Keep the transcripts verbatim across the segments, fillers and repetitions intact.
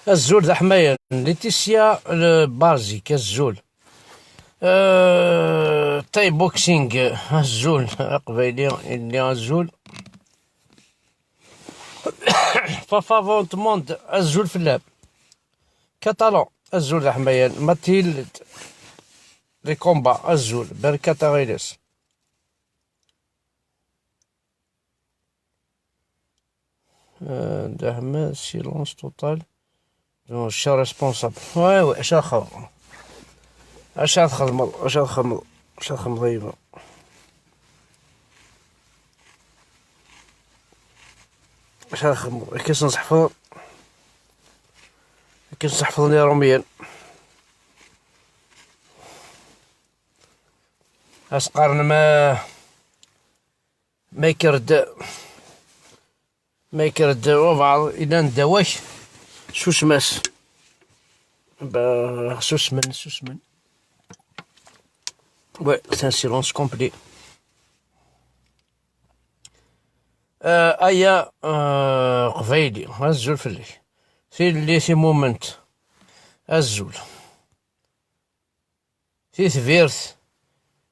Azul d aḥmayan. Laetitia, eh, Barzik, azul. Eh, Thai Boxing, azul. Aqbayli, illi, azul. Fafa Vontmond, azul fell-am. Catalan, azul d aḥmayan. Mathilde, les combats, azul. Berkat aɣilas. Euh, Dahma, silence total. Donc, je suis responsable. Ouais, ouais, acu ara txedmeḍ? Acu ara txedmeḍ? Acu ara txedmeḍ? Acu ara txedmeḍ, a yemma? Acu ara txedmeḍ? Akka i sen-seḥfeḍ. Akka i sen-seḥfeḍen Iṛumyen. As-qqaren ma, ma yekker-d, ma yekker-d wabɛaḍ, ilan ddaw-ak, susem-as. Ba, susmen, susmen. Ouais, c'est un silence complet. Euh, aya, euh, Qbayli, azul fell-ak. Tilelli timument, azul. Titbirt,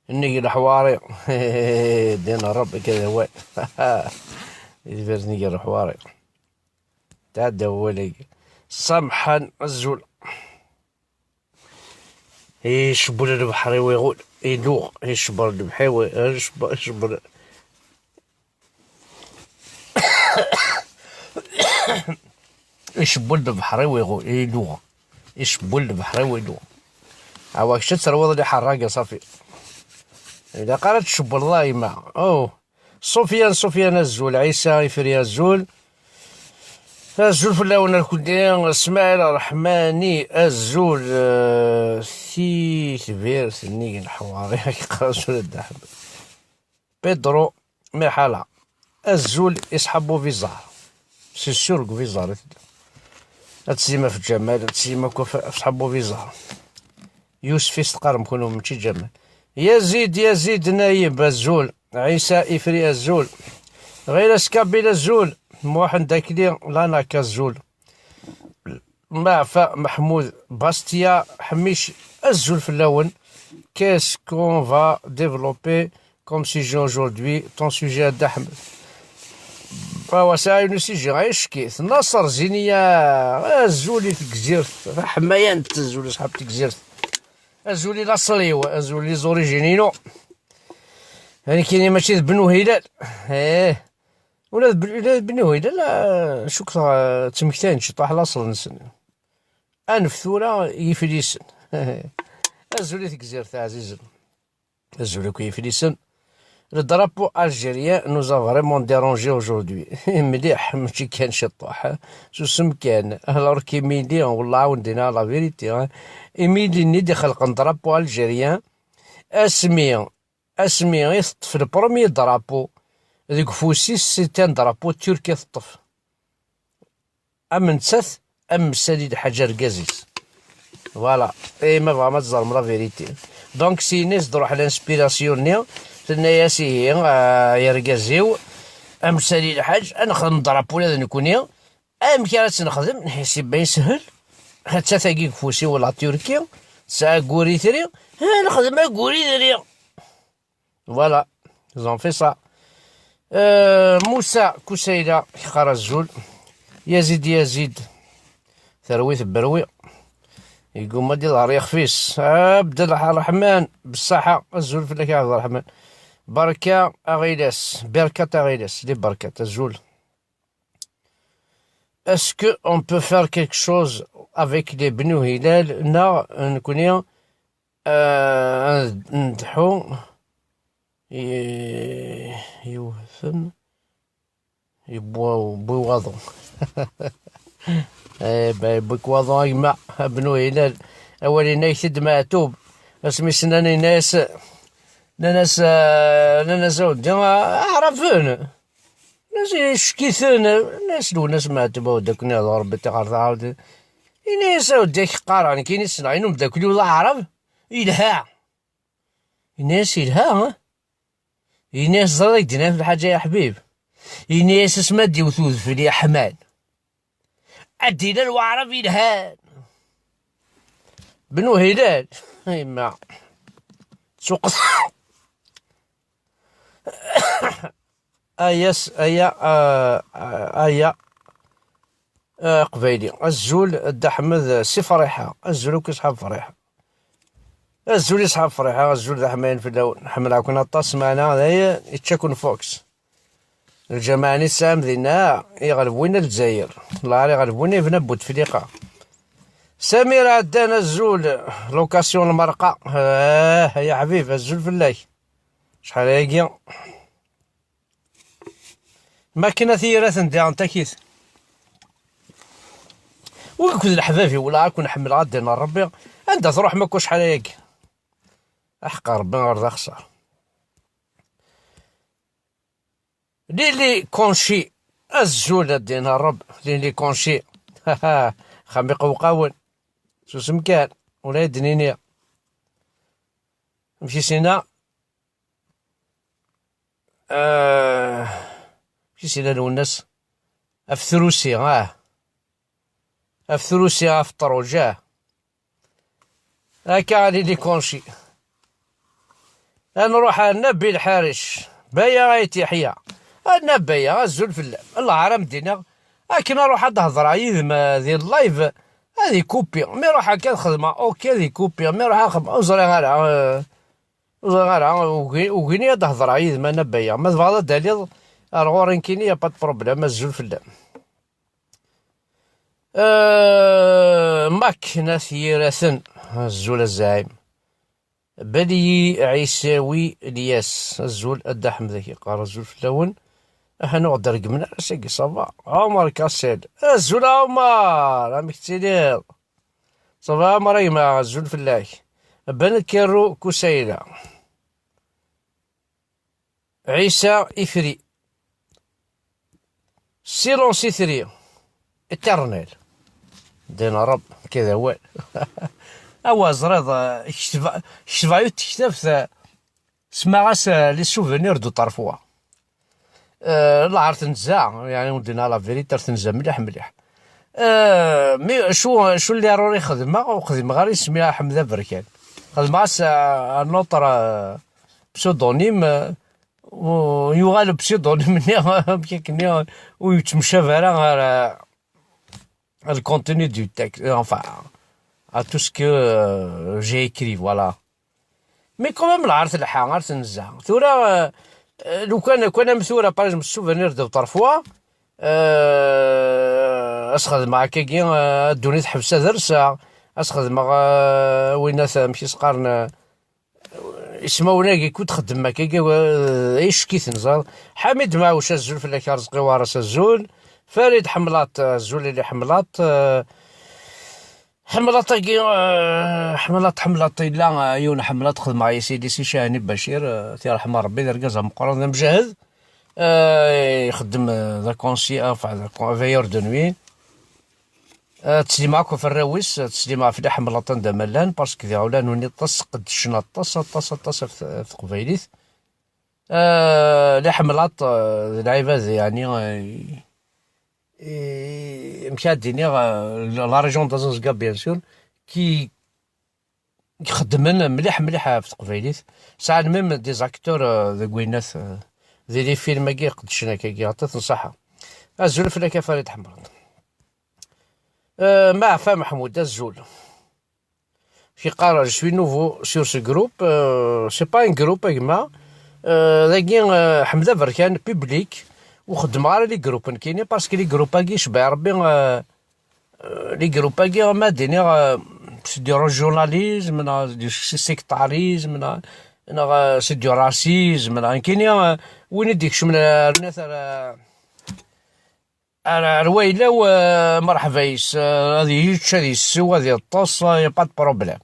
nnig leḥwari. Din Ṛebbi akka d awal. Titbirt nnig leḥwari. Tɛedda wawal-agi. Samḥan, azul. Icewwel lebḥer-iw iɣul, iluɣ, icebber lebḥer-iw, icebber, icebber. Icewwel lebḥer-iw iɣul, iluɣ. Icewwel lebḥer-iw iluɣ. Awa kečč ad terwiḍ liḥerraga, ṣafi. Ilaq ara tcewwleḍ a yemma. Oh. Sufyan, Sufyan, azul. Ɛisa Ifri, azul. Azul fell-awen a lkul. Smaɛil Ṛeḥmani, azul. Eh, si tbirt nnig leḥwari, yeqqar azul a Dda Ḥmed. Pedro Miḥala, azul. Isḥabu Bizar. C'est sûr deg Bizar i tella. Ad tezim ɣef Ǧamal, ad tezim akk ɣef, ɣef Sḥabu Bizar. Yusef i s-teqqarem kunwi, mačči Ǧamal. Yazid, Yazid Nayeb, azul. Ɛisa Ifri, azul. Ɣilas Kabil, azul. Muḥend Akli, Lanak, azul. Maɛfa Meḥmud, Bastia, Ḥmic, azul fell-awen. Qu'est-ce qu'on va développer comme sujet aujourd'hui, ton sujet a Dda Ḥmed? Awa, sɛiɣ un sujet, ay ccki-t. Naṣer Ziniya, azul i Tegzirt, taḥmayant, azul a ṣḥab Tegzirt. Azul i laṣel-iw, azul i les origines-inu. Nekkini mačči d Bnu Hilal. Eh. Ula d, ula d Bnu Hilal, ah, cukkeɣ, ah, ttmektayen ciṭuḥ laṣel-nsen. Anef tura Yiflisen. Azul i Tegzirt ɛzizen. Azul akk Yiflisen. Le drapeau algérien nous a vraiment dérangé aujourd'hui. Mliḥ, mačči kan ciṭuḥ. Susem kan. Alors qu'Émilie, wallah, ad wen-d-iniɣ la vérité, hein. Émilie-nni d-ixelqen drapeau algérien. Asmi, asmi i teṭṭef le premier drapeau deg ufus-is, c'était un drapeau turc i teṭṭef. Am nettat, am Msali Lḥaǧ argaz-is. Voilà. Eh, ma tebɣam ad teẓrem la vérité. Donc, syin i s-d-truḥ l'inspiration-nni, tenna-yas, ihi, ah, ay argaz-iw, a Msali Lḥaǧ, ad nexdem drapeau ula d nekkni. Amek ara tt-nexdem? Nḥisib ma yeshel. Hatta tagi deg ufus-iw la Turquie, tesɛa aguri tri, ah, nexdem aguri tri. Voilà, ils ont fait ça. Euh, Moussa Koussaïda, yeqqar azul. Yazid, Yazid, terwi tebberwi. Yegguma ad iḍher yixef-is. Abd Ṛṛeḥman, beṣṣaḥa, azul fell-ak a Ɛebd Ṛṛeḥman. Berka aɣilas, berkat aɣilas, les berkat, azul. Est-ce que on peut faire quelque chose avec les Bnu Hilal? Neɣ, euh, nekkni, euh, ad nedḥu i, yiwten yewwa, yewwi waḍu. Eh, ben, yewwi-k waḍu a gma, a Bnu Hilal. Awal-inna ak-t-id Meɛtub. Asmi s-nnan, inna-yas, nnan-as, eh, nnan-as a weddi, ah, Aɛraben. Nnan-as, ickiten. Nnan-as, Lwennas Meɛtub, a weddi, akken iɛḍu Rebbi tiɣer taɛawed. Ini-as, a weddi, ak qqareɣ, nekkini ssneɣ, inu umeddakel-iw d Aɛrab. Yelha. Ini-as, yelha, ah? Ini-as, ẓriɣ ak-d-yenna lḥaǧa, ya ḥbib. Ini-as, asmi ad d-iwet udfel yeḥman. Ad d-yili lweɛrab yelhan. Bnu Hilal. Yemma. Suq. Ayas, aya, ah, ah, aya, ah, Aqbayli. Azul, Dda Ḥmed, si Friḥa. Azul akk, asḥab Friḥa. Azul, asḥab Friḥa. Azul, d aḥmayan fell-awen. Ḥemmleɣ-ken aṭas, meɛna d aya yečča-ken Fox. Lǧameɛ-nni tesɛam dinna, iɣleb winna Lezzayer. Lɛar iɣleb winna Ibn Abu Tefliqa. Samir Ɛeddan, azul. Location Lmerqa. Ah, ay aḥbib, azul fell-ak. Acḥal ayagi. Makken a tiyrat n diɣen takit. Wi akked leḥbab-iw, la akun ḥemmleɣ a ddin n Ṛebbi. Anda truḥem akk acḥal ayagi? Aḥeqq Ṛebbi ɣer d axṣar. Lili Konci, azul a ddin n Ṛebbi. Lili Konci. Xam iqewqawen. Susem kan, ula ad d-nini. Amek i s-yenna? Ah, amek i s-yenna Lwennas? Ɣef trusi, ah. Ɣef trusi, ɣef ṭṭruǧ, ah. Akka Lili Konci. Ad nruḥ ar Nabil Ḥaric. Baya Ayt Yeḥya. A Nabaya, azul fell-am. Lɛar a m-d-iniɣ. Akken aruḥ ad d-hedreɣ yid-m, eh, di live, ad ikupi. Mi ruḥ akka ad xedmeɣ, ok, ad ikupi. Mi ruḥ ad xedmeɣ, ur ẓriɣ ara, eh, ur ẓriɣ ara, ugi-, ugini ad d-hedreɣ yid-m a Nabaya. Ma tebɣiḍ ad d-taliḍ ar ɣur-i nekkini, y a pas de problème, azul fell-am. Eh, Mak n At Yiraten, azul a zɛim. Baliyi Ɛisawi Lyas, azul a Dda Ḥmed, ak iqqar azul fell-awen. Aḥan ur ɣ-d-reggmen ara sagi, ça va. Ɛumer Kasel, azul a Ɛumer, amek tettiliḍ? Ça va a Ɛumer a gma, azul fell-ak. Ben Kerru Kusayla. Ɛisa Ifri. Silence Itri. Éternel. Din Reb, ked awal. Awa ẓriḍ, eh, ketbeɣ, ketbeɣ yiwet tektabt, eh, semmaɣ-as, eh, Les souvenirs de Tarfois. Eh, lɛar tenza, yani, ur d-nniɣ la vérité, ar tenza mliḥ, mliḥ. Eh, mi, acu, acu l'erreur i xedmeɣ, ur xedmeɣ ara isem-is Ḥmed Aberkan. Xedmeɣ-as, eh, un autre, eh, pseudonyme, eh, u yuɣal pseudonyme-nni, amek akken-nni, ur yettemcab ara ɣer, eh, le contenu du texte, euh, enfin, à tout ce que, euh, j'ai écrit, voilà. Mais quand même, lɛar telḥa, ar tenza. Tura, euh, euh, lukan, lukan am tura, par exemple, Souvenir de Tarfois, euh, ad s-xedmeɣ akkagi, euh, ddunit teḥbes ad rseɣ, ad s-xedmeɣ, euh, winna t-, amek i s-qqaren, euh, ismawen-agi kud xeddmen akkagi, euh, icek-iten, ẓer. Ḥamid Maɛuc, azul fell-ak, Arezqi Waras, azul. Farid Ḥemlaṭ, azul ili Ḥemlaṭ, euh, Ḥemlaṭ-agi, eh, Ḥemlaṭ, Ḥemlaṭ, yella, eh, yiwen Ḥemlaṭ xedmeɣ yes-i di Si Cahani Bacir, eh, tiṛeḥma Ṛebbi, d argaz ameqqran, d amjahed. Eh, ixeddem, eh, d akonsi, eh, enfin, d akon-, veilleur de nuit. Eh, ttsellimeɣ akk ɣef arraw-is, eh, ttsellimeɣ ɣef Li Ḥemlaṭ anda ma llan, parce que d iɣawlan-nni aṭas, qeddcen aṭas, aṭas, aṭas ɣef t-, ɣef teqbaylit. Eh, Li Ḥemlaṭ, eh, d lɛibad, yeɛni, eh, eh, amek ad d-iniɣ, eh, la, la région d'Azazga, bien sûr, qui, qui xeddmen mliḥ, mliḥ ɣef teqbaylit. Sɛan même des acteurs, eh, deg winnat, eh, di les films-agi iqeddcen akkagi, aṭas n ṣṣaḥa. Azul fell-ak a Farid Ḥemlaṭ. Eh, Maɛfa Meḥmud, azul. Yeqqar, je suis nouveau sur ce groupe, euh, c'est pas un groupe, a gma. Euh, dagi, euh, Ḥmed Aberkan, public, ur xeddmeɣ ara les groupes nekkini, parce que les groupes-agi, cebbaɛ Rebbi, euh, euh, les groupes-agi, ma d-iniɣ, euh, c'est du régionalisme, neɣ du sectarisme, neɣ, neɣ, euh, c'est du racisme, neɣ nekkini, euh, win i d-ikecmen, euh, ar, ar, ar wayla-w, eh, mṛeḥba yes, eh, ad yečč, ad yessew, ad yeṭṭes, eh, y a pas de problème.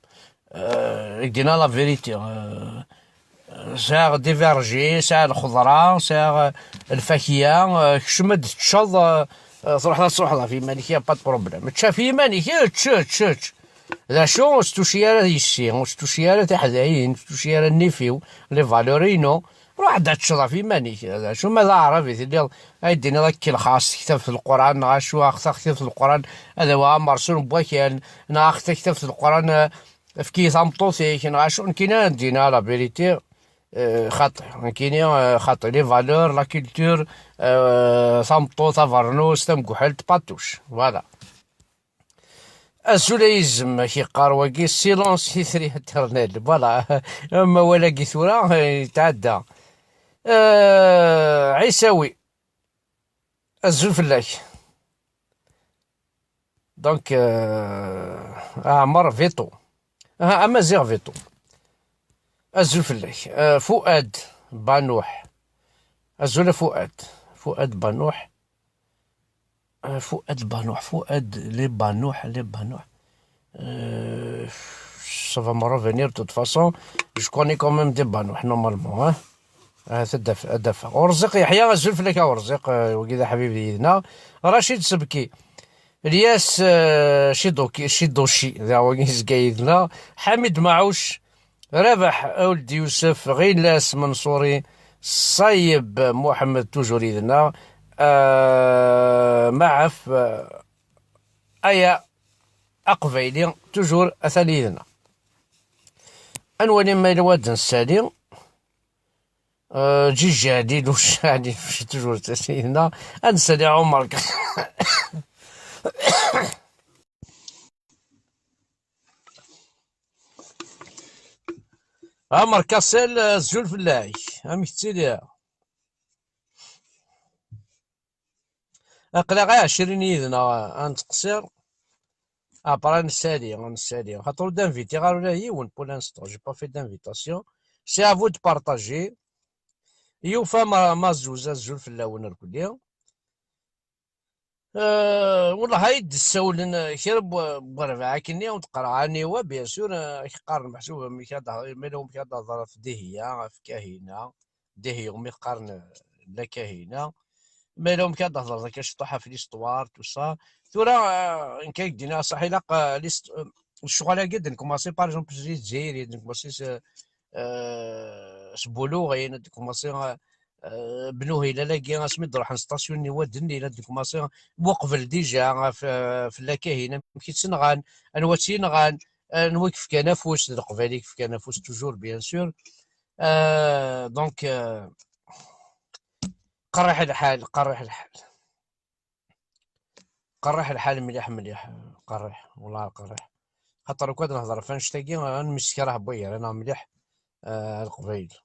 Eh, i k-d-iniɣ la vérité. Eh, sɛiɣ des vergers, sɛiɣ lxeḍra, sɛiɣ, eh, lfakya, eh, kcem ad teččeḍ, eh, eh, truḥeḍ ad truḥeḍ ɣef yiman-ik, y a pas de problème. Ečč ɣef yiman-ik, ečč, ečč, ečč. D acu, ur s-tuci ara yes-i, ur s-tuci ara tiḥdayin, ur s-tuci ara nnif-iw, les valeurs-inu. Ruḥ-d ad teččeḍ ɣef yiman-ik. D acu ma d aɛrab i telliḍ, ay d-tiniḍ ad k-kelxeɣ s tektabt n Lquran, neɣ acu, ax taktabt n Lquran, ad awiɣ amersun n wakal, neɣ ax taktabt n Lquran, eh, efk-iyi tameṭṭut-ik, neɣ acu, nekkini ad d-iniɣ la vérité, eh, xaṭi. Nekkini, eh, xaṭi. Les valeurs, la culture, eh, tameṭṭut, abernus, tamguḥelt, pas de touche. Voilà. Azul a yizem, ak-iqqar wagi, silence itri éternel. Voilà, amawal-agi tura, eh, yetɛedda. Eh, Ɛisawi, azul fell-ak. Donc, eh, Ɛmer Vito. Ah, Amaziɣ Vito. Azul fell-ak. Eh, Fuad Banuḥ. Azul a Fuad. Fuad Banuḥ. Euh, Fouad Banouh, Fouad, les Banouh, les Banouh. Euh, ça va me revenir de toute façon. Je connais quand même des Banouh, normalement, hein. Ah, ad af-, ad afeɣ. Urziq Yeḥya, azul fell-ak a Urziq, euh, wagi d aḥbib yid-neɣ. Racid Sebki. Ilyas, euh, Chidoki, Chidochi, d wagi yezga yid-neɣ. Ḥamid Maɛuc. Rabeḥ Ould Yousef, Ɣilas Menṣuri, Ṣayeb Muḥemmed, toujours yid-neɣ, euh, Maɛaf, euh, Aya Aqbayli, toujours atan yid-neɣ. Ad nwali ma yella wad nsali, euh, Ǧiǧi Ɛli, Luc Ɛli, toujours atan yid-neɣ. Ad nsali Ɛumer. Ɛmer Kasel, azul fell-ak. Amek tettiliḍ? Aql-aɣ ɛecrin yid-neɣ, ad nettqeṣṣir. Après, ad nsali, ad nsali. Xaṭer ur d-invitiɣ ara ula yiwen pour l'instant. J'ai pas fait d'invitation. C'est à vous de partager. Yufa ma, ma zuz, azul fell-awen rkuli. Euh, wellah, ay d-ssawlen, euh, kra n w-, n werbaɛ akkenni, ur d-qqareɣ aniwa, bien sûr, euh, ad k-qqaren meḥsub amek ad d-, ma yella wamek ad d-tehḍer ɣef Dihiya, ɣef Kahina, Dihiya umi qqaren, euh, La Kahina, ma yella wamek ad d-tehḍer akka ciṭuḥ ɣef l'histoire, tout ça. Tura, euh, nekk ad k-d-iniɣ ṣaḥ, ilaq, euh, l'hist-, euh, lecɣal-agi ad nkumaṣi, par exemple, si Lezzayer, ad nkumaṣi s, euh, s Buluɣin, ad nkumaṣi, euh, euh, Bnu Hilal-agi, asmi d-ruḥen station n Iwaden, yella d-nkumaṣi, uqbel déjà, ɣef, euh, fell-ak ahina, amek i tt-nɣan, anwa tt-yenɣan, anwa i yefkan afus, d Leqbayel i yefkan afus, toujours, bien sûr. Euh, donc, euh, qerriḥ lḥal, qerriḥ lḥal. Qerriḥ lḥal mliḥ, mliḥ, qerriḥ, wellah qerriḥ. Xaṭer ukan ad nehḍer ɣef annect-agi, ad nemmesker aḥebbuy gar-aneɣ mliḥ, euh, Leqbayel.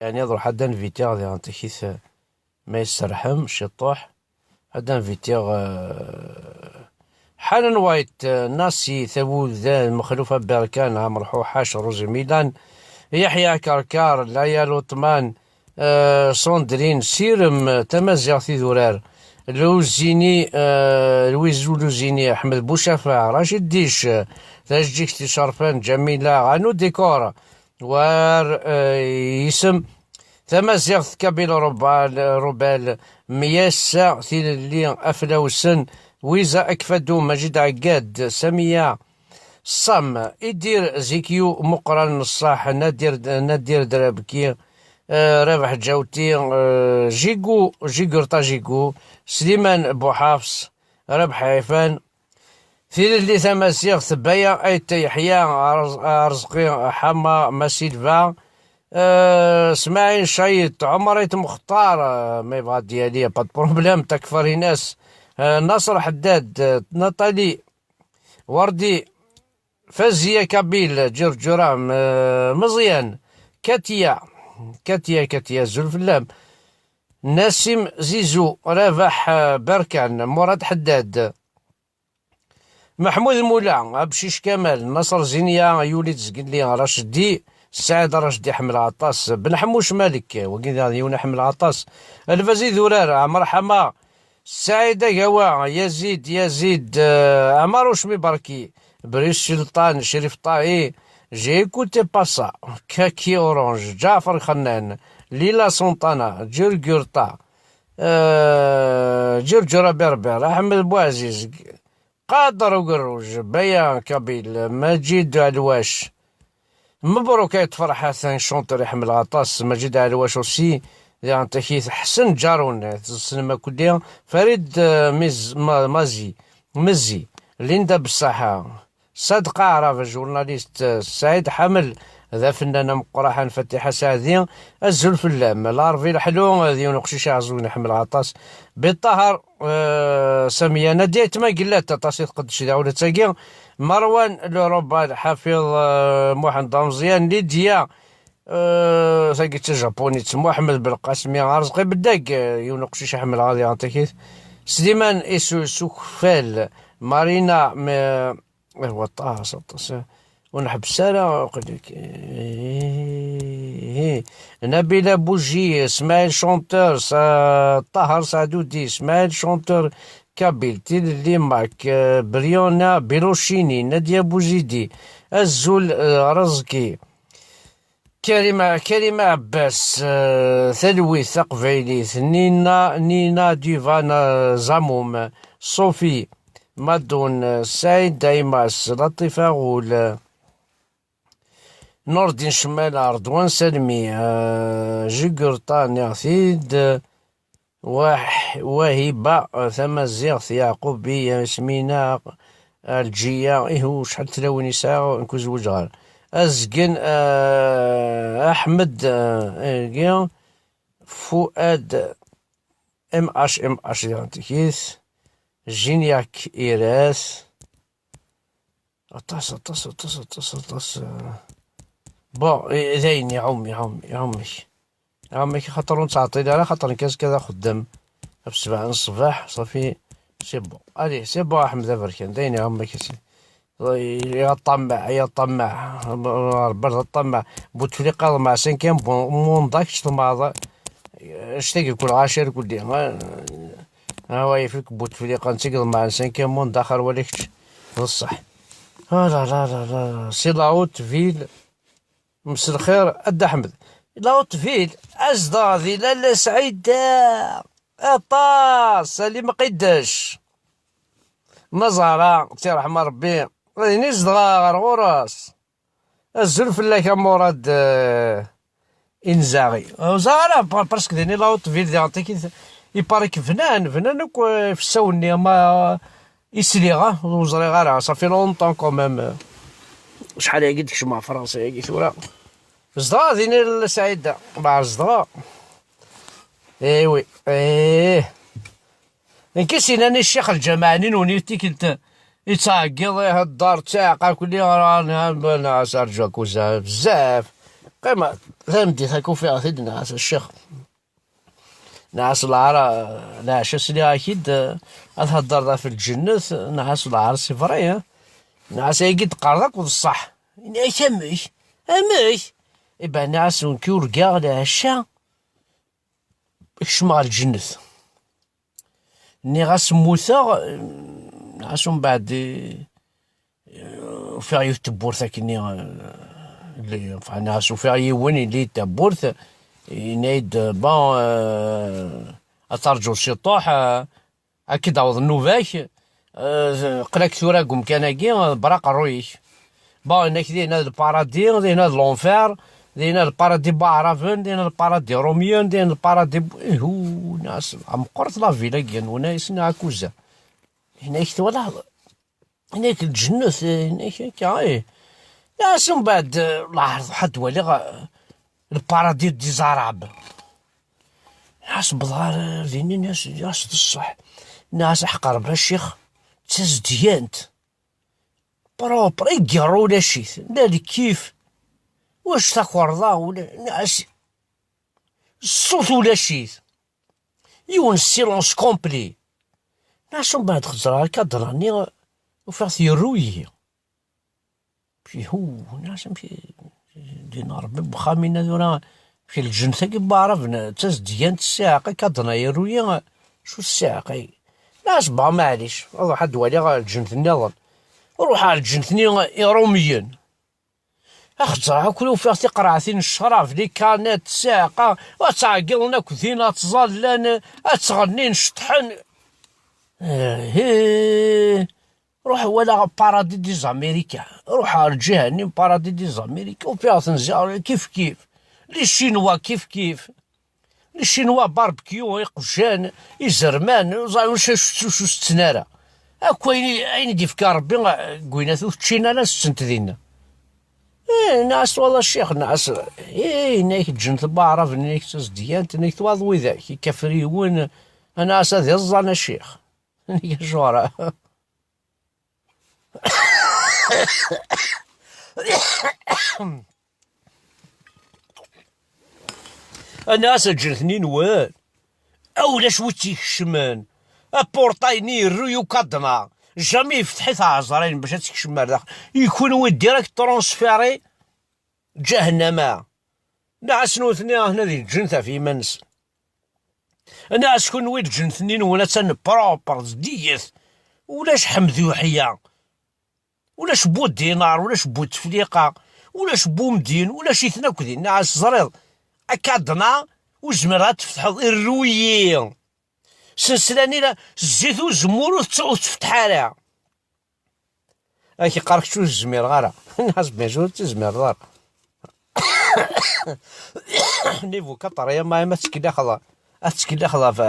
Yeɛni ad ruḥ ad d-invitiɣ diɣen takit, ma yesserḥem ciṭuḥ, ad d-invitiɣ, euh, Ḥanan White, euh, Nasi Tawudan, Mexluf Aberkan, Ɛmer Ḥuḥac, Ruzi Milan, Yeḥya Karkar, Laya Lutman, euh, Sandrine, Sirem, Tamaziɣt Idurar, Luzini, euh, Louise Luzini, Ḥmed Bucafaɛ, Racid Dic, Tajeǧǧigt Icerfen, Ǧamila, Anu Décor, war, euh, yisem, Tamaziɣt Kabyle Rubal, Rubal, Myassa Tilelli, Aflawsen, Wiza Akfadu, Majid Ɛeggad, Samiya, Sam, Idir Zikyu, Muqran Ṣṣaḥ, Nadir, Nadir Drabki, euh, Rabeḥ Ǧawti, euh, Jigu, Jigurṭa Jigu, Sliman Buḥafs, Rabeḥ Ɛifan, Tilelli Tamaziɣt, Baya Ayt Yeḥya, Arz-, Arezqi Ḥama, Masilva, euh, Smaɛil Cayet, Ɛmer Ayt Mextar, euh, ma yebɣa ad d-yali, pas de problème, Takfarinas, euh, Naṣer Ḥeddad, euh, Natali, Wardi, Faziya Kabil, Ǧerǧura, euh, Meẓyan, Katia, Katia, Katia, azul fell-am, Nasim Zizu, Rabaḥ, euh, Berkan, Murad Ḥeddad, Meḥmud Mula, Abcic Kamal, Naṣer Zinya, Yuli Zgelli, Racdi, Saɛid Racdi, ḥemmleɣ aṭas, Ben Ḥemmuc Malek, wagi d yiwen i ḥemmleɣ aṭas, Lbaz Idurar, Ɛmer Ḥama, Saɛid Agawa, Yazid, Yazid, euh, Ɛmer Ucmi Barki, Brice Sultan, Chérif Tahi, J'ai écouté pas ça, Kaki Orange, Ǧaɛfer Xennan, Lila Sontana, Ǧurǧurṭa, euh, Ǧurǧura Berber, Aḥmed Buɛziz, Qader Ugerruj, Baya Kabil, Maǧid Alwac, Mebruk ay tferḥat, un chanteur i ḥemmleɣ aṭas, Maǧid Ɛelwac aussi, diɣen takit Ḥsen Ǧarun, tessnem akk-, Farid, euh, Miz-, Ma-, Mazi, Mezzi, Linda Bessaḥa, Sadqa Aɛrab, journaliste, euh, Saɛid Ḥamel, d afennan ameqqran, Fatiḥa Saɛdi, azul fell-am, Larbi Leḥlu, d yiwen uqcic aɛeẓẓug ḥemmleɣ aṭas, Biṭṭaher, euh, Samiya, Nadia Tmagellat, aṭas i tqeddec diɣ ula d tagi, Marwan Luruba, Lḥafiḍ, euh, Muḥend Ameẓyan, Lidya, euh, tagi d tajapunit, Muḥemmed Belqasmi, Arezqi Beddag, euh, yiwen uqcic ḥemmleɣ ad iɣer takit, Sliman Isus Ukfal, Marina, m-, eh, wa aṭas, aṭas, eh, ur nḥebbes ara, aql-ik. Eh, eh. Nabila Bougie, Smaïl Chanteur, Sa-, Tahar Sadoudi, Smaïl Chanteur, Kabyle, Tilelli Mac, euh, Briona Belochini, Nadia Bouzidi, Azul, euh, Razki, Karima, Karima Abbas, euh, Talwit Taqbaylit, Nina, Nina Duvan, euh, Zamoum, Sophie, Madoun, euh, Saïd Daimas, Latifa Roul, Nordin Chemala, Redouane Salmi, euh, Jugurta, Nertid, Wah-, Wahiba, euh, Tamaziɣt, Yeɛqubi, Yasmina, Alǧiya, ihu, acḥal n tlawin yesɛa, nekk ur zewǧeɣ ara. Azgen, euh, Aḥmed, euh, agi, Fuad, M H M H diɣen tikit, Jinyak Iras, aṭas, aṭas, aṭas, aṭas, aṭas, euh. Bon, i-, dayen, iɛum, iɛum, iɛum-ik. Iɛum-ik, xaṭer ur nettɛeṭṭil ara, xaṭer nekk azekka d axeddam. Ɣef sebɛa n ṣṣbeḥ, ṣafi, c'est bon. Allez, c'est bon, Aḥmed Aberkan, dayen, iɛum-ik, a sidi. Ya ṭṭamaɛ, ya ṭṭamaɛ. Rebbi d ṭṭamaɛ. Bouteflika iḍmeɛ cinquième mandat, kečč tḍemɛeḍ. Ectagi kul ɣaci ar kulli. Ha, ha, wa yefk Bouteflika, netta i iḍemɛen cinquième mandat, xir wala kečč. D ṣṣeḥ. Ah là là là là. C'est la haute ville. Mselxir a Dda Ḥmed. La haute ville, azdeɣ di Lalla Sɛida. Aṭas, a Lmqidec. Ma Zahra, si ṛṛeḥma Ṛebbi, d ayen i zedɣeɣ ɣer ɣur-s. Azul fell-ak a Murad, eh, Inzaɣi. Ur ẓriɣ ara, pa-, parce que din i la haute ville, diɣen takit, il paraît que bnan, bnan akk, eh, ifessawen-nni, ama, eh, i sliɣ, ah, ur ẓriɣ ara, ça fait longtemps quand même, eh, acḥal ayagi d-kecmeɣ Fransa-yagi tura. Zedɣeɣ din i Lalla Sɛida, beɛd zedɣeɣ. Eh oui, eh. Nekk i s-yennan i ccix lǧameɛ-nni n unit tikkelt yettɛeggiḍ, ihedder, ttaɛqa kulli, nɛas rǧu akuza bezzaf. Qqim tameddit akka ufiɣ-t-id, nɛas ccix. Nɛas lɛara, leɛca sliɣ-ak-id, ad theddreḍ ɣef lǧennet, nɛas lɛara c'est vrai, hein. Nɛas ayagi d-qqareḍ akked ṣṣeḥ. Ini-ak amek? Amek? Iban nɛas nekk urgaɣ leɛca, kecmeɣ ɣer lǧennet. Nniɣ-as mmuteɣ, nniɣ-as umbeɛd, eh, ufiɣ yiwet tewwurt akkenni, eh, li-, enfin, nniɣ-as ufiɣ yiwen yelli tawwurt, yenna-yi-d, bon, eh, ad terǧuḍ ciṭuḥ, eh, ad k-id-aweḍ nnuba-k, eh, aql-ak tura deg umkan-agi, eh, ḍebber aqerruy-ik. Bon, yenna-k dinna d lparadi, dinna d l'enfer, dinna d lparadi n waɛraben, dinna d lparadi n iṛumyen, dinna d lparadi n, ihu, nniɣ-as, meqqret la ville-agi, nwen-as, nniɣ-ak uza. Yenna-k twalaḍ, yenna-k lǧennet, yenna-k akka, ih. Nniɣ-as umbeɛd, eh, lɛerḍ ḥad waliɣ, eh, lparadi des arabes. Nniɣ-as wwḍeɣ ɣer din, nniɣ-as, nniɣ-as d ṣṣeḥ. Nniɣ-as aḥeqq Ṛebbi a ccix, d tazedyant. Propre, iger ulac-it, la lkif, ulac takerḍa, ula, nniɣ-as, ṣṣut ulac-it, yiwen silence complet. Nniɣ-as umbeɛd xeẓreɣ lkadra-nni, ufiɣ-t yerru-yi. Ihu, nniɣ-as amek, din Ṛebbi n wexxam-inna tura, amek lǧennet-agi n waɛraben, d tazedyant ssiɛqa, lkadra yerru-yi, acu ssiɛqa-yi? Nniɣ-as, bah, maɛlic, ad ruḥ ad waliɣ lǧennet nniḍen. Ruḥeɣ ɣer lǧennet-nni iṛumyen. Axeẓreɣ akk ufiɣ tiqerɛtin n ccrab, les canettes, ssiɛqa, ad ttɛeggiḍen akk din, ad ttẓallan, ad ttɣennin, ceṭṭḥen. Ih, Walaɣ Paradis des Américains. Ruḥeɣ ɣer lǧiha-nni n Paradis des Américains, ufiɣ-ten ziɣ kif kif. Les Chinois kif kif. Les Chinois barbecue, iqjan, izerman, ur ẓriɣ ulac acu ur setten ara. Akk ayen, ayen i d-ifka Rebbi, eh, deg winat ur t-ččin ara, setten-t dinna. Eh, nniɣ-as: "Twalaḍ a ccix?" Nniɣ-as: "Ih." Yenna-yak: "Ǧǧen-t waɛrab, yenna-yak d tazeddgant, yenna-yak: 'Twalaḍ widak, ikafriwen?'" Nniɣ-as: "Ad iẓẓan a ccix." Nniɣ-as: "Acuɣer?" Nniɣ-as: "Ǧǧen-ten-in wen." A ulac wi tt-ikecmen. Apurṭay-nni irru i ukaḍna. Jamais yefteḥ-it ɛezrayen bac ad tekcem ar daxel. I kunwi direct transféré ǧahennama. Nniɣ-as nutni ahna di lǧennet ɣef yiman-nsen. Nniɣ-as kunwi lǧennet-nni-nwen attan propre, zeddiget. Ulac ḥmed uḥya. Ulac bu dinar, ulac bu tefliqa, ulac bu medyin, ulac-iten akk din. Nniɣ-as ẓriɣ, akaḍna ur zmireɣ ad tfetḥeḍ, irru-yi. Senslan-ina, zzit uzemmur ur tt-, ur tfetteḥ ara. Ak iqqar kečč ur zmireɣ ara. Nniɣ-as bien sûr ur tezmireḍ ara. Niveau quatre ya ma, ma tettkellixeḍ, ad tettkellixeḍ ɣef,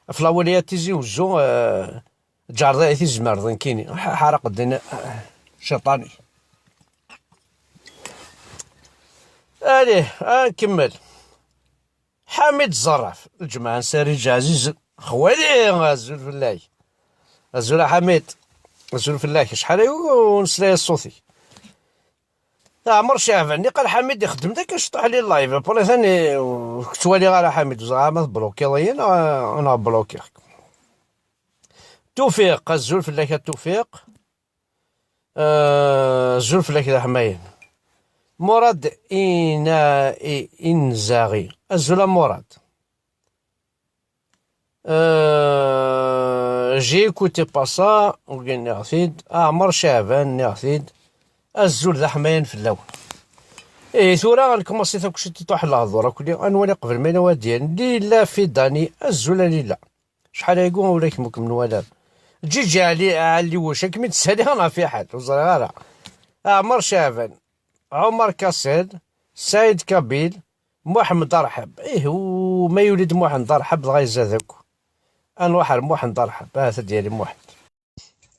ɣef lawaliya Tizi Wezzu, eh, ǧarda i tizmireḍ nekkini. Ḥ-, ḥaraq ddin, eh, cciṭan-ik. Allez, ad nkemmel. Ḥamid Ẓerraf, lǧemɛa n Sariǧ Ɛzizen. Xwali, azul fell-ak. Azul a Ḥamid. Azul fell-ak. Acḥal aya ur nesla ṣṣut-ik. Ɛmer Caɛban, niqal Ḥamid ixeddem-d akka cṭuḥ li live. Après tani ur k-ttwaliɣ ara Ḥamid, ur ẓriɣ ma tblokiḍ-iyi neɣ, neɣ blokiɣ-k. Tufiq, azul fell-ak a Tufiq. Euh, azul fell-ak d aḥmayan. Murad Ina-, I-, Inzaɣi. Azul a Murad. Euh, j'ai écouté pas ça, wagi nniɣ-t-id. Ɛmer Caɛban, nniɣ-t-id. Azul d aḥmayan fell-awen. Ihi tura ad nkumaṣi takciṭ i tuḥ lehdur akli. Ad nwali qbel ma yella wadiyan. Lila Fidani, azul a Lila. Acḥal ayagi ula kemm ur kem-nwala ara. Ǧiǧi Ɛli, Ɛli Wuc, ad kem-id-saliɣ neɣ fiḥel, ur ẓriɣ ara. Ɛmer Caɛban, Ɛumar Kaṣel, Saɛid Kabil, Muḥend Arḥeb. Ih, u-, ma yuli-d Muḥend Arḥeb dɣa izad akk. Ad nruḥ ar Muḥend Arḥeb, ahat ad d-yali Muḥend.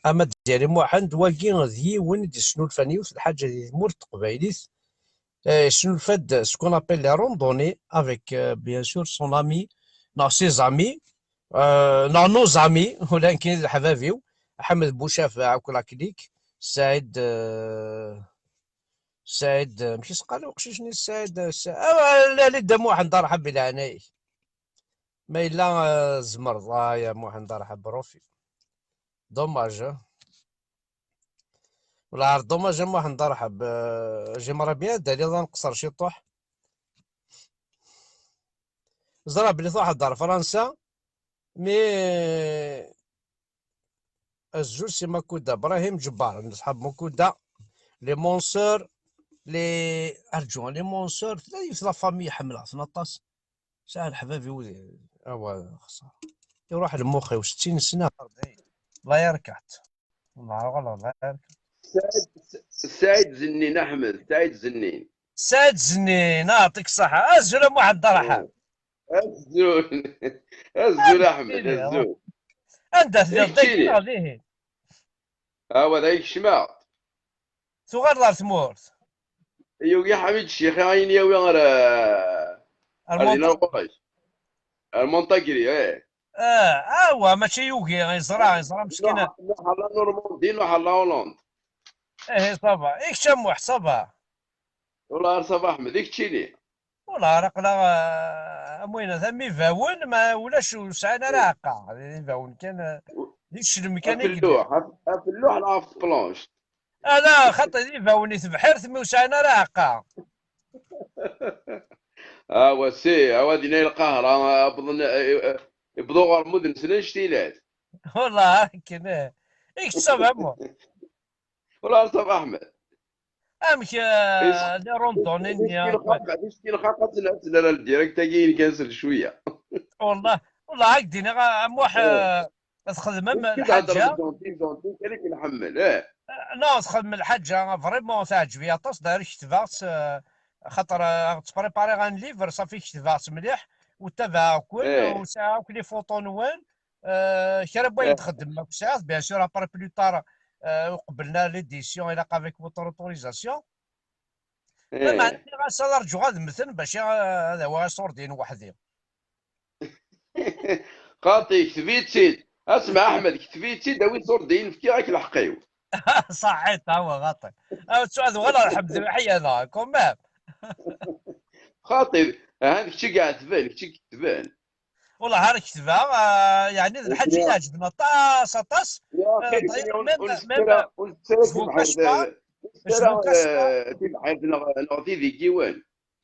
Ama d-yali Muḥend, wagi d yiwen i d-yesnulfan yiwet lḥaǧa di tmurt n teqbaylit. Eh, yesnulfa-d ce qu'on appelle les randonnées avec, euh, bien sûr, son ami, neɣ ses amis, euh, neɣ nos amis, ula nekkini d leḥbab-iw, Ḥmed Bucafaɛ akk la clique, Saɛid, euh, Saɛid, euh, amek i s-qqaren uqcic-nni, Saɛid, euh, Sa-, ah, Lali Dda Muḥend, arḥeb i leɛnaya-k. Ma yella, euh, tzemreḍ, ah, ya Muḥend, arḥeb, rufi. Dommage, hein. Wala ar dommage a Muḥend Arḥeb, euh, j'aimerais bien ad d-taliḍ ad nqeṣṣer ciṭuḥ. Ẓriɣ belli truḥeḍ ar Fransa, mais azul si Makuda, Brahim Ǧebbar, neṣḥab Makuda, les Monseurs, les, arǧu, les Monseurs, tella yiwet la famille ḥemmleɣ-ten aṭas. Sɛiɣ leḥbab-iw di, awa, xṣar. Iruḥ lmux-iw, settin sna. La yarkat. Neɛreq ɣer la yarkat. Saɛid, Saɛid Zennin, Aḥmed, Saɛid Zennin. Saɛid Zennin, ah, yeɛṭik ṣṣeḥḥa. Azul a Muḥend Arḥeb. Azul. Azul, Aḥmed, azul. Anda telliḍ, dagi neɣ dihin? Awa, da i kecmeɣ. Tuɣaleḍ ɣer tmurt? Yugi Ḥamid Ccix ayen yawi ɣer, ar, ar din ar ɣur-k. Ar Montagri, eh. Ah, awa, mačči yugi, yeẓra, yeẓra meskin. Nuḥ, nuḥ ɣer la Normandie, nuḥ ɣer la Hollande. Eh, ça va. I kečč a Muḥ, ça va? Wala ça va Ḥmed, i keččini? Wala, ar aql-aɣ, eh, am wayen, am ibawen, ma ulac ur sɛin ara aɛeqqa. D ibawen kan, eh, d iclem kan i yellan. Afelluḥ, af-, afelluḥ neɣ ɣef tplanche? Ala, xaṭi, d ibawen i tebḥirt, mi ur sɛin ara aɛeqqa. Awa, si, awa, dinna i Lqahra, wwḍen, eh, eh, wwḍen ɣer wudem-nsen annect-ilat. Wala, akken, eh. I kečč ça va, a Muḥ? Wala ça va Ḥmed. Amek, eh, les randonnées-nni? Di skin xaq, di skin xaq ad tt-, ad tt-nara direct-agi kan s cwiya. Wallah, wallah, ad k-d-iniɣ, a Muḥ, eh, Txedmem lḥaǧa. Gentil, gentil, kan i k-nḥemmel, eh. Non, txedmem lḥaǧa vraiment teɛǧeb-iyi aṭas, d'ailleurs ketbeɣ-tt, eh, xaṭer, eh, ttprépariɣ un livre, ṣafi ketbeɣ-tt mliḥ, u tabaɛeɣ-ken, eh, u sɛiɣ akk les photos-nwen, eh, kra n wayen, eh, txeddmem akk sɛiɣ-t, bien sûr, après plus tard, eh, uqbel ma l'édition, ilaq avec votre autorisation. Eh. Lameɛna nniɣ-as ad rǧuɣ ad mmten bac a-, ad awiɣ iṣurdiyen weḥd-i. Xaṭi, kteb-itt-id. Asma Ḥmed, kteb-itt-id, awi iṣurdiyen, fkiɣ-ak lḥeqq-iw. Ṣaḥit, awa, xaṭi. Aw, ttɛudu ɣer Ḥmed Lḥeyya, neɣ, quand même. Xaṭi, aha, d kečč i iɛetben, kečč i iketben. Wallah, ar ketbeɣ, ah, yeɛni d lḥaǧa i iɛeǧben aṭas, aṭas. Ya, ah, ur, d'ailleurs, ur même, ur même, ur je vous cache pas, je vous cache pas, eh, tibḥirt neɣ, neɣ tidigiwen.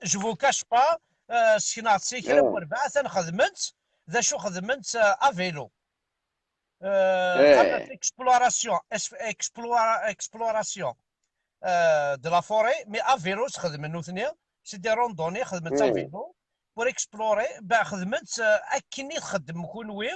Je vous cache pas, eh, ssekneɣ-tt i kra n, eh, werbaɛ, atan xedmen-tt, d acu xedmen-tt, eh, à vélo. Eh, eh, qqaren-as exploration, es-, explora-, exploration, eh, de la forêt, mais à vélo tt-xedmen nutni, c'est des randonnées, xedmen-tt à, eh, vélo, pour explorer, ben, xedmen-tt, eh, akken i txeddem kunwi,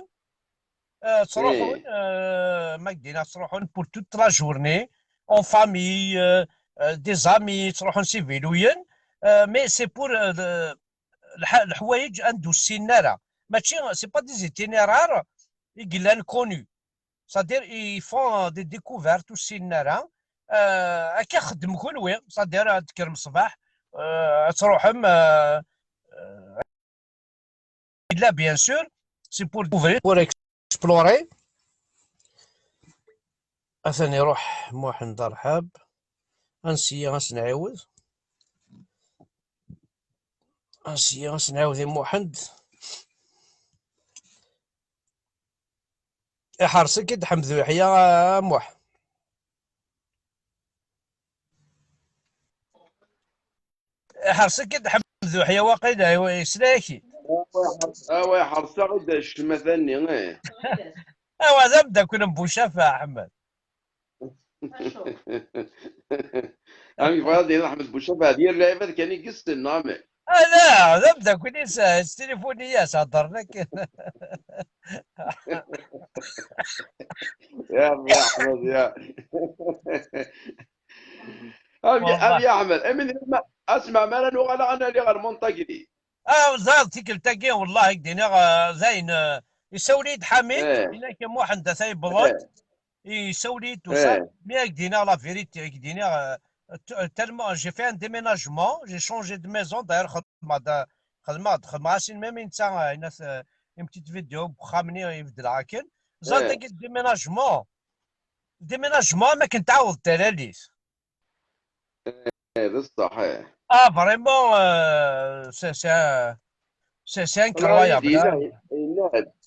eh, ttruḥun, eh, ma k-d-iniɣ, ttruḥun pour toute la journée, en famille, eh, eh, des amis, ttruḥun s iviluyen, eh, mais c'est pour, eh, le, lḥ-, leḥwayeǧ anda ur ssinen ara. Mačči, c'est pas des itinéraires i yellan connus. C'est-à-dire, ils font des découvertes ur ssinen ara. Eh, akka xeddem kunwi, c'est-à-dire, ad tekkrem ṣṣbeḥ, eh, ad tṛuḥem, eh, eh, yella, bien sûr, c'est pour découvrir, pour explorer. Atan iruḥ Muḥend Rḥab. Ansi ad s-nɛiwed. Ansi ad s-nɛiwed i Muḥend. Iḥres-ik-id Ḥmed Uḥya, a Muḥ. Iḥres-ik-id Ḥmed Uḥya, waqila, yesla-ak-id. Awa, iḥres-, awa, iḥres-aɣ-id ccmata-nni, eh. Awa, d ameddakel n Bucafa, Ḥmed. Am yebɣa ad yini Ḥmed Bucafa, d yir lɛibad kan i yessen, neɣ amek? Ala, d ameddakel-is, eh, s tilifun-is, heddren akken. Ya, ya Ḥmed, ya. Am, am ya Ḥmed, amin, asma, asma mi ara nuɣal ad nali ɣer Montagnard. Ah, ẓer tikkelt-agi, wellah, i k-d-iniɣ, eh, dayen, eh, isawel-iyi-d Ḥamid, eh, yenna-k Muḥend ata yewweḍ-d, eh, isawel-iyi-d tout ça, eh, mais ad k-d-iniɣ la vérité, ad k-d-iniɣ, eh, t-, tellement, j'ai fait un déménagement, j'ai changé de maison, d'ailleurs, xedmeɣ-d, xedmeɣ-d, xedmeɣ-as-in même i netta, eh, une petite vidéo, deg uxxam-nni i beddleɣ akken. Ẓer, eh, dagi déménagement, déménagement, am akken tɛawdeḍ talalit. Eh, d ṣṣeḥ, eh. Ah, vraiment, euh, c'est, c'est un, c'est, c'est incroyable, hein.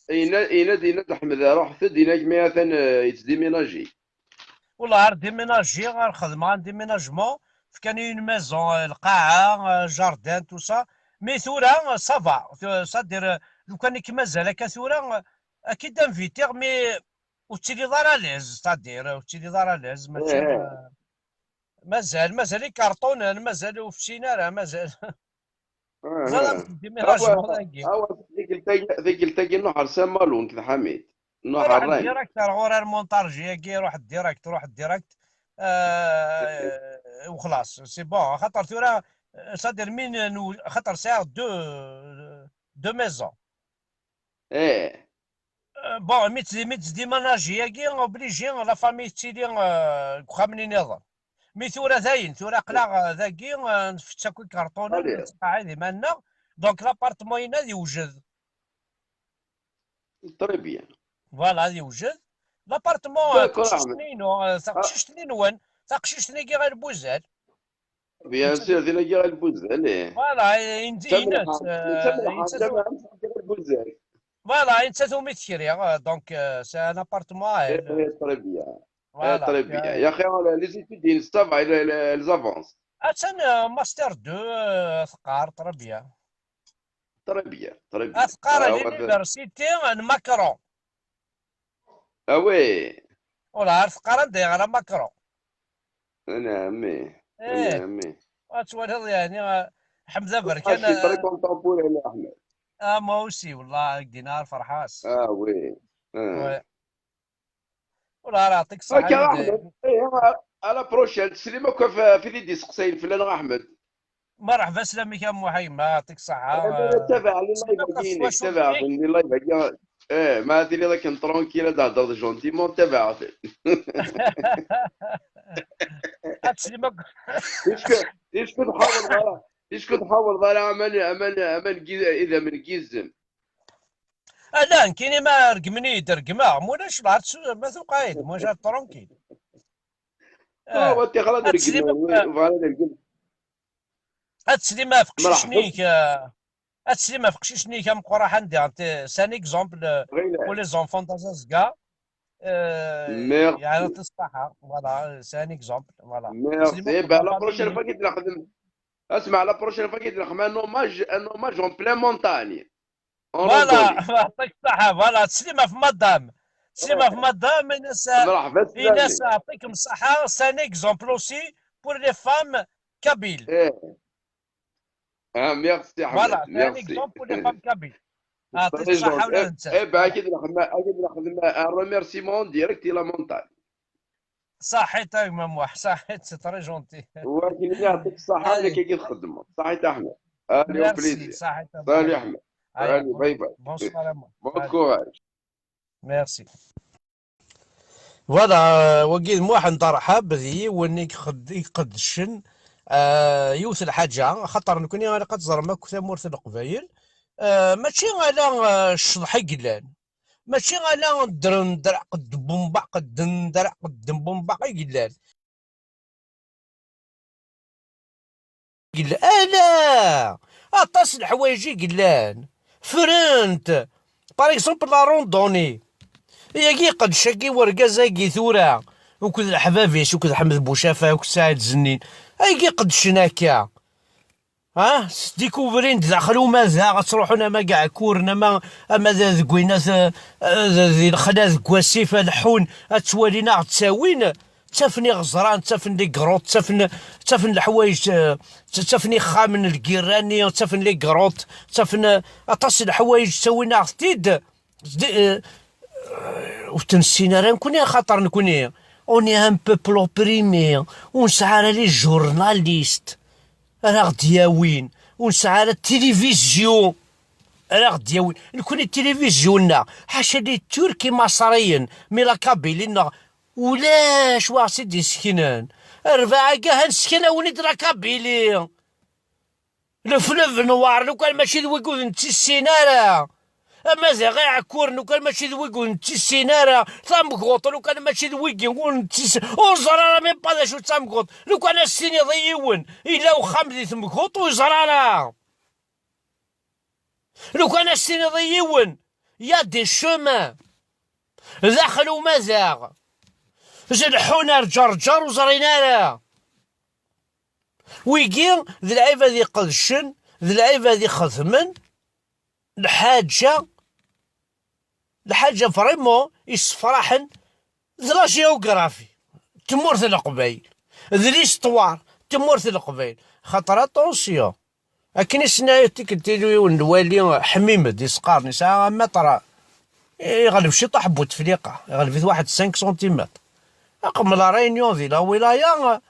Yenna-d, yenna-d, yenna-d Ḥmed, ruḥet-d, yenna-k mi atan, eh, yettdiminaji. Wallah, ar diminajiɣ, ar xedmeɣ un déménagement, fkan-iyi une maison, eh, lqaɛa, eh, jardin, tout ça. Mais tura, ça va. C'est-à-dire, eh, lukan i k-mazal akka tura, eh, ad k-id-invitiɣ, mais ur tettiliḍ ara à l'aise, c'est-à-dire, ur tettiliḍ ara à l'aise, mačči, eh, eh, mazal, mazal ikarṭunen, mazal ur fsin ara, mazal. Ah, ẓer ah. Amek déménagement-agi. Awa, awa, tikkelt-agi, tikkelt-agi nruḥ ar Saint-Malo, nekk d Ḥamid. Nruḥ ar Rennes. Direct ar ɣur ar Montargis-agi, ruḥ direct, ruḥ direct. Euh, وخلاص, c'est bon. Xaṭer tura, c'est-à-dire, min, xaṭer sɛiɣ deux, deux maisons. Eh. Euh, bon, mi tt-, mi ttdimanaji-agi, obligé, la famille tettili, euh, deg uxxam-nni niḍen. Mi tura dayen, tura aql-aɣ, euh, dagi, euh, nfett akk ikarṭunen, nettqaɛid iman-nneɣ. Donc, l'appartement-ina ad yewjed. Très bien. Voilà, ad yewjed. L'appartement, euh, d'accord, taqcict-nni inu, euh, taqcict-nni nwen, taqcict-nni ɣer Buzal. Bien sûr, tin-agi ɣer Lbuzal, eh. Voilà, eh, in-, ines, eh, ines, voilà, ines umi tekri, eh, donc, eh, c'est un appartement à elle. Eh, très bien. Voilà, eh, très bien. Ya axi, les études, ça va, elles, elles, elles avancent. Attan, eh, master deux, eh, teqqar, très bien. Très bien, très bien. Teqqar à l'université n Macron. Ah oui. Ula ar teqqar anda yeɣra Macron. Anɛam. Eh. Anɛam. Ad twaliḍ, yeɛni, eh, Ḥmed Aberkan, je suis très content pour elle, Ahmed. Ah, moi aussi, wallah, ak-d-iniɣ ar ferḥeɣ-as. Ah oui. Ah. Ouais. Ur ara, yeɛṭik ṣṣeḥḥa. Akka a Ḥmed. Ih, à la prochaine. Teslim akk ɣef, ɣef wid i d-iseqsayen fell-aneɣ a Ḥmed. Merḥba, slam-ik a Muḥ, a yemma, yeɛṭik ṣṣeḥḥa. Anabaɛ, tabaɛ li live-agi-inek, tabaɛ li live-agi. Eh, ma tiliḍ akken tranquille, ad d-thedreḍ gentiment, tabaɛ-ten. Ad teslim akk. Ticku, ticku tḥawleḍ ara, ticku tḥawleḍ ara aman, aman, aman n yiz-, idammen n yizem. Ala, nekkini ma regmen-iyi-d, regmeɣ, ma ulac lɛerc, ma tuqeɛ-d, ma ulac tranquille. Ah, wa ṭṭixer ad regmen, bɣan ad regmen. Ad teslim ɣef qcic-nni-k, ah, ad teslim ɣef qcic-nni-k ameqqran, anda, c'est un exemple, euh, pour les enfants d'Azazga. Euh, merci. Yeɛṭi ṣṣeḥḥa, voilà, c'est un exemple, voilà. Merci. Eh ben, la prochaine fois, ad d-nexdem, اسمع, la prochaine fois, ad d-nexdem un hommage, un hommage en pleine montagne. Voilà, yeɛṭik ṣṣeḥḥa, voilà, teslim ɣef madame. Teslim ɣef madame, Ines, Ines, yeɛṭikem ṣṣeḥḥa, c'est un exemple aussi pour les femmes kabyles. Ah, merci, Ahmed. Voilà, c'est un exemple pour les femmes kabyles. Yeɛṭik ṣṣeḥḥa. Eh ben, ad d-nexdem, ad d-nexdem un remerciement direct i la montagne. Ṣaḥit a gma Muḥ, ṣaḥit, c'est très gentil. Wakken yeɛṭik ṣṣeḥḥa, nekk i txeddmeḍ. Ṣaḥit a Ahmed. Allez, au plaisir. Salut Ahmed. Allez, bye bye. Bonsoir a Muḥ. Bon courage. Merci. Voilà, wagi d Muḥend Arḥab, d yiwen i ixed-, i iqeddcen, ah, yiwet n lḥaǧa, axaṭer nekkni ilaq ad teẓrem akk tamurt n Leqbayel, ah, mačči ala, ah, ccḍeḥ i yellan. Mačči ala ddren, dreɛ, qeddem, bumbaɛ, qeddem, dreɛ, qeddem, bumbaɛ i yellan. Yella, ala! Aṭas n leḥwayeǧ i yellan. Ffrent. Par exemple, la randonnée. Yagi iqeddec-agi wergaz-agi tura, akked leḥbab-is, akked Ḥmed Bucafa, akked Saɛid Zennin. Ayagi iqeddcen akka. Ha? Sdikuvrin-d daxel umadaɣ, ad truḥun ama Gaɛkuren, ama, ama d, deg winat, eh, eh, di lexla deg wasif, ad leḥḥun, ad ttwalin, ad ɣ-ttawin, ttafen iɣeẓran, ttafen les grottes, ttafen, ttafen leḥwayeǧ, eh, ttafen ixxamen n lgirra-nni, ttafen les grottes, ttafen, eh, aṭas n leḥwayeǧ, ttawin-aɣ-t-id. Zdi-, eh, ur t-nessin ara nekkni, axaṭer nekkni, on est un peuple opprimé, ur nesɛi ara les journalistes ara ɣ-d-yawin, ur nesɛi ara tilivizyu ara ɣ-d-yawin. Nekkni tilivizyu-nneɣ, ḥaca les Turcs, Imaṣriyen, mi la Kabylie-nneɣ, ulac wa ɣ-tt-id-iseknen. Rrbeɛ-agi, ha nesken-awen-id la Kabylie. Le fleuve noir, lukan mačči d wigud nettissin ara. Ama d Iɛekkuren, lukan mačči d wigud nettissin ara. Tamguṭ, lukan mačči d wigi ur nettissin. Ur ẓer ara même pas d acu d tamguṭ. Lukan ad s-tiniḍ i yiwen, yella uxxam di temguṭ, ur ẓer ara. Lukan ad s-tiniḍ i yiwen, y a des chemins. Daxel umadaɣ. Zelḥun ar Ǧerǧer ur ẓrin ara. Wigi d lɛibad iqedcen, d lɛibad ixedmen lḥaǧa, lḥaǧa vraiment issefraḥen d la géographie n tmurt n Leqbayel, d l'histoire n tmurt n Leqbayel. Xaṭer attention, akken i s-nniɣ tikkelt i yiwen n lwali, Ḥmimed, i s-qqaren, yesɛa un mètre, iɣleb ciṭuḥ n Bouteflika, iɣleb-it waḥed cinq centimètres. Aqemmer la Réunion di la wilaya,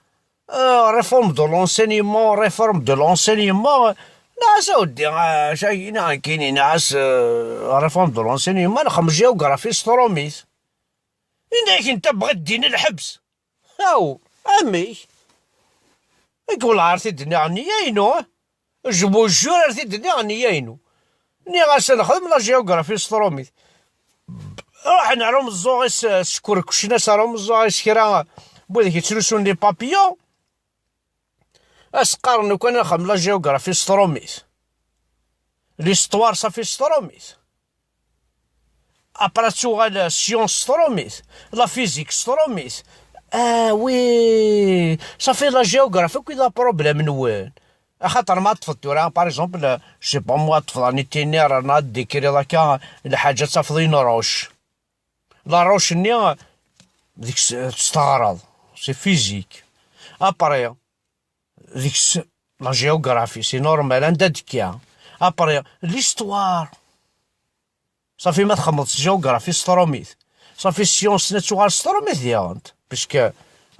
euh, réforme de l'enseignement, réforme de l'enseignement. Nniɣ-as a weddi, euh, acu-agi neɣ nekkini, nniɣ-as, euh, réforme de l'enseignement, nexdem géographie s trumit. Yenna-yak netta bɣa ddin lḥebs. Aw, amek? Nekk wellah ar t-id-nniɣ nniya-inu, eh? Je vous jure ar t-id-nniɣ nniya-inu. Nniɣ-as ad nexdem la géographie s trumit. Ruḥen ar umeẓẓuɣ-is, eh, skurkcen-as ar umeẓẓuɣ-is kra n wid yettlusun les papillons. As-qqaren lukan ad nexdem la géographie s trumit. L'histoire, safi s trumit. Après ad tuɣal science s trumit, la physique s trumit. Ah oui, safi la géographie akk i d aproblème-nwen. Axaṭer ma teṭṭfeḍ tura, par exemple, je sais pas moi, teṭṭfeḍ un itinéraire, rna ad d-tikriḍ akka lḥaǧa, ad tafeḍ une roche. La roche-nni deg-s teɣreḍ, c'est physique. Après, deg-s la géographie, c'est normal, anda d-tekka. Après, l'histoire. Safi ma txedmeḍ s géographie s trumit, Ṣafi science-nni ad tuɣal s trumit diɣen, puisque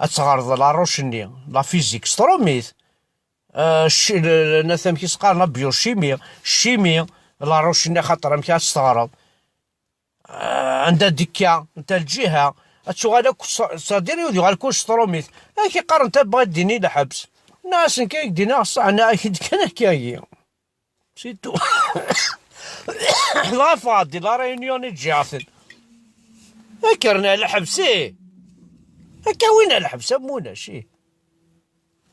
ad teɣreḍ la roche-nni, la physique s trumit. Euh, cci-, le, le, nat amek i s-qqaren, la biochimie, chimie, la roche-nni, axaṭer amek ad tt-teɣreḍ. Euh, anda d-ikka, anta lǧiha, ad tuɣal akk s-, c'est-à-dire, yuɣal kullec s trumit. Amek i qqaren, ta bɣa ddin i lḥebs. Nna-asen kan, i k-d-iniɣ ṣṣeḥ, nna-ak-d kan akka-agi. C'est tout. Dɣa ffɣeɣ-d di La Réunion i ǧǧiɣ-ten. Kkren ar lḥebs, ih. Akka win ar lḥebs am ulac, ih.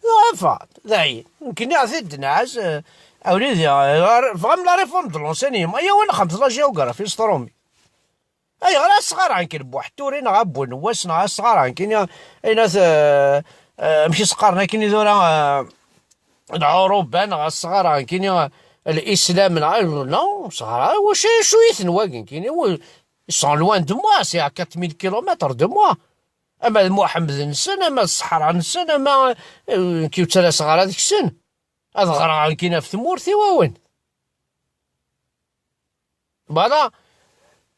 Dɣa ffɣeɣ-d, dayen. Nekkni ad t-id-nɛaz, eh, awlidi, eh, ɣer-, bɣam la réforme de l'enseignement. Ayaw ad nexdem la géographie s trumit. Ayɣer ad sɣareɣ nekkini Buḥturi neɣ Abu Nwas neɣ ad sɣareɣ nekkini ayen at, eh, eh, amek i s-qqaren akkin i tura, eh, lɛuruba neɣ ad sɣareɣ nekkini, eh, lislam neɣ, non, sɣareɣ, wacu, acu i ten wagi nekkini? Ils sont loin de moi, c'est à quatre mille kilomètres de moi. Ama d Muḥemmed-nsen, ama d ṣṣeḥra-nsen, ama, eh, nekki ur ttalaseɣ ara deg-sen. Ad ɣreɣ nekkini ɣef tmurt-iw, awen. Voilà.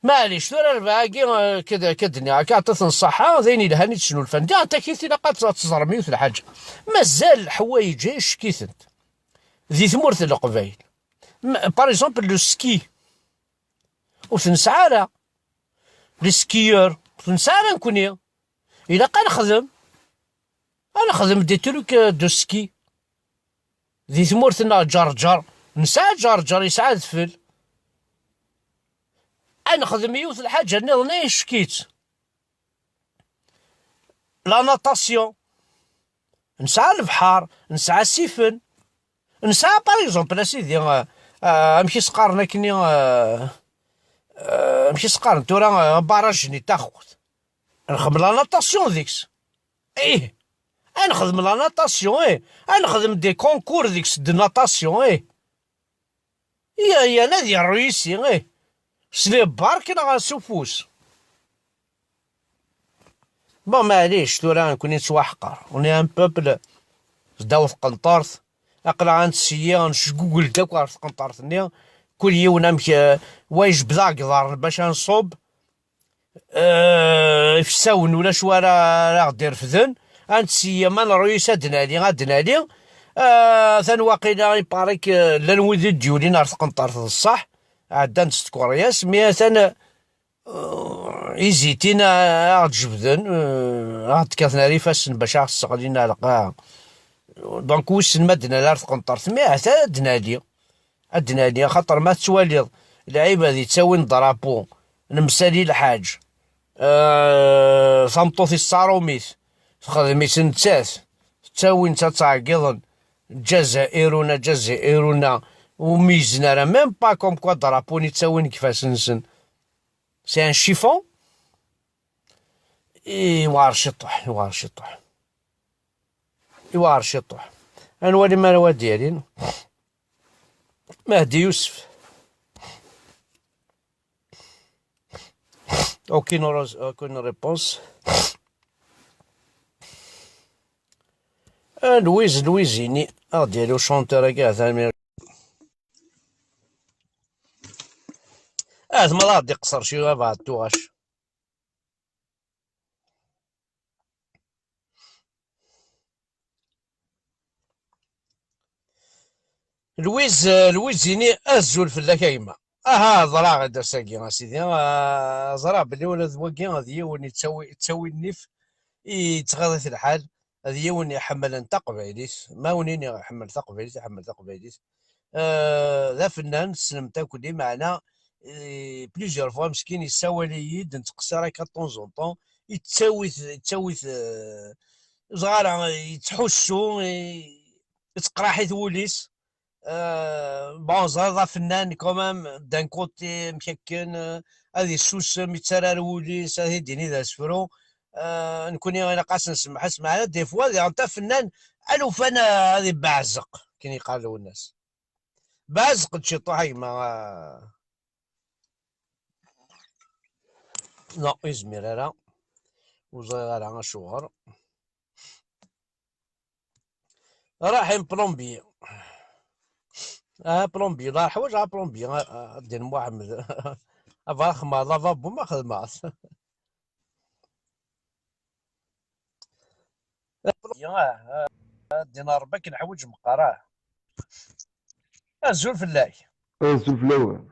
Maɛlic, tura rbeɛ-agi, eh, kad, kad nniɣ akka, aṭṭet n ṣṣaḥa, d ayen yelhan i d-snulfan. Diɣ, takit ilaq ad, ad teẓrem yiwet lḥaǧa. Mazal leḥwayeǧ-a icekk-itent di tmurt n Leqbayel. M-, par exemple, le ski. Ur t-nesɛi ara. Les skieurs, ur t-nesɛi ara nekkni. Ilaq ad nexdem. Ad nexdem des trucs, euh, de ski. Di tmurt-nneɣ Ǧerǧer, nesɛa Ǧerǧer, yesɛa adfel. Ad nexdem yiwet lḥaǧa nniḍen, ay icekk-itt. La natation. Nesɛa lebḥer, nesɛa sifen. Nesɛa, par exemple, a sidi, euh, euh, amek i s-qqaren akkenni, euh, euh, amek i s-qqaren tura, euh, barrage-nni Taxut. Nxeddem la natation deg-s. Ih. Ad nexdem la natation, ih. Ad nexdem des concours deg-s de natation, ih. Iya, iya, ad yerru yis-i, ih. S les barques neɣ s ufus. Bon, maɛlic, tura nekkni nettwaḥqer. On est un peuple, ddaw tqenṭert. Aql-aɣ ad ntseyyi, necgugel-d akk ɣer tqenṭert-nni. Kul yiwen amek, eh, wa ijbed aɣ-, iḍarren bac ad nṣubb. Eh, ifsawen ulac wara ara ɣ-d-irefden. Ad ntseyyi, ma nṛuy-is ad d-nali, ad d-nali. Eh, atan waqila, il paraît que llan wid i d-yulin ar tqenṭert d ṣṣeḥ. Ɛeddan-d s tkeryas, mi atan, eh, izitin a, a ɣ-d-jebden, eh, a ɣ-d-kkaten ar ifassen bac a ɣ-sseɣlin ar lqaɛa. Donc, wissen ma ad d-nali ar tqenṭert, mi ahat ad d-nali. Ad d-nali, axaṭer ma tettwaliḍ lɛibad yettawin drapeau n Msali Lḥaǧ, eh, tameṭṭut-is d taṛumit, texdem-itt nettat, ttawin-tt ad ttɛeggiḍen, Ǧazairuna, Ǧazairuna, ur meyyzen ara, même pas comme quoi drapeau-nni ttawin deg ifassen-nsen. C'est un chiffon. Iwɛer ciṭuḥ, iwɛer ciṭuḥ. Iwɛer ciṭuḥ. Ad nwali ma ara wa d-yalin. Mehdi Yusef. Aucune ros-, aucune réponse. Ah, Louise, Louise-ini, ad d-yali uchanteur-agi, atan mi-, ah, tma ad d-iqṣer cwiya, bɛed tuɣac. Louise, Louise-ini, azul fell-ak a gma. Aha, ẓriɣ-d ass-agi, a sidi. Ah, ẓriɣ belli ula d wagi d yiwen yettawi, yettawi nnif, yettɣiḍ-it lḥal, d yiwen iḥemmlen taqbaylit. Ma win iḥemmel taqbaylit, iḥemmel taqbaylit. Ah, d afennan, tessnem-t akk, di meɛna, eh, plusieurs fois, meskin, yessawal-iyi-d, nettqeṣṣir akka de temps en temps, yettawi-t, yettawi-t, eh, ẓɣara, yettḥussu, eh, yettqraḥ-it wul-is. Euh, bon, ẓriɣ d afennan, quand même, d'un côté, amek akken, euh, ad yessusem, yettarra ar wul-is, ad t-id-yini d asefru. Euh, nekkni ilaq ad s-nsemmeḥ, meɛna des fois, diɣen afennan, alufan, euh, ad ibeɛzeq, akken yeqqar Lwennas. Beɛzeq-d ciṭuḥ, a gma, euh, non, ur yezmir ara. Ur ẓriɣ ara acuɣer. Raḥim plombier. Ah, plombier, la ḥwaǧ, ah, plombier, ah, ah, Din Muḥemmed. Aba xedmeɣ lavabo, ma xedmeɣ-t. Ah, ah, ddin Ṛebbi akken ḥwaǧ meqqar, ah. Azul fell-ak. Azul fell-awen.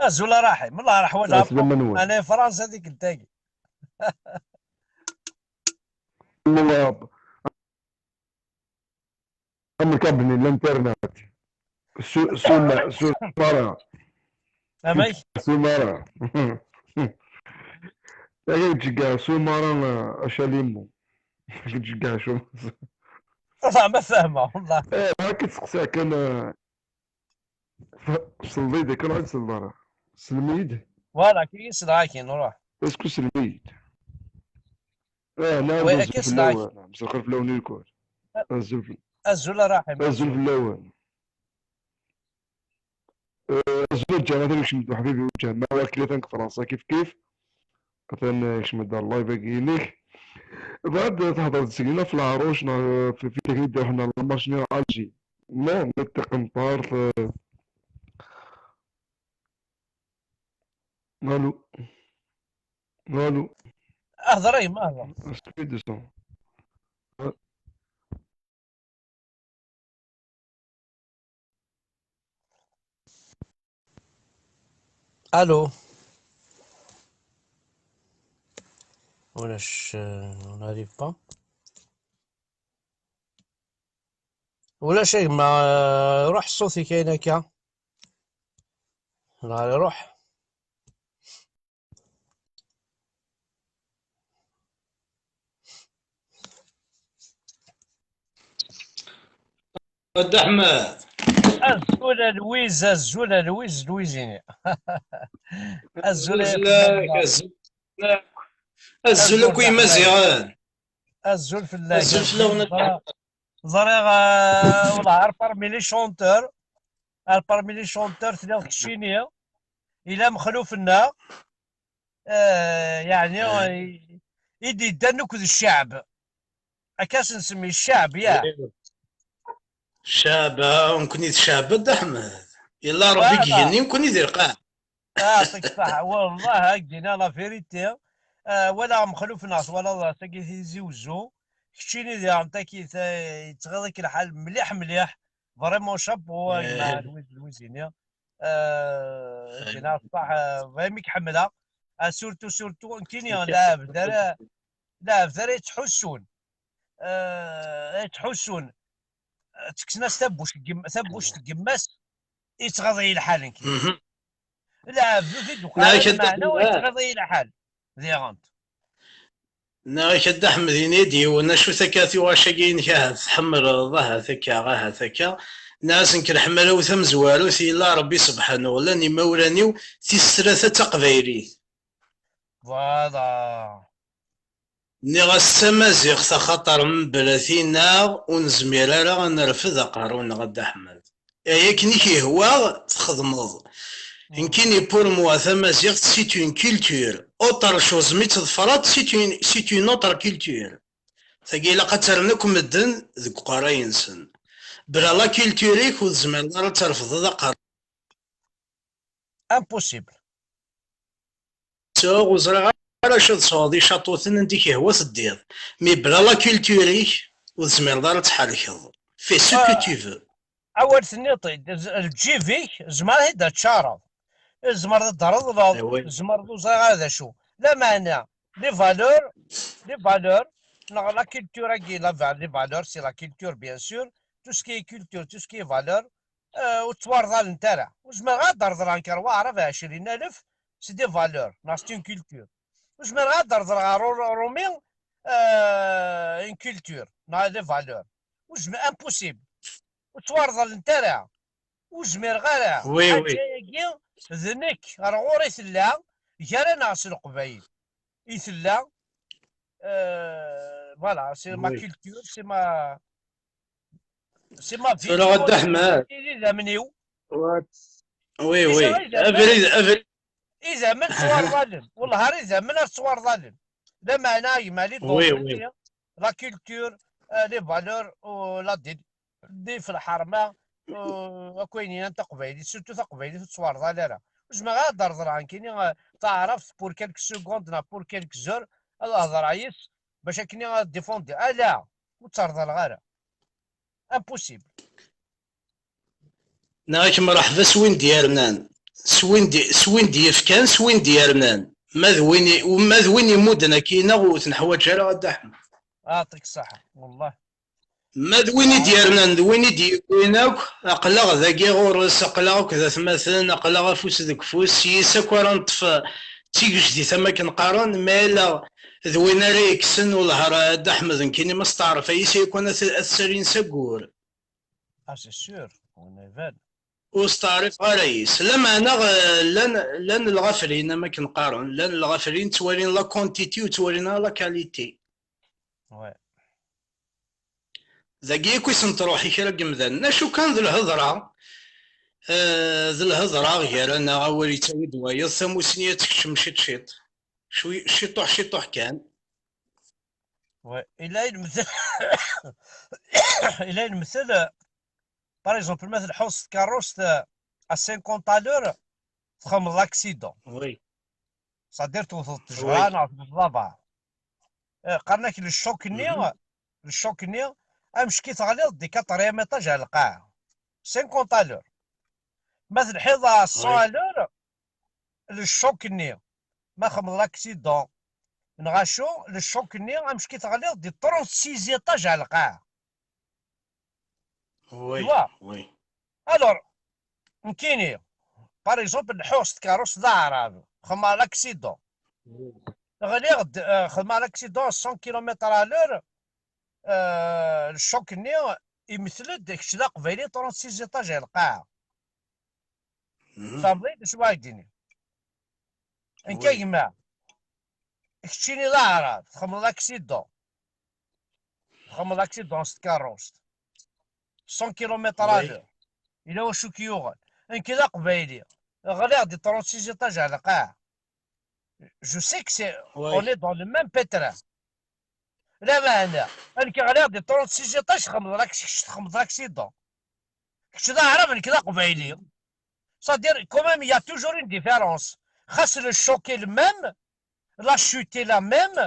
Azul a Raḥim, Allah ṛaḥwaǧ. Ɛeslama nwen. Ana Fransa tikkelt-agi. Am kabni l'internet. Su-, suma-, sumara. Amek? Sumara. Aya yettceggiɛ sumara, a Calimu. Yettceggiɛ sumara. Fahma, fahma, wallah. Eh, هاك تسقسى كان، eh, صليت كان عاد صلى. سلميد. Voilà, كي يسلم هاكي نروح. Est-ce que سلميد؟ اه، نعم، وي، أزول كي في الأول. نعم، مساء الخير في الأول الكل. أزول في، أزول راحي، أزول في الأول. آه، أزول جامعة، أنا كنت حبيبي وجامعة، واكل ثانك فرنسا كيف كيف. مثلا كنت مدار اللايف أكينيك. بعد تحضر تسقينا في العروش، نا-، في، في تكنيك ديال حنا المارشنير ألجي. نو، نتقن طار في، الو. الو. اهضر، اي ما اهضر. اسكت دو سون. الو. ولاش، on n'arrive pas. ولاش يا جماعة، روح الصوت كاين هكا. نهار يروح. ود أحمد. أزول لويز، أزول لويز، لويزيني. أزول يا أزول فنان. لك، أزول لك. أزول أزول لك وي فنان. مزيان. أزول فلاك. أزول فلاك. ضريغ، آه، والله عارف parmi les chanteurs، عارف parmi les chanteurs تليغ كشيني، إلا مخلوف لنا، آه، يعني، آه. ي-، يدي يدان نكد الشعب. أكاس نسمي الشعب، يا. إيه. الشعب، آه، نكوني الشعب، د أحمد. يلا ربي voilà. كيهني نكوني ذي القاع. آه، يعطيك الصحة. والله هاك دينا la vérité. آه، ولا مخلوف ناس، ولا الله ساقي تيزي وزو. كشيني ذي عم تاكي ثا-، يتغيرك الحال مليح مليح. Vraiment chapeau، إيه. مع لويز، لويزينيا. آه، إيه. دينا الصح، آه، vraiment كحملة. آه، surtout، surtout، كيني surtout لاعب دار، لاعب دار يتحسون. آه، يتحسون. تكسناس تبوش الجم-، تبوش الجماس. يتغضي الحال نكي. مهم. لا، في، في الدخان لا، شد معنا ويتغضي الحال. ذي غانت. ناغ كد أحمد ينيدي، ونا شو ثكاتي واشاقين كاها تحمل ظهر ثكا، غاها ثكا. ناس نكر حملة وثم زوالو، ثي الله ربي سبحانه، ولا نمولانيو، ثي السرثة تقبيلي. Voilà. Nniɣ-as d tamaziɣt, axaṭer mebla tinaɣ ur nezmir ara ad nerfed aqerru-nneɣ a Dda Ḥmed. Ay akken i k-ihwa txedmeḍ. Nekkini, pour moi, tamaziɣt c'est une culture. Autre chose, mi tḍefreḍ, c'est une, c'est une autre culture. Tagi ilaq ad terren akk medden deg uqerray-nsen. Bla la culture-ik ur tezmireḍ ara ad terfdeḍ aqerru. Impossible. Tuɣ ur ẓriɣ ara acu ad tesɛuḍ icaṭuten anda i k-ihwa teddiḍ. Mi bla la culture-ik ur tezmireḍ ara ad tḥerkeḍ. Fais ce que tu veux. Awal tenniḍ-t-id, lǧib-ik, tzemreḍ ad t-id-tcareḍ. Tzemreḍ ad d-treḍleḍ, tzemreḍ ur ẓriɣ ara d acu. Lameɛna, les valeurs, les valeurs, neɣ la culture-agi, la va-, les valeurs, c'est la culture, bien sûr, tout ce qui est culture, tout ce qui est valeur, euh, ur ttwarḍalent ara. Ur zmireɣ ad d-reḍleɣ nekk ar waɛrab ɛecrin alef, c'est des valeurs, neɣ c'est une culture. Ur zmireɣ ad d-reḍleɣ ar Ru-, Rumi, euh, une culture, neɣ des valeurs. Ur zmi-, impossible. Ur ttwarḍalent ara. Ur zmireɣ ara. Oui, oui. Ḥaǧa-agi d nekk, ar ɣur-i tella, gar-aneɣ s Leqbayel. I tella, euh, voilà, c'est ma culture, c'est ma, c'est ma vie. Tura a Dda Ḥmed. I d idammen-iw. Oui, oui. Idammen, abrid, abrid. Idammen ttwarḍalen. Wellah ar idammen ar ttwarḍalen. Lameɛna gma, les, oui, oui, la culture, euh, les valeurs, euh, la di-, di f lḥerma, euh, akk ayen yeɛnan taqbaylit, surtout taqbaylit ur tettwarḍal ara. Ur zmireɣ ad d-reḍleɣ nekkini, euh, taɛrabt pour quelques secondes neɣ pour quelques heures, ad hedreɣ yis-s bac akken ad défendiɣ. Ala, ur tt-rḍaleɣ ara. Impossible. Nniɣ-ak mreḥba s win d-yernan, s win d-, s win d-yefkan, s win d-yernan. Ma d win i, ma d win imudden akkin-a ur t-neḥwaǧ ara, a Dda Ḥmed. Aɛṭik ṣṣeḥḥa, wellah. Ma d win i d-yernan d win i d-yewwin akk, aql-aɣ dagi ɣur-s, aql-aɣ akk d atmaten, aql-aɣ afus deg ufus, s yis akk ara neṭṭef d tigejdit am akken qqaren, ma yella d win ara yekksen ulher a Dda Ḥmed, nekkini ma steɛref a yis yakan ad t-, ad t-salin s aggur. Ah, c'est sûr, on est val. Ur steɛrifeɣ ara yis. Lameɛna, eh, llan, llan lɣaflin, am akken qqaren, llan lɣaflin ttwalin la quantité ur ttwalin ara la qualité. Ouais. Dagi akk i sen-truḥ i kra n yimdanen. Acu kan d lhedra, eh, d lhedra gar-aneɣ, awal yettawi-d wayeḍ, tamusni ad tekcem ciṭ ciṭ. Cwi-, ciṭuḥ ciṭuḥ kan. Ouais. Et là, il me et là, il me euh, par exemple, ma tleḥḥuḍ s tkeṛṛust euh, à cinquante à l'heure, txedmeḍ l'accident. Oui. C'est-à-dire tewteḍ ttejra neɣ tewteḍ abar. Eh, qqaren-ak le choc-nni, le choc-nni, amcek i teɣliḍ di quatrième étage ar lqaɛa. Cinquante à l'heure. Ma telḥiḍ à cent à l'heure, le choc-nni. Ma txedmeḍ l'accident, neɣ acu, le choc-nni, amcek i teɣliḍ di trente-six étages ar lqaɛa. Oui, Tu vois ? Oui. Alors, nekkini, par exemple, leḥḥuɣ s tkeṛṛust d aɛrab, xedmeɣ l'accident. Ɣliɣ-d, euh, xedmeɣ l'accident à cent kilomètres à l'heure, euh, le choc-nni, imetel-d kečč d aqbayli trente-six étages ar lqaɛa. Mhm. Tfehmeḍ-iyi d acu ara k-d-iniɣ? Nekk a Oui. Gma, keččini d aɛrab, txedmeḍ accident. Txedmeḍ accident s tkeṛṛust. Cent kilomètres à Oui. l'heure. Yella wacu k-yuɣen. Nekk d aqbayli. Ɣliɣ di trente-six étages ar lqaɛa. Je sais que c'est, Oui. On est dans le même pétrin. Lameɛna, nekk ɣliɣ di trente-six étages, txedmeḍ lak-, kečč txedmeḍ l'accident. Kečč d aɛrab, nekk d aqbayli. C'est-à-dire, quand même, il y a toujours une différence. Xas le choc est le même, la chute est la même.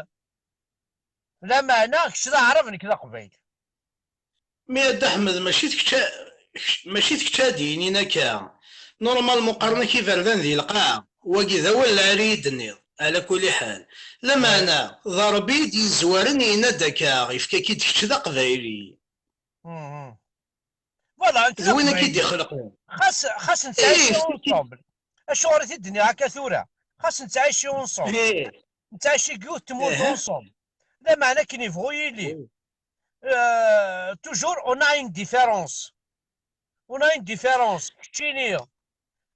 Lameɛna, kečč d aɛrab, nekk d aqbayli. Mi a Dda Ḥmed, mačči d kečč a-, kečč, mačči d kečč ad d-yinin akka. Normalement qqaren-ak iberdan di lqaɛa. Wagi d awal lɛali i d-tenniḍ. Ɛla kulli ḥal. Lameɛna, d Ṛebbi i d-yezwaren, yenna-d akka, yefka-k-id kečč d aqbayli. Mhm. Voilà, nekk D win akka i aqbayli. D-ixelqen. Xas, xas nettɛici Eh, ensemble. Acuɣer i t-id-nniɣ akka tura? Xas nettɛici ensemble. Eh, Nettɛici deg yiwet tmurt Eh. Ensemble. Lameɛna akken yebɣu yili. Oui. Euh, toujours, on a une différence. On a une différence. Keččini,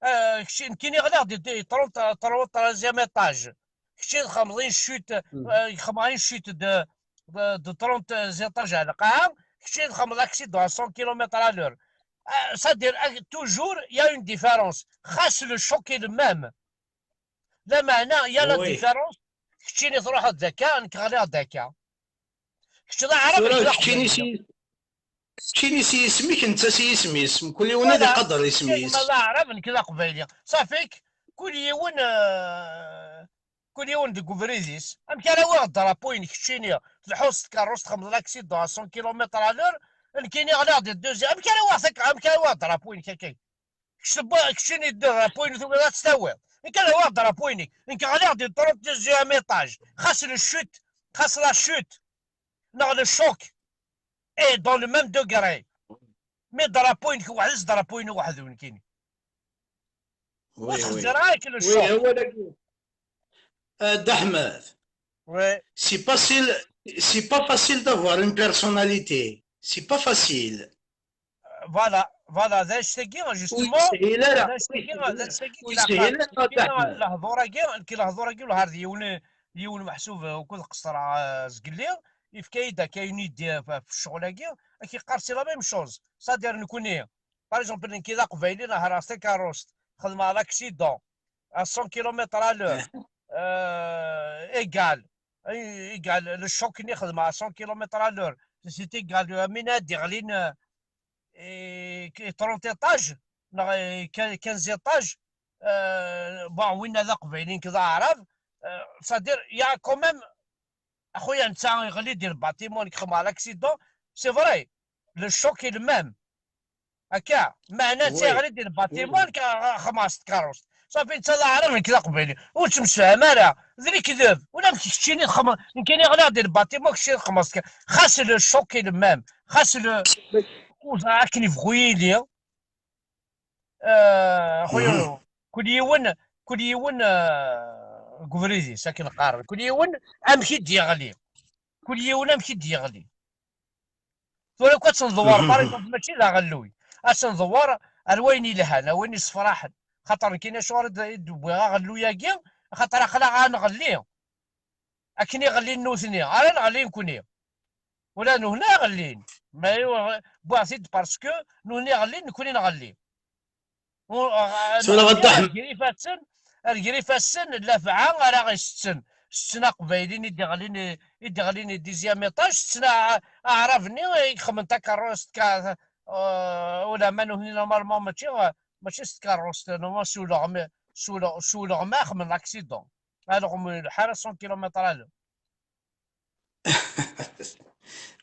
euh, kečči-, nekkini ɣliɣ di, di trente, trente-troisième étage. Kečči txedmeḍ une chute, Mhm. Euh, txedmeḍ une chute de, de, de trente étages ar lqaɛa. Kečči txedmeḍ accident à cent kilomètres à l'heure. Euh, c'est-à-dire, euh, toujours, il y a une différence. Xas le choc est le même. Lameɛna, il y a la Oui. Différence. Keččini truḥeḍ d akka, nekk ɣliɣ d akka. Kečč d aɛrab, Tura nekk d keččini aqbayli. si, keččini si yisem-ik, netta si yisem-is. Mkul yiwen ad Voilà. Iqader isem-is. Kečč ma d aɛrab, nekk d aqbayli. Ṣafi, kul yiwen, euh, kul yiwen deg ubrid-is. Amek ara awiɣ drapeau-inek keččini, tleḥḥuḍ s tkeṛṛust, txedmeḍ l'accident à cent kilomètres à l'heure, nekkini ɣliɣ di deuxième. Amek ara awiɣ tak-, amek ara awiɣ drapeau-inek akka? Kečč tewwi-, keččini drapeau-inu tugiḍ ad tt-tawiḍ. Nekk ad awiɣ drapeau-inek. Nekk ɣliɣ di trente-deuxième étage. Xas le chute, xas la chute, neɣ le choc, est dans le même degré. Mais drapeau-inek weḥd-s, drapeau-inu weḥd-u nekkini. Ur Oui, oui. xezzireɣ ara akken le Oui, choc. awal-agi. Euh, Dda Ḥmed, Oui. c'est pas facile, c'est pas facile d'avoir une personnalité. C'est pas facile. Voilà, voilà, d acu-agi, Ur justement, yeshil ara. d acu-agi, d acu-agi Ur yeshil ara, Dda Ḥmed. Lehdur-agi, nekk lehdur-agi ur har d yiwen, yiwen meḥsub, euh, ukud qeṣṣreɣ, euh, zgelli, yefka-yi-d akka une idée ɣef ccɣel-agi, ad k-yeqqar c'est la même chose. C'est-à-dire, nekkni, par exemple, nekk d aqbayli, nehreɣ takeṛṛust, xedmeɣ l'accident à cent kilomètres à l'heure, euh, égal, égal, le choc-nni xedmeɣ à cent kilomètres à l'heure, c'est égal, euh, min ad d-iɣlin, euh, et, et trente étages, neɣ, euh, quinze étages, euh, bon, winna d aqbayli, nekk d aɛrab, euh, c'est-à-dire, il y a quand même Xuya, netta yeɣli-d i lbatimun, yexdem l'accident. C'est vrai, le choc est le même. Akka, meɛna netta yeɣli-d i lbatimun, xemɣer s tkeṛṛust. Safi, netta d aɛrab, nekk d aqbayli. Ur ttemsefham ara. D lekdeb. Ula d keččini txemɣ-, nekkini ɣliɣ-d i lbatimun, keččini txemɣeḍ s tkeṛṛust. Xas le choc est le même. Xas le, ur ẓriɣ akken yebɣu yili. Ah, xuya, kul yiwen, kul yiwen, ah, deg ubrid-is, akken qqaren. Kul yiwen amek i d-yeɣli. Kul yiwen amek i d-yeɣli. Tura akk ad tt-nḍewwer, par exemple, mačči d aɣelluy. Ad tt-nḍewwer ar wayen yelhan, ar wayen yessefraḥen. Xaṭer nekkini acuɣer i d-, i d-wwiɣ aɣelluy-agi? Xaṭer aql-aɣ ad nɣelli. Akken i ɣellin nutni, ara nɣelli nekkni. Ula d nutni a ɣellin. Ma wwiɣ-t-id parce que nutni ɣellin, nekkni nɣelli. Ur, ɣ-, tura nɣelli ad ddḥem. Ar ger ifassen, ar ger ifassen n lafɛa ara ɣ-isetten. Setten aqbayliyen i d-iɣlin, i d-iɣlin i dixième étage, setten a-, aɛrab-nni i ixemmen takeṛṛust, ka-, euh, ulamma nutni normalement mačči, mačči s tkeṛṛust, normalement s uleɣma, s uleɣ-, s uleɣma xemmen l'accident. Alɣem lḥara cent kilomètres à l'heure.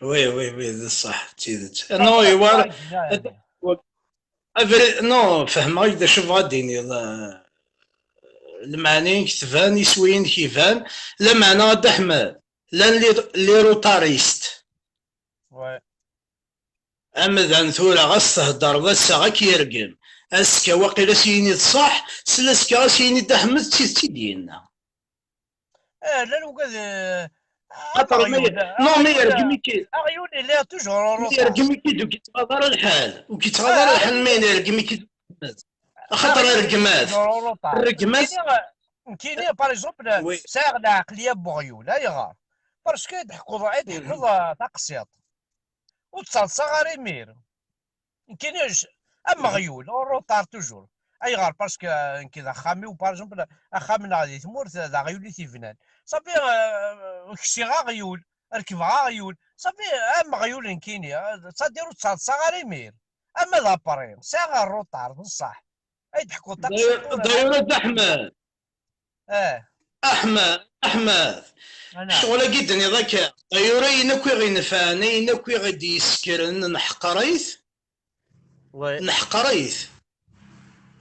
Oui, oui, oui, d ṣṣeḥ, d tidet. Non, iwar. Abrid, non, fehmeɣ-ak d acu bɣa d-tiniḍ. Eh, lmeɛna-inek tban, iswi-inek iban. Lameɛna, a Dda Ḥmed, llan les, les rotaristes. Ouais. Amdan tura, ɣas theddreḍ ass-a ad k-yergem, azekka waqila ad s-yini d ṣṣeḥ, sel azekka ad s-yini Dda Ḥmed d tidet i d-yenna. Eh, llan ugad, eh, xaṭer ma aɣyul, ye-, non, ma aɣyul, yergem-ik-id, aɣyul yella toujours en retard. Ma yergem-ik-id ur k-yettɣaḍ ara lḥal, ur k-yettɣaḍ ara lḥal ma yergem-ik-id. Axaṭer aɣyul rregmat, toujours en retard. Rregmat. Nekkini, nekkini, par exemple, oui, sɛiɣ lɛeqliya n weɣyul. Ayɣer? Parce que ad d-ḥkuḍ, ad d-ḥkuḍ, eh, taqsiṭ. Ur d-ttaḍsaɣ ara imir. Nekkini j-, am weɣyul, en retard toujours. Ayɣer? Parce que, euh, nekk d axxam-iw, par exemple, axxam-nneɣ di tmurt, d aɣyul i t-ibnan. Safi, euh, ksiɣ aɣyul, rekbeɣ aɣyul. Safi, am weɣyul nekkini, euh, c'est-à-dire ur ttaḍsaɣ ara imir. Ama d après, sɛiɣ en retard, d ṣṣeḥ. Ay d-ḥkuḍ taqsiṭ tura. D'ailleurs, a Dda Ḥmed, Eh. Aḥmed, Aḥmed, ccɣel-agi d-tenniḍ akka, ay ura ayen akk i ɣ-inefɛen, ayen akk i ɣ-d-yessekren, neḥqer-it, neḥqer-it.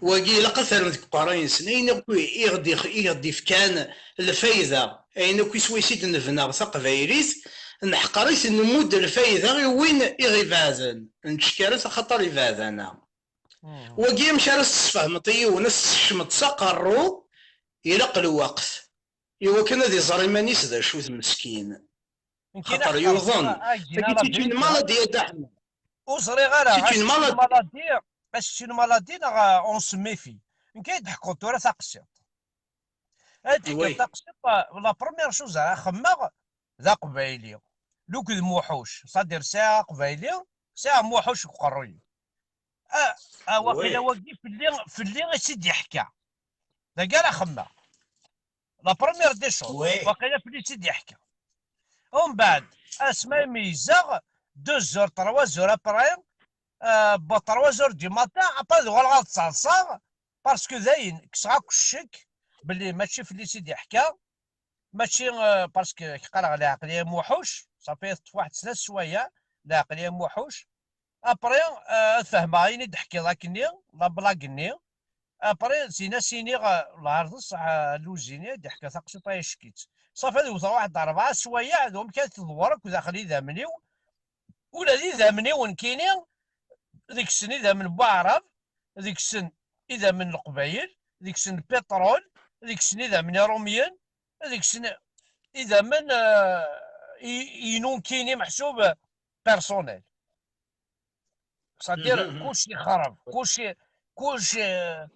Wagi ilaq ad t-rren deg uqerray-nsen, ayen akk i ɣ-d-ix-, i ɣ-d-ifkan lfayda, ayen akk iswayes i d-nebna taqbaylit, neḥqer-it, nmudd lfayda i win i ɣ-ibeɛden, nettcekkar-it axaṭer ibeɛd-aneɣ. Wagi amek ara s-tesfehmeḍ i yiwen, ad s-tsekcmeḍ s aqerru, ilaq lweqt i wakken ad iẓer iman-is d acu-t meskin. Xaṭer yuḍen. Tagi c'est une maladie, a Dda Ḥmed. Ur ẓriɣ ara, c'est une maladie, c'est une maladie neɣ on se méfie. Nekk ay d-ḥkuɣ tura taqsiṭ. Ay d-ḥkuɣ taqsiṭ, la première chose ara xemmeɣ d aqbayli. Luked Muḥuc, c'est-à-dire sɛiɣ aqbayli, sɛiɣ Muḥuc deg uqerruy-iw. Ah, ah, waqila wagi fell-i, fell-i i tt-id-yeḥka. Dagi ara xemmeɣ. La première des choses, waqila fell-i i tt-id-yeḥka. Umbeɛd, asma i meyyzeɣ, deux heures, trois heures après, euh, ba trois heures du matin, après ad uɣaleɣ ad ttaḍsaɣ, parce que dayen, kkseɣ akk ccek belli mačči fell-i i tt-id-yeḥka, mačči, euh, parce que qqareɣ lɛeqliya Muḥuc, safi teṭṭef waḥed snat sswayeɛ, lɛeqliya Muḥuc. Après, euh, ad fehmeɣ ayen i d-teḥkiḍ akkenni, la blague-nni. Après, sin as-iniɣ, euh, lɛerḍ ṣṣeḥ, euh, luzin i d-yeḥka taqsiṭ-a icekk-itt. Safi ad wteɣ waḥed rebɛa sswayeɛ, d wamek ad tḍewwer akk daxel idammen-iw. Ula d idammen-iw nekkini, deg-sen idammen n waɛrab, deg-sen idammen n leqbayel, deg-sen lpiṭrul, deg-sen idammen irumyen, deg-sen idammen, euh, i-, inu nekkini meḥsub personnel. C'est-à-dire, mhm, mhm, kullec yexreb, kullec, kullec, euh,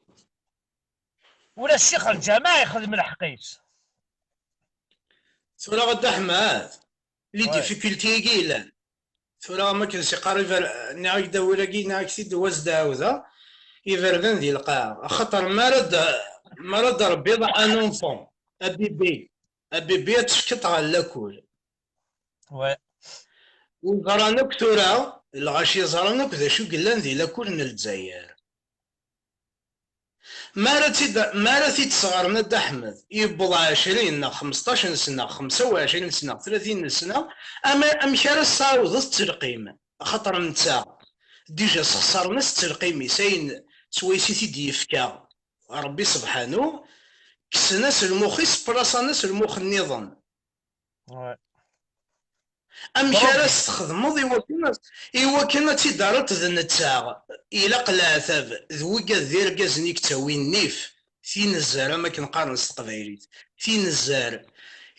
ula ccix lǧameɛ yexdem lḥeqq-is. Tura a Dda Ḥmed, les difficultés-agi yellan. Tura am akken s-iqqar iber-, nniɣ-ak-d awal-agi, nniɣ-ak-t-id, wa s-d-ɛawdeɣ, iberdan di lqaɛa. Axaṭer mi ara d-, mi ara d-rebbiḍ un enfant, a bibi, a bibi, ad tefkeḍ ɣer lakul. Ur ẓran akk tura, lɣaci ẓran akk d acu yellan di lakul n Lezzayer. Mi ara tt-id-, mi ara t-id-sɣaren a Dda Ḥmed, yewweḍ ɛecrin neɣ xemseṭṭac n sna, xemsa u ɛecrin sna, tlatin n sna, ama, amek ara s-tɛawdeḍ ttelqim? Axaṭer netta, dija sxesren-as ttelqim-is, ayen s wayes i t-id-yefka Ṛebbi sebḥanu, kksen-as lmux-is, plaṣan-as lmux nniḍen. Ouais. Amek ara s-txedmeḍ iwakken, iwakken ad tt-id-terreḍ d netta? Ilaq leɛtab d wigad d irgazen i yettawin nnif, tinzar, am akken qqaren s teqbaylit, tinzar.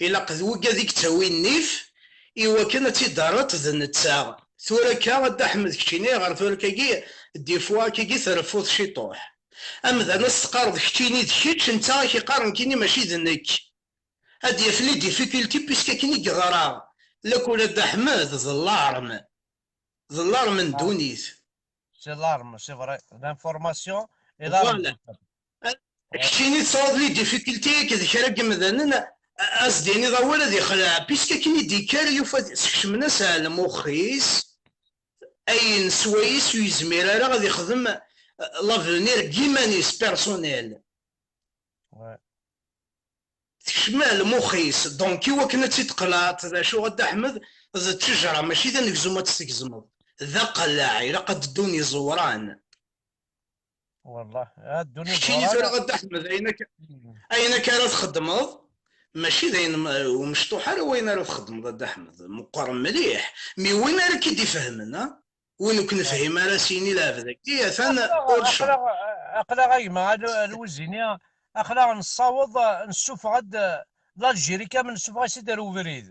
Ilaq d wigad i yettawin nnif iwakken ad tt-id-terreḍ d netta. Tura akka, a Dda Ḥmed, keččini ɣer tura akkagi, des fois akkagi treffuḍ ciṭuḥ. Amdan ad s-teqqareḍ keččini d kečč, netta ad k-iqqar nekkini mačči d nekk. Ad d-yaf les difficultés, puisque akken i yeɣra lakul a Dda Ḥmed, d larme. D larme n ddunit. C'est larme, c'est vrai. L'information est larme. Voilà. Keččini tesɛuḍ les difficultés akked kra n yemdanen, a-, a s-d-tiniḍ awal ad ixleɛ, puisque akken i d-yekker yufa sekcmen-as ar lmux-is ayen s wayes ur yezmir ara ad ixdem, euh, l'avenir n yiman-is personnel. Ouais. Tekcem ar lmux-is. Donc, iwakken ad tt-id-tqelɛeḍ, d acu, a Dda Ḥmed, d ttejra, mačči d anegzum ad tt-tgezmeḍ. D aqelleɛ, ilaq ad d-ddun iẓewran. Wallah, ad ddun Keččini iẓewran. Tura, a Dda Ḥmed, ayen akka, ayen akka ara txedmeḍ, mačči d ayen m-, ur mecṭuḥ ara wayen ara txedmeḍ, a Dda Ḥmed. Meqqer mliḥ. Mi win ara k-id-ifehmen, a? Win ur k-nefhim ara s yini lɛebd-agi, atan ur tcum. Aql-aɣ, aql-aɣ a gma Al-, Alwizini, aql-aɣ nessaweḍ, nessufeɣ-d, l'Algérie kamel nessufeɣ-as-id ar ubrid.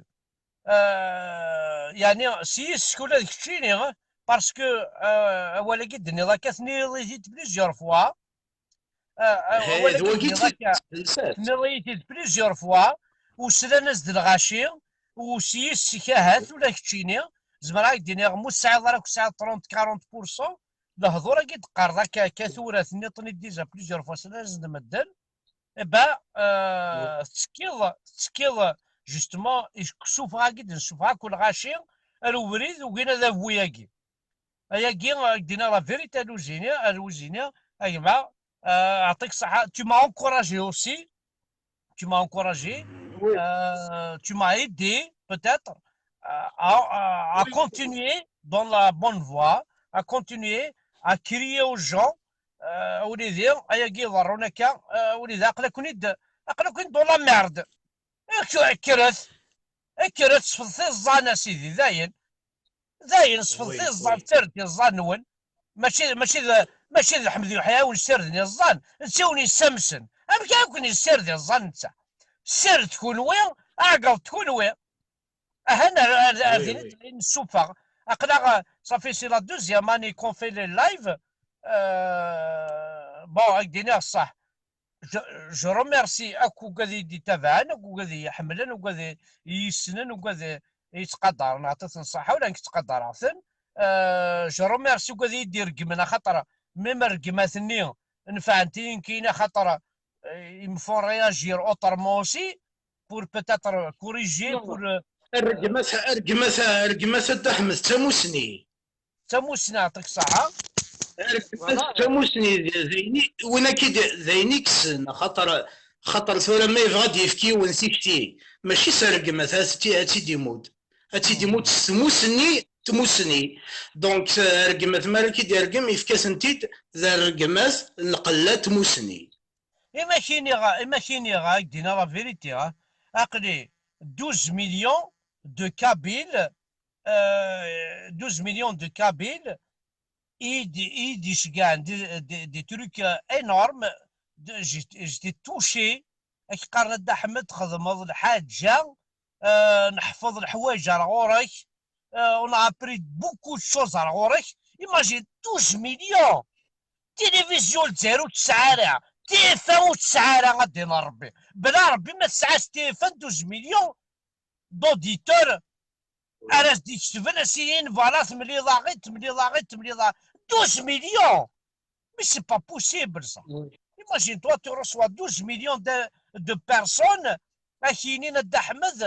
Euh, yeɛni, s yis-k ula d keččini, parce que, euh, awal-agi d-tenniḍ akka, tenniḍ-it-id plusieurs fois. Ah, ah, He, awal d wagi akken tenniḍ akka, d-telsa. Tenniḍ-iyi-t-id plusieurs fois, u slan-as-d lɣaci, u s yis-k ahat ula d keččini, zemreɣ ad k-d-iniɣ, mu tesɛiḍ ara, ku tesɛiḍ trente, quarante pour cent, lehdur-agi d-qqareḍ akka, akka tura, tenniḍ-ten-id déjà plusieurs fois, slan-as-d medden, eh ben, euh, tettekkiḍ, tettekkiḍ, justement, i ssufeɣ-agi d-nessufeɣ akk lɣaci, ar ubrid, ugin ad abu-agi. Ayagi, ad k-d-iniɣ la vérité, a Luzini, a Luzini, a gma, euh, Atik Saha, tu m'as encouragé aussi. Tu m'as encouragé. Oui. Euh, tu m'as aidé, peut-être, euh, à, à, à Oui. Continuer dans la bonne voie, à continuer à crier aux gens. Euh, وليدي، ayagi iḍerrun akka, euh, وليدي، aql-aken-id, aql-aken-id dans la merde. Kkret, kkret, sfeḍet iẓẓan, a sidi, dayen. Dayen, sfeḍet Oui, iẓẓan, oui. ssirdet iẓẓan-nwen. Mačči, mačči d, mačči d Ḥmed Yuḥya i wen-ssirden iẓẓan, netta i wen-yessamsen. Amek ara ken-yessired iẓẓan netta? Ssired kunwi, ɛeggeḍ kunwi. Ahan ar, ar, ar Oui, din oui. i nessufeɣ. Aql-aɣ, safi, c'est la deuxième année qu'on fait les lives. Euh, bon, ad k-d-iniɣ ṣṣeḥ. Je, je remercie akk ugad i d-itabaɛen, akk ugad i iḥemmlen, ugad i, i yessnen, ugad i, i yettqadaren, ɛṭit n ṣṣeḥḥa, ula nekk ttqadareɣ-ten. Euh, je remercie ugad i d-ireggmen, axaṭer même rregmat-nni nefɛent-iyi nekkini, axaṭer, euh, ils me font réagir autrement aussi, pour peut-être corriger, Non. Pour, euh, Rregmat, rregmat, rregmat a Dda Ḥmed d tamusni. d tamusni, ɛṭik ṣṣeḥḥa. Rregmat d tamusni, d, d ayen i, win akka i d, d ayen i yessen, axaṭer, axaṭer tura ma yebɣa ad d-yefk yiwen tikti, mačči s rregmat ad tt-, ad tt-id-imudd. Ad tt-id-imudd s tmusni, tmusni. Donc, euh, rregmat, mi ara k-id-irgem, yefka-tent-id d rregmat n lqella, tmusni. Ima k-iniɣ, ima k-iniɣ, ad k-d-iniɣ la vérité, hein. Aql-i douze millions de Kabyles, euh, douze millions de Kabyles, i d-, i d-iceggɛen des, des, des trucs, euh, énormes. De, j'ai, j'étais touché. Ad k-qqaren a Dda Ḥmed, txedmeḍ lḥaǧa, euh, neḥfeḍ leḥwayeǧ ar ɣur-k, euh, on a appris beaucoup de choses ar ɣur-k. Imagine, douze millions. Télévision Lezzayer ur tesɛi ara, T F un ur tesɛi ara, ad d-iniɣ Rebbi. Bla Rebbi ma tesɛa T F un douze millions d'auditeurs, ara s-d-iketben, a s-inin, voilà, temliḍ-aɣ-id, temliḍ-aɣ-id, temliḍ-aɣ-, douze millions. Mais c'est pas possible, ça. Oui. Imagine-toi, tu reçois douze millions de, de personnes, ad k-inin a Dda Ḥmed,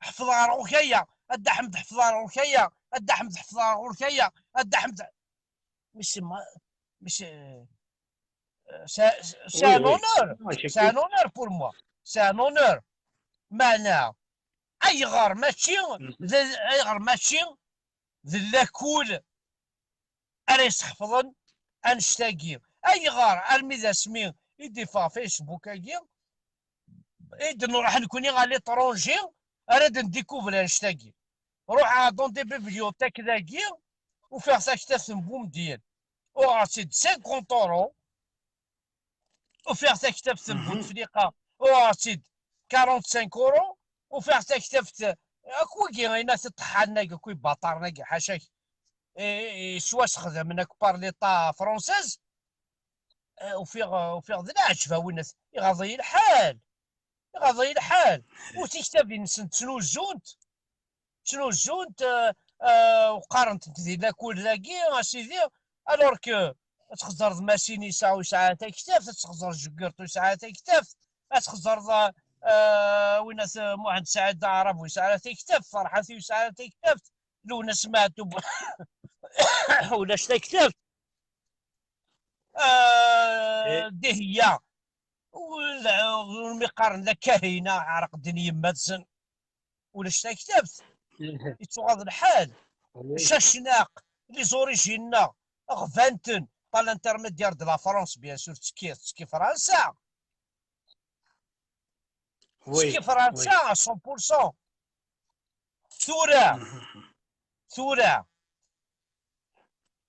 ḥfeḍ ɣer ɣur-k aya, a Dda Ḥmed, ḥfeḍ ɣer ɣur-k aya, a Dda Ḥmed, ḥfeḍ ɣer ɣur-k aya, a Dda Ḥmed. Mais c'est ma-, mais c'est, C'est c'est un honneur. C'est un honneur pour moi. C'est un honneur. Meɛna, ayɣer mačči d, ayɣer mačči d lakul ara yesḥefḍen annect-agi? Ayɣer armi d asmi i d-iffeɣ Facebook-agi, i d-nruḥ nekkni à l'étranger, ara d-ndikuvri annect-agi? Ruḥeɣ dans des bibliothèques dagi, ufiɣ taktabt n Boumediene, uɣeɣ-tt-id cinquante euros. Ufiɣ taktabt n Bouteflika, uɣeɣ-tt-id quarante-cinq euros. Ufiɣ taktabt akk wigi, inat iṭeḥḥanen-agi, akk ibaṭaren-agi, ḥaca-k, i, i, yettwasexdamen akk par l'État française. Eh, ufiɣ, ufiɣ d leɛǧeb, a winat, iɣaḍ-iyi lḥal. Iɣaḍ-iyi lḥal. U tiktabin-nsen ttnuzunt, ttnuzunt, eh, eh, u qqarent-tent di lakul dagi, a sidi, alors que ad txeẓẓreḍ Masin yesɛa, yesɛa taktabt, ad txeẓẓreḍ Jugurṭu yesɛa taktabt, ad txeẓẓreḍ, eh, winat, eh, Muḥend Saɛid Aɛrab yesɛa taktabt, Ferḥat yesɛa taktabt, Lwennas Meɛtub ulac taktabt. Eh, Dihya, u-, umi qqaren la Kahina, ɛerqen yemma-tsen. Ulac taktabt, yettuɣaḍ lḥal. Cacnaq, les origines-nneɣ ɣban-ten par l'intermédiaire de la France, bien sûr, tekki, tekki Fransa. Tekki Fransa à cent pour cent. Tura, tura,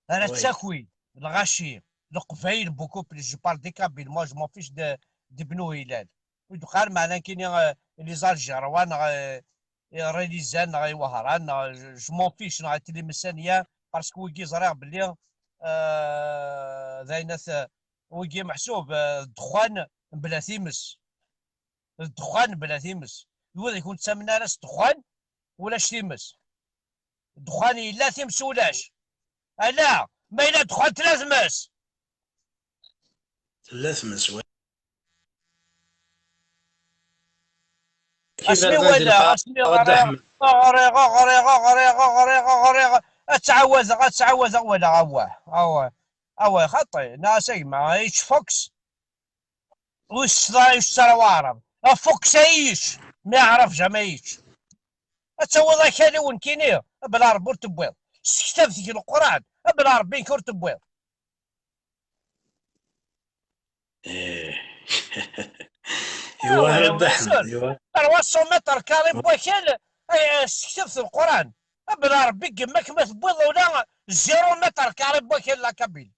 ara ttakin lɣaci, Leqbayel, beaucoup plus, je parle des Kabyles, moi je m'en fiche de, de Bnou Hilal. Ur d-qqar meɛna nekkini, euh, les Algérois, neɣ, euh, i Rélizan, neɣ i Wehran, neɣ, je, je m'en fiche, neɣ i Tlemsania, parce que wigi ẓriɣ belli, euh, d ayen at, wigi meḥsub, euh, ddexxan mebla times. D ddexxan bla times. D wid i ur nettamen ara s ddexxan, ulac times. Ddexxan yella, times ulac. Ala, ma yella ddexxan tella tmes. Tella tmes, wa. Asmi walaɣ, asmi ɣriɣ, ɣriɣ, ɣriɣ, ɣriɣ, ɣriɣ, ɣriɣ, ɣriɣ, ad ttɛawadeɣ, ad ttɛawadeɣ, walaɣ, awah, awah, awah, xaṭi, nniɣ-as a gma, H Fox. Ur s-, ur s-ttara waɛrab. Afuk-s a yečč, mi aɛrab jamais yečč. Ad tawiḍ akal i unekkini, bla Rebbi ur tewwiḍ. S tektabt deg Leqran, bla Rebbi nekk ur tewwiḍ. Eh. Iwa ara Dda Ḥmed, iwa. Trois cents mètres carrés n wakal, ay, ay, s tektabt n Leqran. Bla Rebbi, gma-k ma tewwiḍ ula zéro mètre carré n wakal la Kabyle.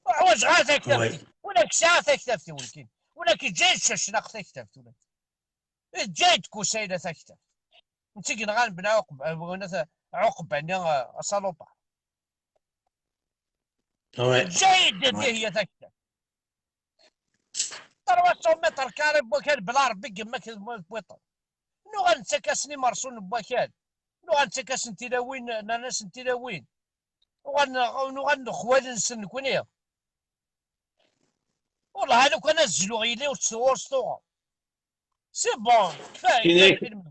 Ur ḥwaǧeɣ ara taktabt-ik. Ula k-sɛiɣ taktabt-iw nekkini. Ula k-ǧǧa-yi-d Cacnaq taktabt, ula. Ǧǧa-yi-d Kusayla taktabt. Netta i yenɣan Bla Ɛuqba, Bla Ɛuqba-nni, a, asaluṭar. Ǧǧa-yi-d Dihya taktabt. Trois cents mètres carrés n wakal, bla Rebbi gma-k d wiṭṭen. Nuɣal nettak-asen imerṣulen n wakal. Nuɣal nettak-asen tilawin, nerna-asen tilawin. Uɣal neɣ-, nuɣal nexwal-nsen nekni. Wellah, lukan ad zluɣ yili ur tt-, ur s-tuɣeḍ. C'est bon, kfaya, kfaya lfilm.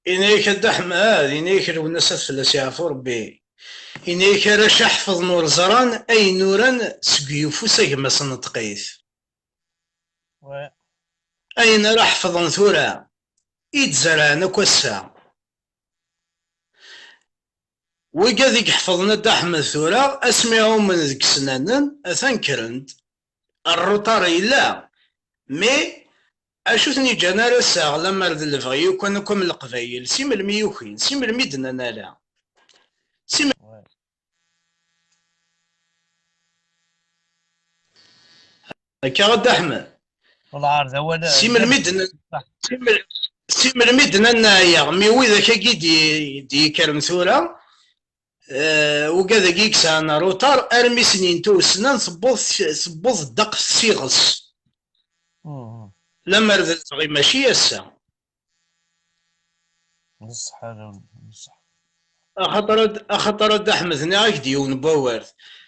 Ini-ak a Dda Ḥmed, ini-ak Lwennas ad fell-as yeɛfu Rebbi. Ini-ak arrac ḥefḍen ur ẓran ayen uran seg yufus a gma-s neṭqit. Ouais. Ayen ara ḥefḍen tura, i d-zerɛen akk ass-a. Wigad i iḥefḍen a Dda Ḥmed tura, asmi ɛumen deg isennanen, atan kkren-d. Rruṭar yella, mais acu ten-iǧǧan ar ass-a, lemmer d lebɣi yukan akk am Leqbayel, si melmi yukin, si melmi i d-nnan ala? Si melmi? Ouais. Akka a Dda Ḥmed. Wellah, ar d awal, si melmi d-nnan, si mel-, si melmi d-nnan neɛya, mi widak-agi d-, d-yekkren tura, eh, ugad-agi i yesɛan aruṭar, armi snin tussna tewweḍ, tewweḍ ddeq tsiɣes. Mhm. Lemmer d lebɣi mačči ass-a. D ṣṣeḥ, ala, d ṣṣeḥ. Axaṭer ad, axaṭer a Dda Ḥmed, nniɣ-ak-d yiwen n wawal.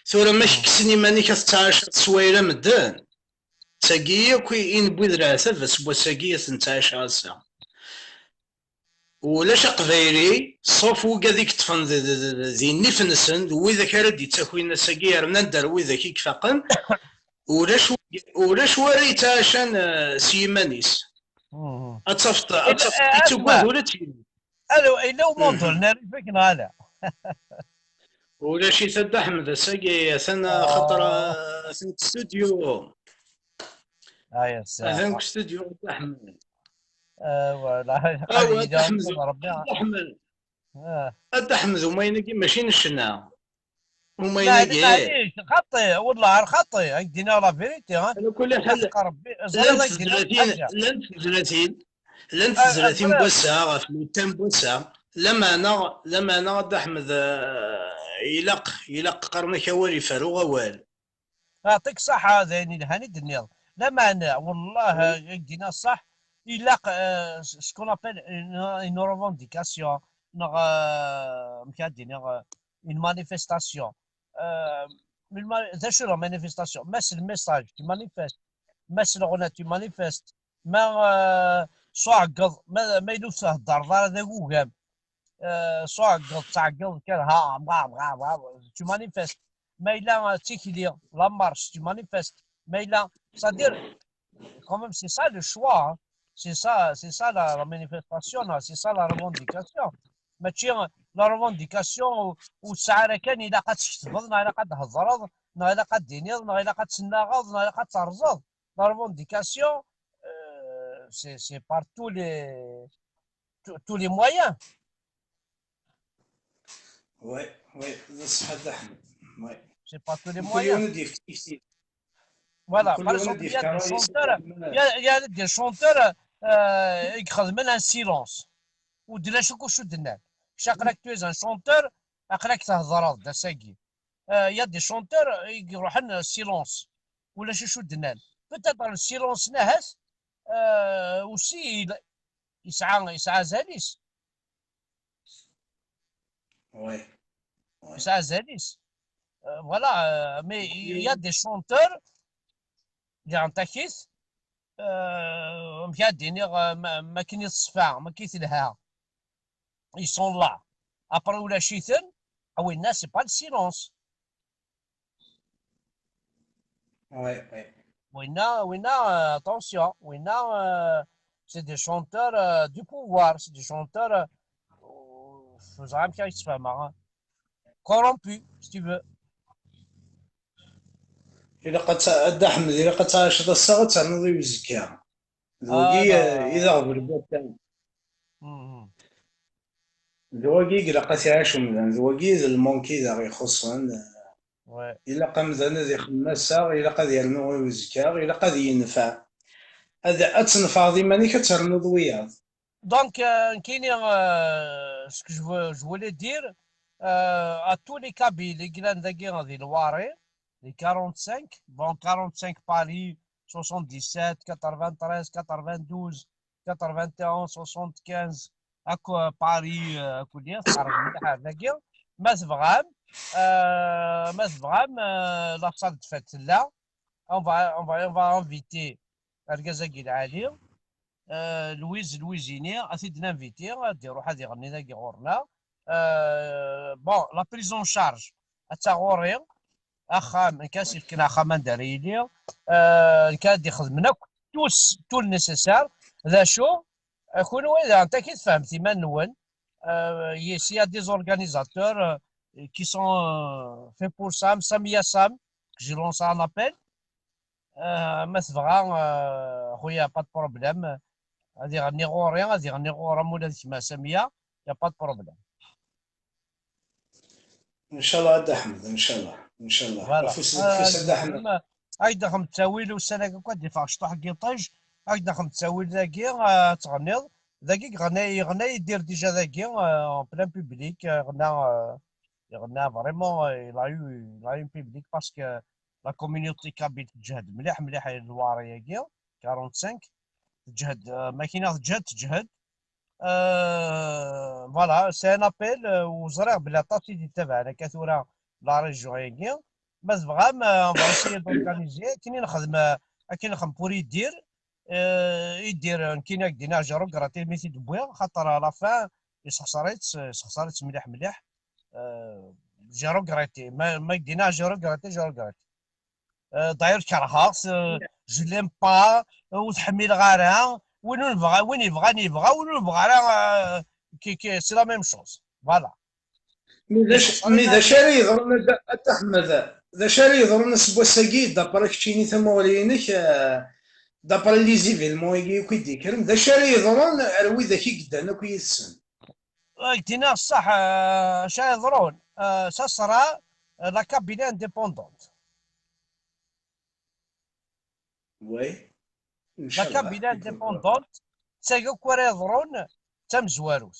Tura ma kekksen iman-ik ad tettɛacaḍ s wayla medden. D tagi yakk i, i newwi d leɛtab, s wass-agi ad t-nettɛaca ass-a. ulac aqbayli, ṣṣuf wigad i yeṭṭfen d, d, d, d, di nnif-nsen, d widak ara d-ittakin ass-agi, rnan-d ar widak i ifaqen, ulac, ulac wara yettɛacan, eh, s yiman-is. Ad tafeḍ, ad tafeḍ, eh, yettugad ula d yiwen. Alo, yella umunḍul n rrif-ik neɣ ala? Ulac-it a Dda Ḥmed ass-agi, atan axaṭer, ah, atan deg studio. Atan deg studio a Dda Ḥmed. Ah, voilà. Awa, a Dda Ḥmed, Rebbi. A Dda Ḥmed. Ah. A Dda Ḥmed, umayen-agi mačči n ccna. Umayen-agi. Maɛlic, xaṭi, wallah, ar xaṭi. Ad k-d-iniɣ la vérité, ha? Ala kulli ḥal, Rebbi, ẓriɣ ad k-d-iniɣ llant tezlatin, llant tezlatin n wass-a, ɣef lwettan n wass-a. Lameɛna, lameɛna, a Dda Ḥmed, eh, ilaq, ilaq qqaren-ak awal, iferru awal. Yeɛṭik ṣṣeḥḥa, d ayen yelhan i d-tenniḍ. Lameɛna, wallah, ad k-d-iniɣ ṣṣeḥ, ilaq, eh, ce qu'on appelle une, une revendication, neɣ, eh, amek ad d-iniɣ, eh, une manifestation. Eh, melmi, d acu la manifestation? Ma s le message, tu manifestes. Ma s leɣna, tu manifestes. Ma, eh, s uɛeggeḍ, ma, ma yella ur theddreḍ ara d agugam. Eh, s uɛeggeḍ, tɛeggeḍ kan, ha, bra, bra, bra, tu manifestes. Ma yella, eh, d tikli, la marche, tu manifestes. Ma yella, c'est-à-dire, quand même, c'est ça le choix, hein. C'est ça, c'est ça la, la manifestation, là, c'est ça la revendication. Mačči, euh, la revendication ur, ur tesɛi ara kan ilaq ad tketbeḍ, neɣ ilaq ad d-thedreḍ, neɣ ilaq ad d-tiniḍ, neɣ ilaq ad tennaɣeḍ, neɣ ilaq ad terẓeḍ. La revendication, euh, c'est, c'est par tous les, tous, tous les moyens. Oui, oui, d ṣṣeḥ a Dda Ḥmed. Oui. C'est par tous les moyens. Mkul yiwen ad d-yefk tikti. Voilà, par exemple, il y a des chanteurs, il y a, il y a des chanteurs, euh, i ixedmen un silence. Ur d-ulac akk acu d-nnan. Kečč aql-ak tu es un chanteur, aql-ak theddreḍ-d ass-agi. Euh, il y a des chanteurs i iruḥen, euh, silence. Ulac acu d-nnan. Peut-être le silence-nni ahat, euh, aussi il, yesɛa, yesɛa azal-is. Oui. Oui. Yesɛa azal-is. Euh, voilà, euh, mais il y a des chanteurs, diɣen takit, euh, amek ad d-iniɣ, euh, ma, ma akken i teṣfa, ma akken i telha. Ils sont là. Après, ulac-iten, ah, winna, c'est pas le silence. Ouais, ouais. Winna, winna, euh, attention, winna, euh, c'est des chanteurs, euh, du pouvoir, c'est des chanteurs, euh, ur ẓriɣ amek ara k-ssfehmeɣ, hein. Corrompus, si tu veux. Ilaq ad ta-, a Dda Ḥmed, ilaq ad tɛiceḍ ass-a, ad ternuḍ i uzekka. D wagi, ah, i d aɣbel n wass-a. Mhm. D wagi i ilaq ad t-iɛic umdan, d wagi i d lmank i d aɣ-ixuṣṣen. Ouais. Ilaq amdan ad ixemmem ass-a, ilaq ad yernu i uzekka, ilaq ad yenfeɛ. Ad, ad tnefɛeḍ iman-ik, ad ternuḍ wiyaḍ. Donc, euh, nekkini, euh, ce que je veux, je voulais dire, euh, à tous les Kabyles i yellan dagi di Lewari, les quarante-cinq, bon, quarante-cinq Paris, soixante-dix-sept, quatre-vingt-treize, quatre-vingt-douze, quatre-vingt-onze, soixante-quinze, akk, euh, Paris, euh, akk-nni, tqerreb mliḥ ar dagi. Ma tebɣam, euh, ma tebɣam, euh, la salle de fête tella. On va, on va, on va inviter argaz-agi lɛali. Euh, Louise, Louise-ini, ad t-id-ninviti, ad d-iruḥ ad iɣenni dagi ɣur-neɣ. Euh, bon, la prise en charge, atta ɣur-i, axxam, nekk ad s-ifken axxam anda ara yili, euh, nekk ad d-ixedmen akk tous, tout le nécessaire. D acu? Euh, kunwi daɣen, takit tfehmet iman-nwen. Euh, y-, s'il y a des organisateurs, euh, qui sont, euh, faits pour ça, Samia Sam, que j'ai lancé un appel. Ah, ma tebɣa, ah, xuya, pas de problème. Ad iɣenni ɣur-i, ad iɣenni ɣur-m ula d kemm a Samia, y a pas de problème. Ncallah a Dda Ḥmed, ncallah, ncallah. Voilà. Afus deg ufus a Dda Ḥmed. Ad ak-d-axem ttawil ussan-agi akk ad d-iffeɣ cṭuḥ n yiṭij, ad ak-d-axem ttawil dagi, ah, ad tɣenniḍ. Dagi yeɣna, yeɣna Yidir déjà dagi, ah, en plein public, ah, yeɣna, ah, yeɣna vraiment, ah, il a eu, il a eu un public parce que la communauté kabyle teǧhed mliḥ, mliḥ i Lewari-agi, quarante-cinq. Teǧhed, euh, makina teǧhed, teǧhed. Euh, voilà, c'est un appel, euh, u ẓriɣ belli aṭas i d-ittabaɛen akka tura la région-agi. Ma tebɣam, euh, on va essayer d'organiser, akken i nexdem, euh, akken nexdem pour Yidir, Euh, Idir, nekkini ad k-d-iniɣ, j'ai regretté mi t-id-wwiɣ, xaṭer à la fin, yessexṣer-itt, yessexṣer-itt mliḥ, mliḥ. Euh, j'ai regretté. Ma, ma k-d-iniɣ, j'ai regretté, j'ai regretté. Euh, d'ailleurs, kerheɣ-t, euh, je l'aime pas, euh, ur t-ḥmileɣ ara. Win ur nebɣa, win yebɣan yebɣa, win ur nebɣa ara, euh, ki, ki, c'est la même chose. Voilà. Mi d acu, mi d acu ara yeḍrun a Dda, a Dda Ḥmed? D acu ara yeḍrun aseggas-agi, d'après keččini, tamuɣli-inek, euh, d'après les événements-agi akk i d-yekkren, d acu ara yeḍrun ar widak i yeddan akk yid-sen? Ad k-d-iniɣ ṣṣeḥ, euh, acu ara yeḍrun? Euh, ça sera, euh, la Kabylie indépendante. Oui. La Kabylie indépendante, d tagi akk ara yeḍrun d tamezwarut.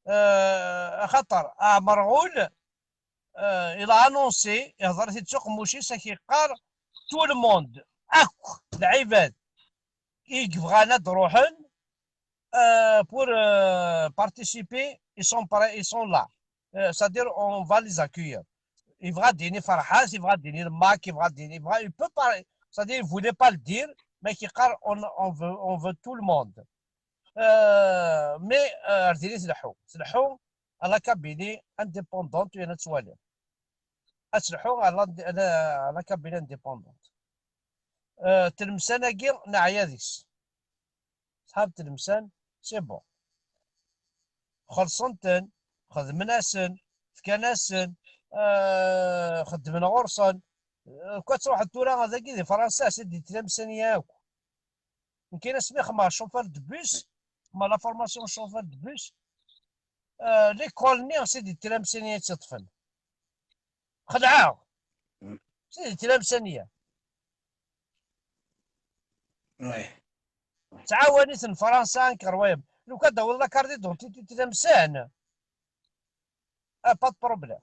Euh, axaṭer Ɛmerɣul, euh, il a annoncé, ihḍer-it-id s uqemmuc-is, ad k-yeqqar tout le monde, akk lɛibad i yebɣan ad d-ruḥen, euh, pour, euh, participer, ils sont prêts, ils sont là. Euh, c'est-à-dire, on va les accueillir. Yebɣa ad d-yini Ferḥat, yebɣa ad d-yini Lmak, yebɣa ad d-yini, yebɣa, il peut pas, c'est-à-dire, il voulait pas le dire, mais ad k-yeqqar, on, on veut, on veut tout le monde. Euh, mais, euh, ar diri tleḥḥu. Tleḥḥu à la Kabylie indépendante, u yerna ad twali. Ad tleḥḥu à la, à la, à la Kabylie indépendante. Euh, Tlemsan-agi, neɛya deg-s. Ṣḥab Tlemsan, c'est bon. Xellṣen-ten, xedmen-asen, fkan-asen, euh, xeddmen ɣur-sen. Euh, kwa ad truḥeḍ tura dagi di Fransa, c'est des Tlemsan-ya akk. Nekkini asmi xedmeɣ chauffeur de bus, xedmeɣ la formation chauffeur de bus, euh, l'école-nni c'est des Tlemsan-ya i tt-iṭṭfen. Xelɛeɣ. C'est des Tlemsan-ya. Ouais. Ttɛawan-iten Fransa, incroyable. Lukan d-tawiḍ la carte d'identité n Tlemsan, ah, pas de problème.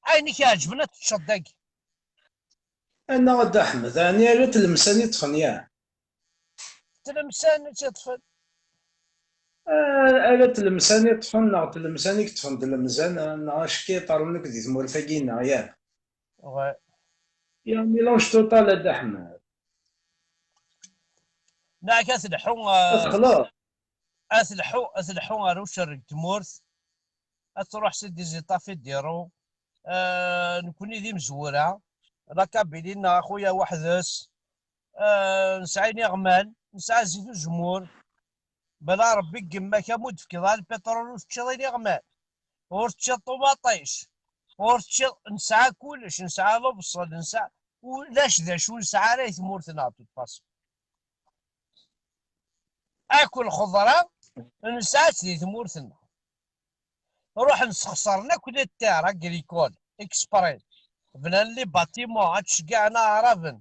Ayen i k-iɛeǧben ad teččeḍ dagi. Annaɣ a Dda Ḥmed, ɛni ala Tlemsan i ṭṭfen, ya? Tlemsan i tt-iṭṭfen. Ah, ala Tlemsan i ṭṭfen, neɣ Tlemsan i yeṭṭfen Tlemsan, neɣ acki ṭarren akk di tmurt-agi, neɣ ya? Ouais. Il y a un mélange total a Dda Ḥmed. Neɣ ad tleḥḥu, Ad euh, texleḍ. ad tleḥḥu, ad tleḥḥu ɣer ucerreg n tmurt, ad truḥ si des états fédéraux. Euh, nekkni d imezwura, la Kabylie-nneɣ a xuya weḥd-s. Euh, nesɛa iniɣman, nesɛa zzit uzemmur. Bala Rebbi deg yemma-k, am ur d-tefkiḍ ara lpiṭrul, ur teččiḍ iniɣman, ur teččiḍ ṭumaṭic, ur teččiḍ, nesɛa kullec, nesɛa lebṣel, nesɛa ulac d acu ur nesɛi ara i tmurt-nneɣ, de toute façon. Akk lxeḍra nesɛa-tt di tmurt-nneɣ. Ruḥen sxeṣren akk les terres agricoles exprès. Bnan les bâtiments, ad tceggɛen aɛraben.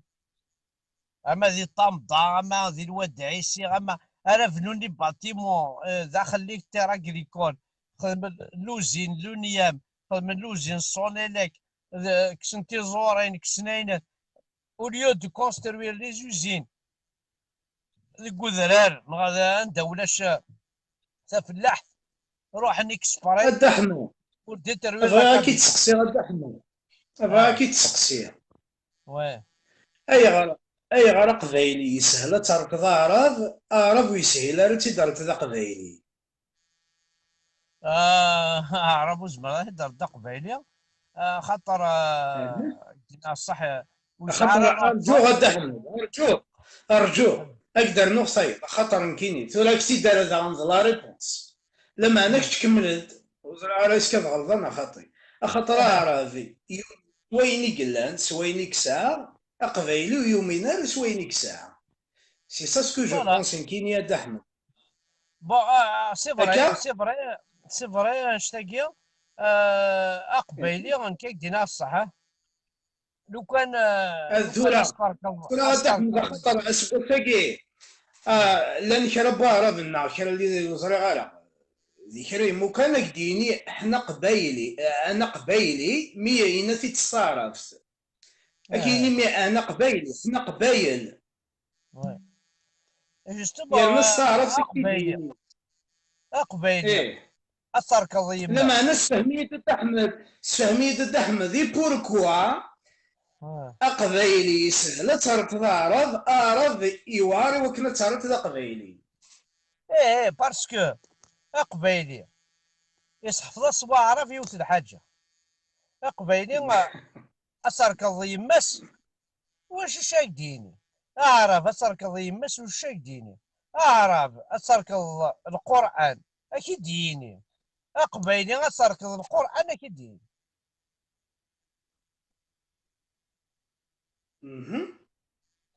Ama di Ṭamḍa, ama di Lwad Ɛisi, ama ara bnun les bâtiments, euh, daxel les terres agricoles. Xedmen l'usine, l'uniam, xedmen l'usine Sonelec, euh, kksen tiẓurin, kksen ayen. Au lieu de construire les usines, deg udrar, neɣ d anda ulac, eh, tafellaḥt, ruḥen exprès. A Dda Ḥmed, Ur d-interwi bɣiɣ ad k-id-seqsiɣ, a Dda Ḥmed. Bɣiɣ ad k-id-seqsiɣ. Ouais. Ayɣer, ayɣer aqbayli yeshel ad terkeḍ aɛrab, aɛrab ur yeshil ara ad tt-id-terkeḍ aqbayli? Ah, aɛrab ur zemreɣ ad t-id-terkeḍ aqbayli. Ah, xaṭer, ah, dina ṣṣeḥ, ur yesɛi Axaṭer ara rǧuɣ a Dda Ḥmed, rǧuɣ, rǧuɣ. Ad k-d-rnuɣ tayeḍ, axaṭer nekkini, tura ad k-tt-id-rreɣ daɣen d la réponse. Lameɛna kečč kemmel-d, ur ẓriɣ ara est-ce que ad ɣelḍeɣ neɣ xaṭi. Axaṭer aɛrabi, yumen s wayen i yellan, s wayen i yesɛa, aqbayli ur yumin ara s wayen i yesɛa. C'est ça ce que je Voilà. pense, nekkini a Dda Ḥmed. Bon, ah, c'est vrai, Akka? C'est vrai, c'est vrai, annect-agi, ah, aqbayli, nekk ad k-d-iniɣ ṣṣeḥ, ah. Lukan, ah, Ad lukan tura, ad s-terkeḍ, tura ad a Dda Ḥmed, s-terkeḍ. Axaṭer aseggas-agi, ah, llan kra n waɛraben neɣ kra n wid ur ẓriɣ ara. Di kra n yimukan ad k-d-yini, ḥna aqbayli, ah, ana aqbayli, mi yenna-t-id s taɛrabt. Ad k-yini, mi ana aqbayli, ḥna aqbayel. Ouais. Justement, Yerna ah, s taɛrabt ad aqbayli. k-id-yini. Aqbayli. Eh. Ad terkeḍ yemma. Lameɛna sefhem-iyi-d a Dda Ḥmed, sefhem-iyi-d a Dda Ḥmed, et pourquoi Aqbayli yeshel ad terreḍ d aɛrab, aɛrab yewɛer i wakken ad terreḍ d aqbayli. Eh, eh, parce que aqbayli iseḥfeḍ-as waɛrab yiwet lḥaǧa. Aqbayli, ad terkeḍ yemma-s, wacu c-, ak-d-yini? Aɛrab ad terkeḍ yemma-s, wacu c-, ak-d-yini? Aɛrab ad terkeḍ Lqurɛan, ak-id-yini. Aqbayli ad terkeḍ Lqurɛan, ak-id-yini. Mhm.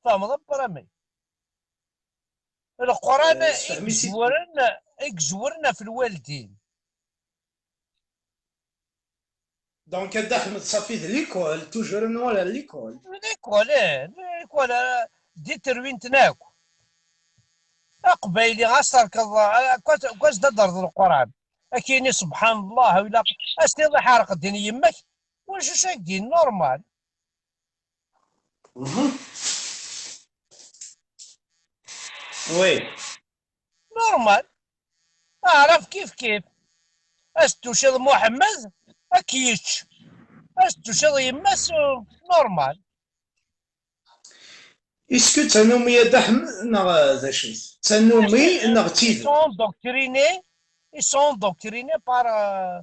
Tfehmeḍ a Brahim? Leqran, eh, i sefhem-it-id. Izewren, i izewren ɣef lwaldin. Donc, a Dda Ḥmed, safi d l'école, toujours nwala l'école. L'école, eh, l'école, eh, détruint-ten akk. Aqbayli, ad s-terkeḍ, eh, kwas, kwas d ader d Leqran. Akini, subḥan Allah, wila, as-tiniḍ iḥerq ddin yemma-k, wacu c-, ak-d-yini, normal. Mhm. Oui. Normal. Aɛrab kif kif. As-d-tuciḍ Muḥemmed, ad k-yečč. As-d-tuciḍ yemma-s, normal. Est-ce que d tanumi a Dda Ḥmed neɣ d acu-t? D tanumi neɣ d tidet? Ils sont endoctrinés, ils sont endoctrinés par, euh,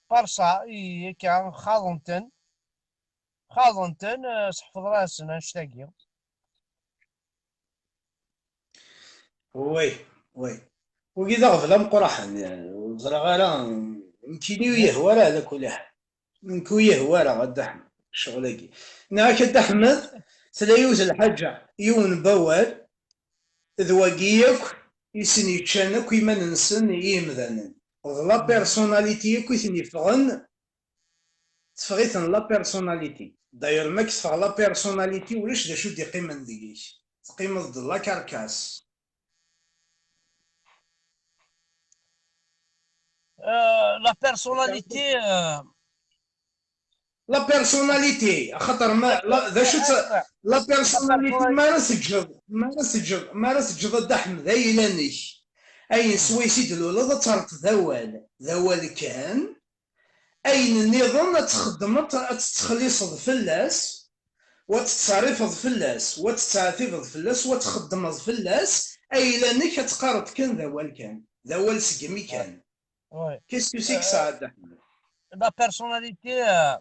par ça, i, akka, xaḍen-ten. Xaḍen-ten, eh, seḥfeḍ-asen annect-agi. Oui, oui. Wagi d aɣbel ameqqraḥen, yani, ur ẓriɣ ara, nekkini ur yehwa ara, ɛla kulli ḥal. Nekk ur yehwa ara, a Dda Ḥmed, ccɣel-agi. Nniɣ-ak, a Dda Ḥmed, tella yiwet lḥaǧa, yiwen n wawal, d wagi yakk i sen-yeččan akk iman-nsen i yimdanen. D la personnalité yakk i ten-yeffɣen, teffeɣ-iten la personnalité. D'ailleurs, ma k-teffeɣ la personnalité, ulac d acu d-iqqimen deg-k. Teqqimeḍ-d d la carcasse. Euh, la personnalité, euh, La personnalité, axaṭer ma, la, d acu-tt, la personnalité, ma ara teǧǧeḍ, ma ara teǧǧeḍ, ma ara teǧǧeḍ a Dda Ḥmed ayla-nnek, ayen swayes i d-tluleḍ, ad terreḍ d awal, d awal kan, ayen nniḍen ad txeddmeḍ, ad tettxelliṣeḍ fell-as, u ad tettṣerrifeḍ fell-as, u ad tettɛettibeḍ fell-as, u ad txeddmeḍ fell-as, ayla-nnek ad teqqareḍ kan d awal kan, d awal segmi kan. Ouais. Qu'est-ce que c'est que ça, a Dda Ḥmed? La personnalité, euh,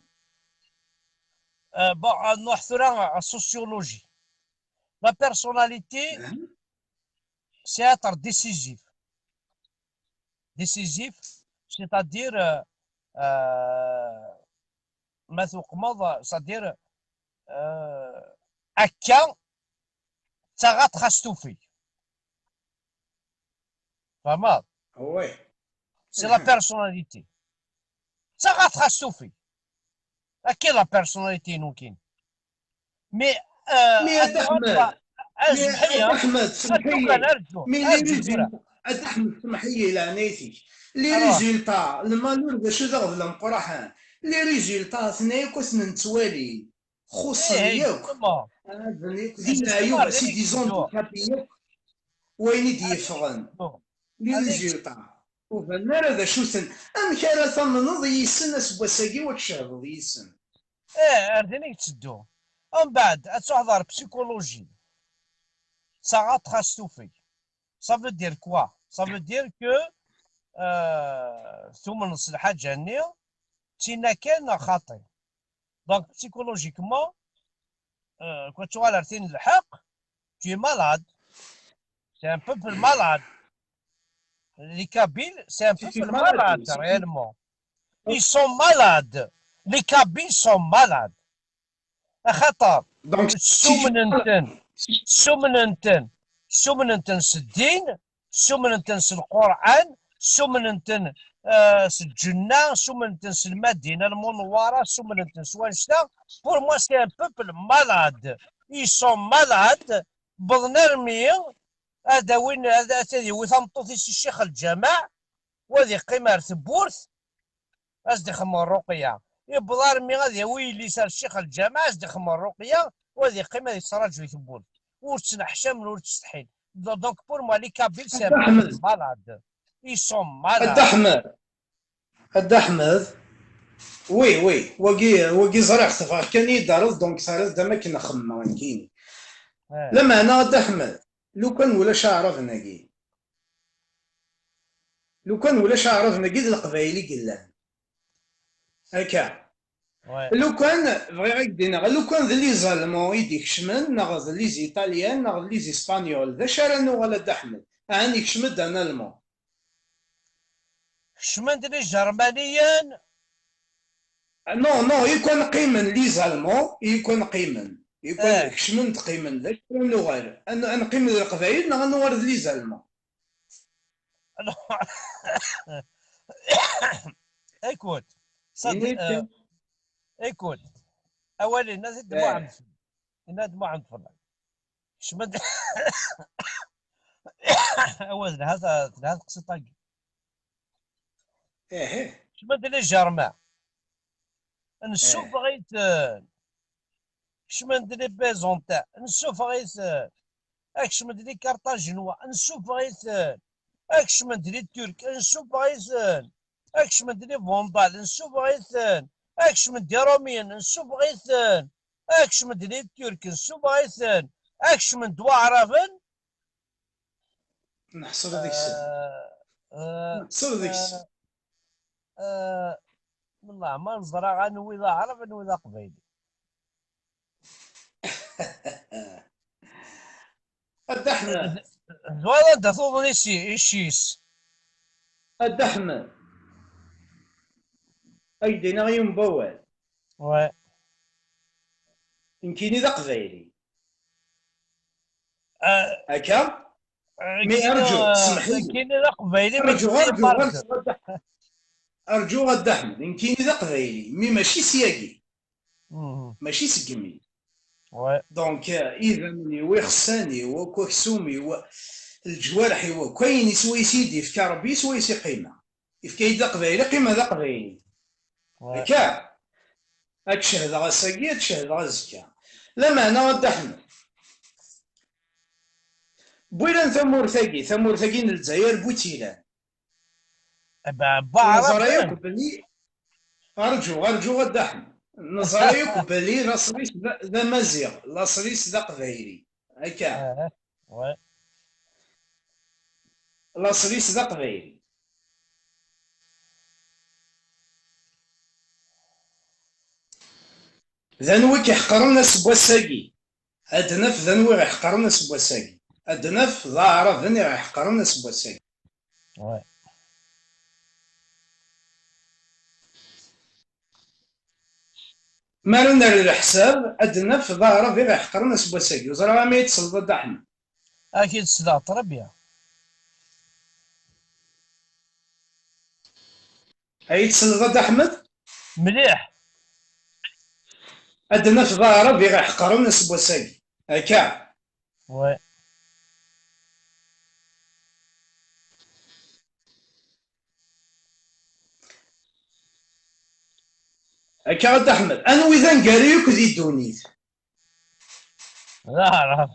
euh, bon, euh, nruḥ tura à sociologie. La personnalité, c'est être décisif. Décisif, c'est-à-dire, euh, euh, ma tuqmeḍ, c'est-à-dire, euh, akka, d taɣaṭ xas tufi. Tfehmeḍ? Oui. C'est la personnalité. D taɣaṭ xas tufi. Akka la personnalité-inu nekkini. Mais, euh, mais a Dda Ḥmed, mais a Dda Ḥmed, semmeḥ-iyi. Mais les résultats, a Dda Ḥmed, semmeḥ-iyi, leɛnayet-ik. Les résultats, le malheur d acu d aɣbel ameqqraḥen. Les résultats, atni akk ad ten-nettwali. Xuṣṣen yakk. Ɛaden yakk. D leɛyub, c'est des handicapés yakk. Wayen i d-yeffɣen. Les résultats. Ur banen ara d acu-ten. Amek ara tamneḍ yis-sen aseggas-agi u ad tcehdeḍ yis-sen? Eh, ar din i yetteddu. Umbeɛd, ad tuḥḍer psychologie. D taɣaṭ xas tufeg. Ça veut dire quoi? Ça veut dire que, euh, tumneḍ s lḥaǧa-nni, d tinna kan neɣ xaṭi. Donc, psychologiquement, euh, quand tu as l'artine le haq, tu es malade. C'est un peuple malade. Les Kabyles, c'est un peuple malade, réellement. Ils sont malades. Les Kabyles sont malades. Axaṭer ssumnen-ten, ssumnen-ten, ssumnen-ten s ddin, ssumnen-ten s Lqurɛan, ssumnen-ten, euh, s lǧenna, ssumnen-ten s Lmadina Lmunewwara, ssumnen-ten s wannect-a. Pour moi, c'est un peuple malade. Ils sont malades. Wwḍen armi ad awin, ad, ad yawi tameṭṭut-is i ccix lǧameɛ, u ad iqqim ar tewwurt, ad s-d-ixdem ṛṛuqya. Yewweḍ armi ad yawi yelli-s ar ccix lǧameɛ, ad s-d-ixdem ṛṛuqya, u ad iqqim ad yettraǧu i tewwurt. Ur ttneḥcamen, ur ttsetḥin. Do-, donc, pour moi, les Kabyles, c'est un peuple malade. Ils sont malades. A Dda Ḥmed, a Dda Ḥmed, Oui, oui, wagi, wagi ẓriɣ-t, bɣiɣ kan i yi-d-terreḍ, donc terriḍ-d am akken xemmemeɣ nekkini. Eh. Lameɛna, a Dda Ḥmed, lukan ulac aɛraben-agi, lukan ulac aɛraben-agi, d leqbayel i yellan. Akka. Ouais. Lukan, bɣiɣ ad k-d-iniɣ, lukan d les Allemands i d-ikecmen, neɣ d les Italiens, neɣ d les Espagnols, d acu ara nuɣal, a Dda Ḥmed? Ahan ikcem-d un Allemand. Kecmen-d les Germaniyen? Non, non, i kan qqimen les Allemands, i kan qqimen. I kan, eh, kecmen-d, qqimen. D acu ara nuɣal? Ad n-, ad neqqim d Leqbayel neɣ ad nuɣal d les Allemands? Écoute, ça, écoute, awal-inna-t-id Muḥend. Inna-t-id Muḥend Fellay. Kecmen-d. Awa, telha ta-, telha teqsiṭ-agi. Kecmen-d les Germains. Nsuffeɣ-iten. Kecmen-d les Byzantins. Nsuffeɣ-iten. Kecmen-d les Carthaginois. Nsuffeɣ-iten. Kecmen-d les Turcs. Nsuffeɣ-iten. Kecmen-d les Vandales. Nsuffeɣ-iten. Kecmen-d les Romiens. Nsuffeɣ-iten. Kecmen-d les Turcs. Nsuffeɣ-iten. Kecmen-d Waɛraben. Neḥṣel deg-sen. Ah, ah, neḥṣel deg-sen. Ah, ah, Wellah, ma neẓra anwi d Aɛrab, anwi d Aqbayli. A Dda Ḥmed. Twalaḍ anda tuḍen isi-, icci-s? A Dda Ḥmed. Ad k-d-iniɣ yiwen n wawal. Ouais. Nekkini d Aqbayli. Ah, akka? Ah, mais nekkini, arǧu, ah, semmeḥ-iyi. Nekkini d Aqbayli, mais arǧu, nekkini arǧu, marǧu. Arǧu, a Dda Ḥmed. Arǧu, a Dda Ḥmed. Nekkini d Aqbayli, mais mačči syagi. Mhm. Mačči seg imi. Ouais. Donc, euh, idammen-iw, ixessan-iw, akk aksum-iw, leǧwareḥ-iw, akk ayen swayes i yi-d-ifka Rebbi, swayes i qqimeɣ. Ifka-yi-d Aqbayli, qqimeɣ d Aqbayli. Ouais. Akka? Ad k-cehdeɣ ass-agi, ad k-cehdeɣ azekka. Lameɛna, a Dda Ḥmed, wwilan tamurt-agi, tamurt-agi n Lezzayer, bu-tt-ilan. Neẓra yakk belli, arǧu, arǧu, a Dda Ḥmed. Neẓra yakk belli laṣel-is d, d amaziɣ, laṣel-is d aqbayli. Akka. Ah, ouais. Laṣel-is d aqbayli. D anwi i k-iḥeqren aseggas-agi? Ad naf d anwi i ɣ-iḥeqren aseggas-agi. Ad naf d aɛraben i ɣ-iḥeqren aseggas-agi. Ouais. Mi ara nerr leḥsab, ad naf d aɛrab i ɣ-iḥeqren aseggas-agi. Ur ẓriɣ ma i tesleḍ a Dda Ḥmed. Ad k-id-sleɣ, très bien. Ad yi-tesleḍ a Dda Ḥmed? Mliḥ. Ad naf d aɛrab i ɣ-iḥeqren aseggas-agi. Akka. Ouais. Akka a Dda Ḥmed, anwi d aneggaru akk di ddunit? D aɛrab.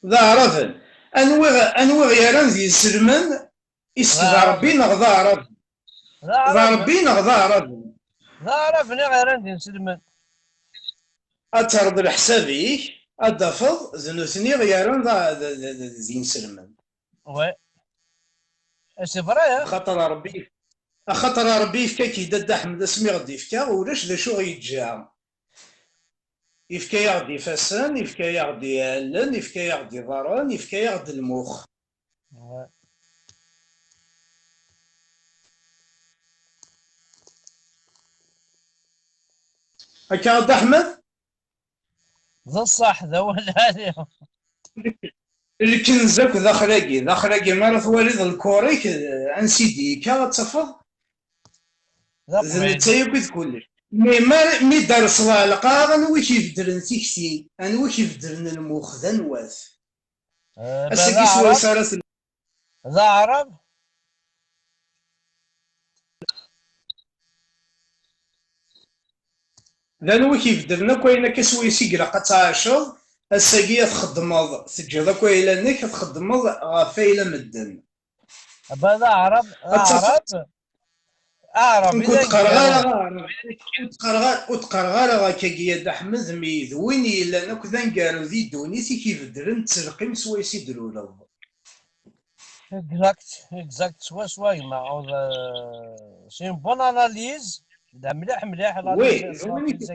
D aɛraben. Anwi, anwi ɣ-yerran d inselmen? Is d Aɛraben. Aɛrabi neɣ d aɛraben? D Aɛraben. D Aɛraben i ɣ-yerran d inselmen. Ad terreḍ leḥsab-ik, ad d-tafeḍ d nutni i ɣ-yerran d, d, d, d, d inselmen. Ouais. C'est vrai, hein? Axaṭer Ṛebbi, axaṭer Ṛebbi yefka-k-id a Dda Ḥmed asmi ɣ-d-ifka, ulac d acu ɣ-yeǧǧa. Yefka-yaɣ-d ifassen, yefka-yaɣ-d allen, yefka-yaɣ-d iḍarren, yefka-yaɣ-d lmux. Ouais. Akka a Dda Ḥmed? D ṣṣeḥ, d awal ɛali. Lkenz akk daxel-agi, daxel-agi, mi ara twaliḍ lkuṛ-ik, ansi d-yekka, ad tafeḍ. D netta yakk i d kullec. Mi, ma, mi d-terseḍ lqaɛa, anwi i k-ibeddlen tikti? Anwi i k-ibeddlen lmux? D anwa-t? Eh, ass-agi swayes ara tell-, d aɛrab? D anwi i k-ibeddlen akk ayen akka swayes i ilaq ad tɛaceḍ, ass-agi ad txeddmeḍ, teǧǧiḍ akk ayla-nnek, ad txeddmeḍ ɣef ayla medden. Aba d aɛrab, d aɛrab. Aɛrab, ur d-qqareɣ ara, ur d-qqareɣ ara, ur d-qqareɣ ara akkagi, a Dda Ḥmed, mi d win yellan akk d aneggaru di ddunit i k-ibeddlen ttelqim swayes i d-tluleḍ. Exact, exact, swaswa gma. Euh, c'est une bonne analyse. D mliḥ mliḥ l'analyse.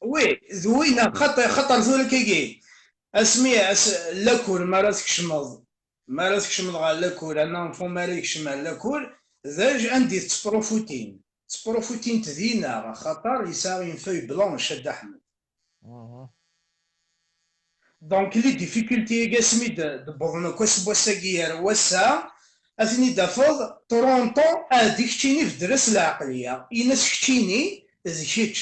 Oui, d win, xaṭer, xaṭer tura kagi. Asmi, as, lakur, mi ara tkecmeḍ, mi ara tkecmeḍ ɣer lakur, un enfant mi ara yekcem ɣer lakur, d aj-, anda i tettprufutin. Ttprufutin-t dinna, axaṭer yesɛa une feuille blanche, a Dda Ḥmed. Donc, les difficultés-agi asmi d-, d-wwḍen akk aseggas-agi ar wass-a, ad ten-id-tafeḍ trente ans, ɛad i keččini beddel-as lɛeqliya, ini-as keččini d kečč.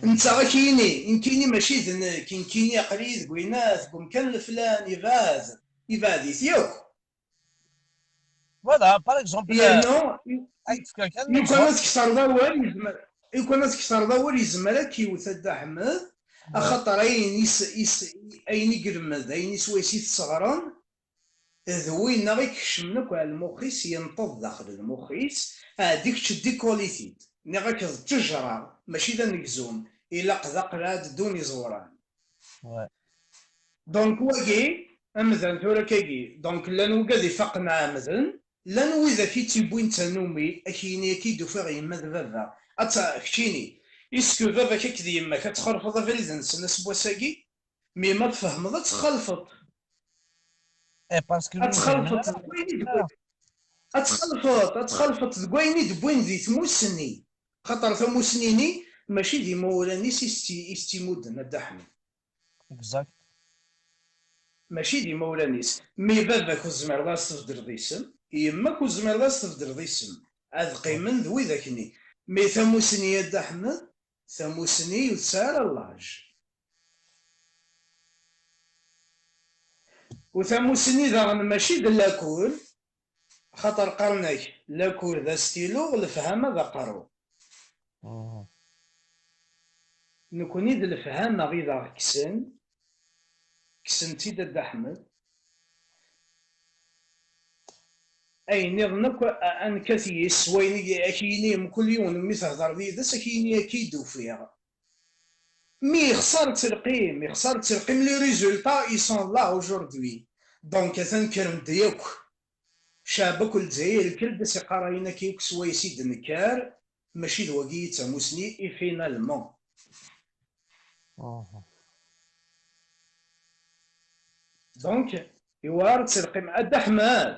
Netta ad k-yini, nekkini mačči d nekk, nekkini aql-iyi deg winat, deg umkan leflan, yebɛed, yebɛed-it yakk. Voilà, par exemple, yernu, euh, lukan ad tkesreḍ awal, yezmer, lukan ad tkesreḍ awal, yezmer ad k-iwet a Dda Ḥmed, axaṭer ayen is, is, ayen i yelmed, ayen i swayes i tesseɣrem, d winna i ikecmen akk ar lmux-is, yenṭeḍ daxel lmux-is, ɛad i kečč ddikuli-t-id. Nniɣ-ak d ttejra, mačči d anegzum, ilaq d aqlaɛ ad ddun iẓewran. Donc, wagi, amdan tura kagi. Donc, llan wigad ifaqen ɛemden, llan widak i tt-iwwin d tannumi, ak-yini akka i d-ufiɣ yemma d baba. Ad tt-, keččini, est-ce que baba-k akked yemma-k ad txalfeḍ abrid-nsen aseggas-agi? Mi ma tfehmeḍ, ad txalfeḍ. Ad txalfeḍ deg wayen i d-wwin. Ad txalfeḍ, ad txalfeḍ deg wayen i d-wwin di tmussni. Xaṭer tamussni-nni, mačči d imawlan-is i s-tt-, i s-tt-imudden, a Dda Ḥmed. Exact. Mačči d imawlan-is. Mi baba-k ur tezmireḍ ad s-tbeddleḍ isem, yemma-k ur tezmireḍ ad s-tbeddleḍ isem. Ad qqimen d widak-nni. Mi tamussni, a Dda Ḥmed, tamussni ur tesɛi ara llaj. U tamussni daɣen mačči d lakul, xaṭer qqaren-ak lakul d astilu, lefhama d aqerru. Nekni d lefhama i d aɣ-kksen, kksen-tt-id a Dda Ḥmed. Ayen nniḍen akk, a, a, ad nekkat yis, s wayen i, ak-yini mkul yiwen mi thedreḍ yid-s, ak-yini akka i d-ufiɣ. Mi yexṣer ttelqim, yexṣer ttelqim, les résultats, ils sont là aujourd'hui. Donc, atan kkren-d yakk. Ccɛeb akk n Lezzayer, lkil d as-iqqar ayen akka yakk s wayes i d-nekker, mačči d wagi i d tamussni, et finalement. Donc, iwɛer ttelqim. A Dda Ḥmed,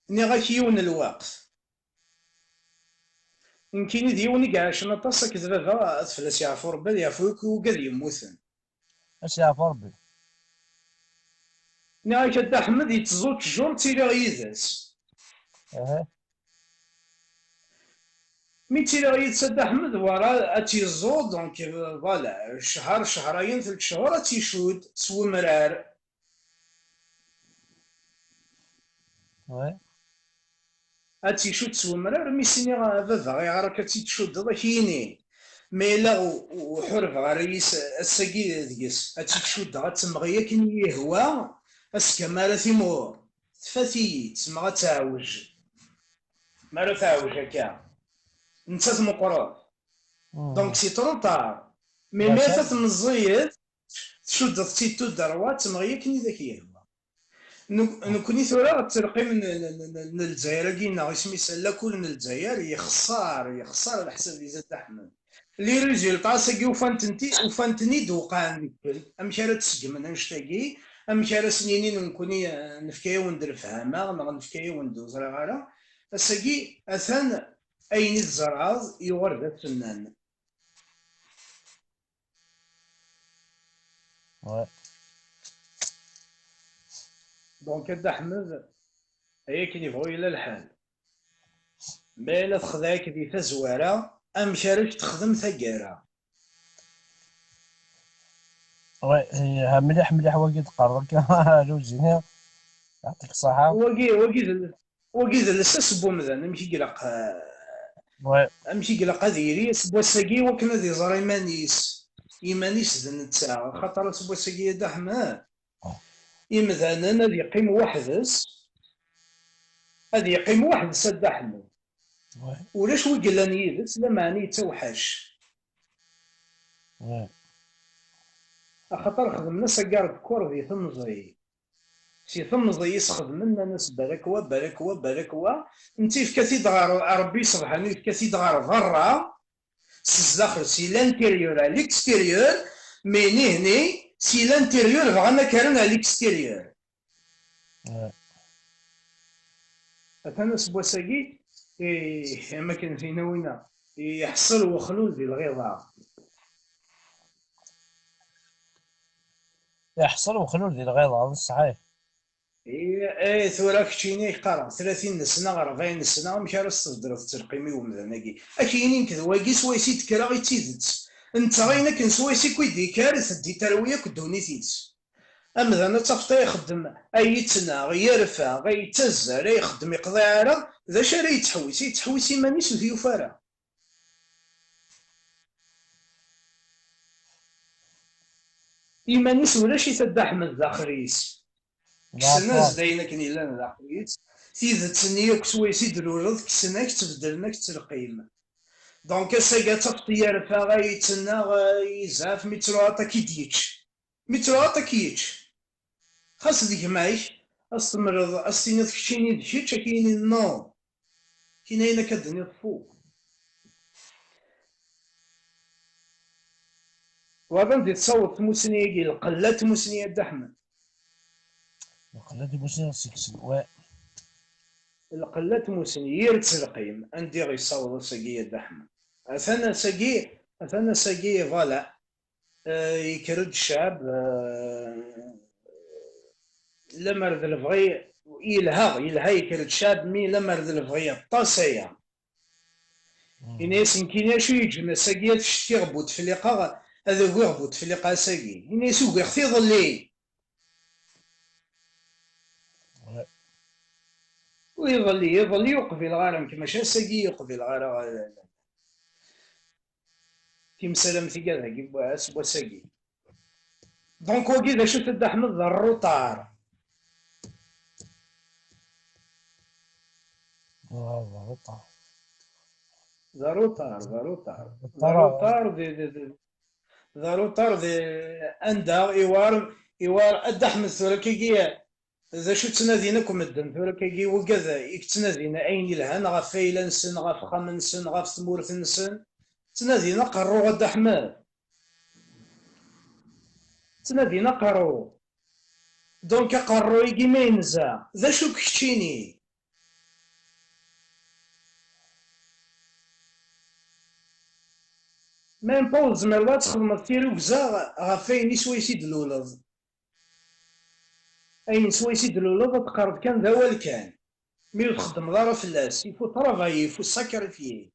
nniɣ-ak yiwen n lweqt. Nekkini d yiwen i iɛacen aṭas akked baba, ad fell-as yeɛfu Rebbi, ad yeɛfu akk i wigad yemmuten. Ad s-yeɛfu Rebbi. Nniɣ-ak a Dda Ḥmed, yetteẓẓu ttjur, ttiliɣ yid-s. Mi ttiliɣ yid-s a Dda Ḥmed, wara ad tt-yeẓẓu, donc, euh, voilà, ccher, cchrayen, telt cchur, ad tt-icudd s wemrar. Ad tt-icudd s wemrar, mi s-iniɣ a baba, ayɣer akka tt-id-tcuddeḍ, ad k-yini. Ma yella u-, u-, ḥurbeɣ ara yis ass-agi deg-s, ad tt-id-cuddeɣ, ad temɣi akken i yi-ihwa, azekka mi ara timɣur, tfat-iyi, tesmeɣ ad teɛwej. Mi ara teɛwej akka, nettat meqqret. Donc, c'est trop tard. Mais mi atan meẓẓiyet, tcuddeḍ-tt-id tout droit, temɣi akken i d ak-yehwa. Nek-, nekkni tura ttelqim n, n, n, n, n Lezzayer-agi, neɣ isem-is lakul n Lezzayer, yexṣer, yexṣer leḥsab-is a Dda Ḥmed. Les résultats-agi ufan-tent-i-, ufan-ten-id, wqɛen deg-sen. Amek ara d-seggmen annect-agi? Amek ara sen-inin nekkni, eh, nefka-yawen-d lefhama, neɣ nefka-yawen-d ur ẓriɣ ara? Ass-agi, atan ayen i tzerɛeḍ yuɣal d asennan. Ouais. Donc, a Dda Ḥmed, ay akken yebɣu yella lḥal. Ma yella texdeɛ-k di tazwara, amek ara k-texdem taggara? Ouais, eh, mliḥ, mliḥ wagi d-qqareḍ akka, a Luzini. Yeɛṭik ṣṣeḥḥa. Wagi, wagi d l-, wagi d lsas n wemdan, amek i ilaq, eh, amek i ilaq ad yili aseggas-agi, wakken ad iẓer iman-is, iman-is d netta, axaṭer aseggas-agi, a Dda Ḥmed, imdanen ad yeqqim weḥd-s, ad yeqqim weḥd-s a Dda Ḥmed. Ulac wi yellan yid-s, lameɛna yettawḥac. Axaṭer xedmen-as agared kkur di temẓi. Si temẓi i s-xedmen, nnan-as barak wa, barak wa, barak wa. Netta yefka-t-id ɣer Ṛebbi, subḥanu, yefka-t-id ɣer berra, s zdaxel, si l'intérieur à l'extérieur, mais nihni, si l'intérieur bɣan ad k-rren à l'extérieur. Atan aseggas-agi, eh, am akken tin a winna, iḥṣel wexlul di lɣiḍa. Iḥṣel wexlul di lɣiḍa, d ṣṣḥiḥ. Eh, eh, tura keččini qqareɣ tlatin n sna, rebɛin n sna, amek ara s-tbeddleḍ ttelqim i umdan-agi? Ad k-yini nekk d wagi, swayes i d-kkreɣ i d tidet. Netta ayen akken swayes i k-id-yekker, teddi terwi akk ddunit-is. Amdan ad tafeḍ ay ixeddem, ay yettnaɣ, yerfa, ay yettazzal, ay ixeddem iqḍiɛ ara, d acu ara yettḥewwis? Ay yettḥewwis iman-is ur t-yufi ara. Iman-is ulac-it a Dda Ḥmed daxel-is. Kksen-as-d ayen akken yellan daxel-is. Tidet-nni akk swayes i d-tluleḍ, kksen-ak-tt, beddlen-ak-tt lqim. Donc ass-agi ad tafeḍ yerfa, ay yettnaɣ, ay yezɛef, mi ttruḥ ad k-id-yečč. Mi ttruḥ ad k-yečč. Xas d gma-k, ad s-temleḍ, ad s-tiniḍ keččini d kečč, ad k-yini non. Kini ayen akka d-tiniḍ fu. Waḍan di tsaweḍ tmusni-agi, lqella n tmusni a Dda Ḥmed. Lqella n tmusni seg-sen, wa. Lqella n tmusni, yir ttelqim, anda i ɣ-yessaweḍ ass-agi a Dda Ḥmed. Atan ass-agi, atan ass-agi, voilà. Eh, yekker-d ccɛeb, eh, lemmer d lebɣi, yelha, yelha yekker-d ccɛeb, mi lemmer d lebɣi aṭas aya. Ini-as nekkini acu yeǧǧen ass-agi ad ccetkiɣ Butefliqa, ad ugiɣ Butefliqa ass-agi. Ini-as ugiɣ-t iḍelli. Iḍelli, iḍelli ur qbileɣ ara nekk, maca ass-agi ur qbileɣ ara. Timsal am tigad-agi n wass, n wass-agi. Donc, wagi d acu-t, a Dda Ḥmed? D rruṭar. Ah, d rruṭar. D rruṭar, d rruṭar. D rruṭar. Rruṭar di, di, di, d rruṭar di, anda iwar, iwar, a Dda Ḥmed, tura kagi, d acu ttnadin akk medden tura kagi, wigad i yettnadin ayen ilhan ɣef ayla-nsen, ɣef uxxam-nsen, ɣef tmurt-nsen, ttnadin aqerru, a Dda Ḥmed. Ttnadin aqerru. Donc aqerru-agi ma yenza, d acu-k keččini? Même pas ur tezmireḍ ad txedmeḍ tirugza ɣef ayen iswayes i d-tluleḍ. Ayen swayes i d-tluleḍ ad teqqareḍ kan d awal kan. Mi ur txeddmeḍ ara fell-as, il faut travailler, il faut sacrifier.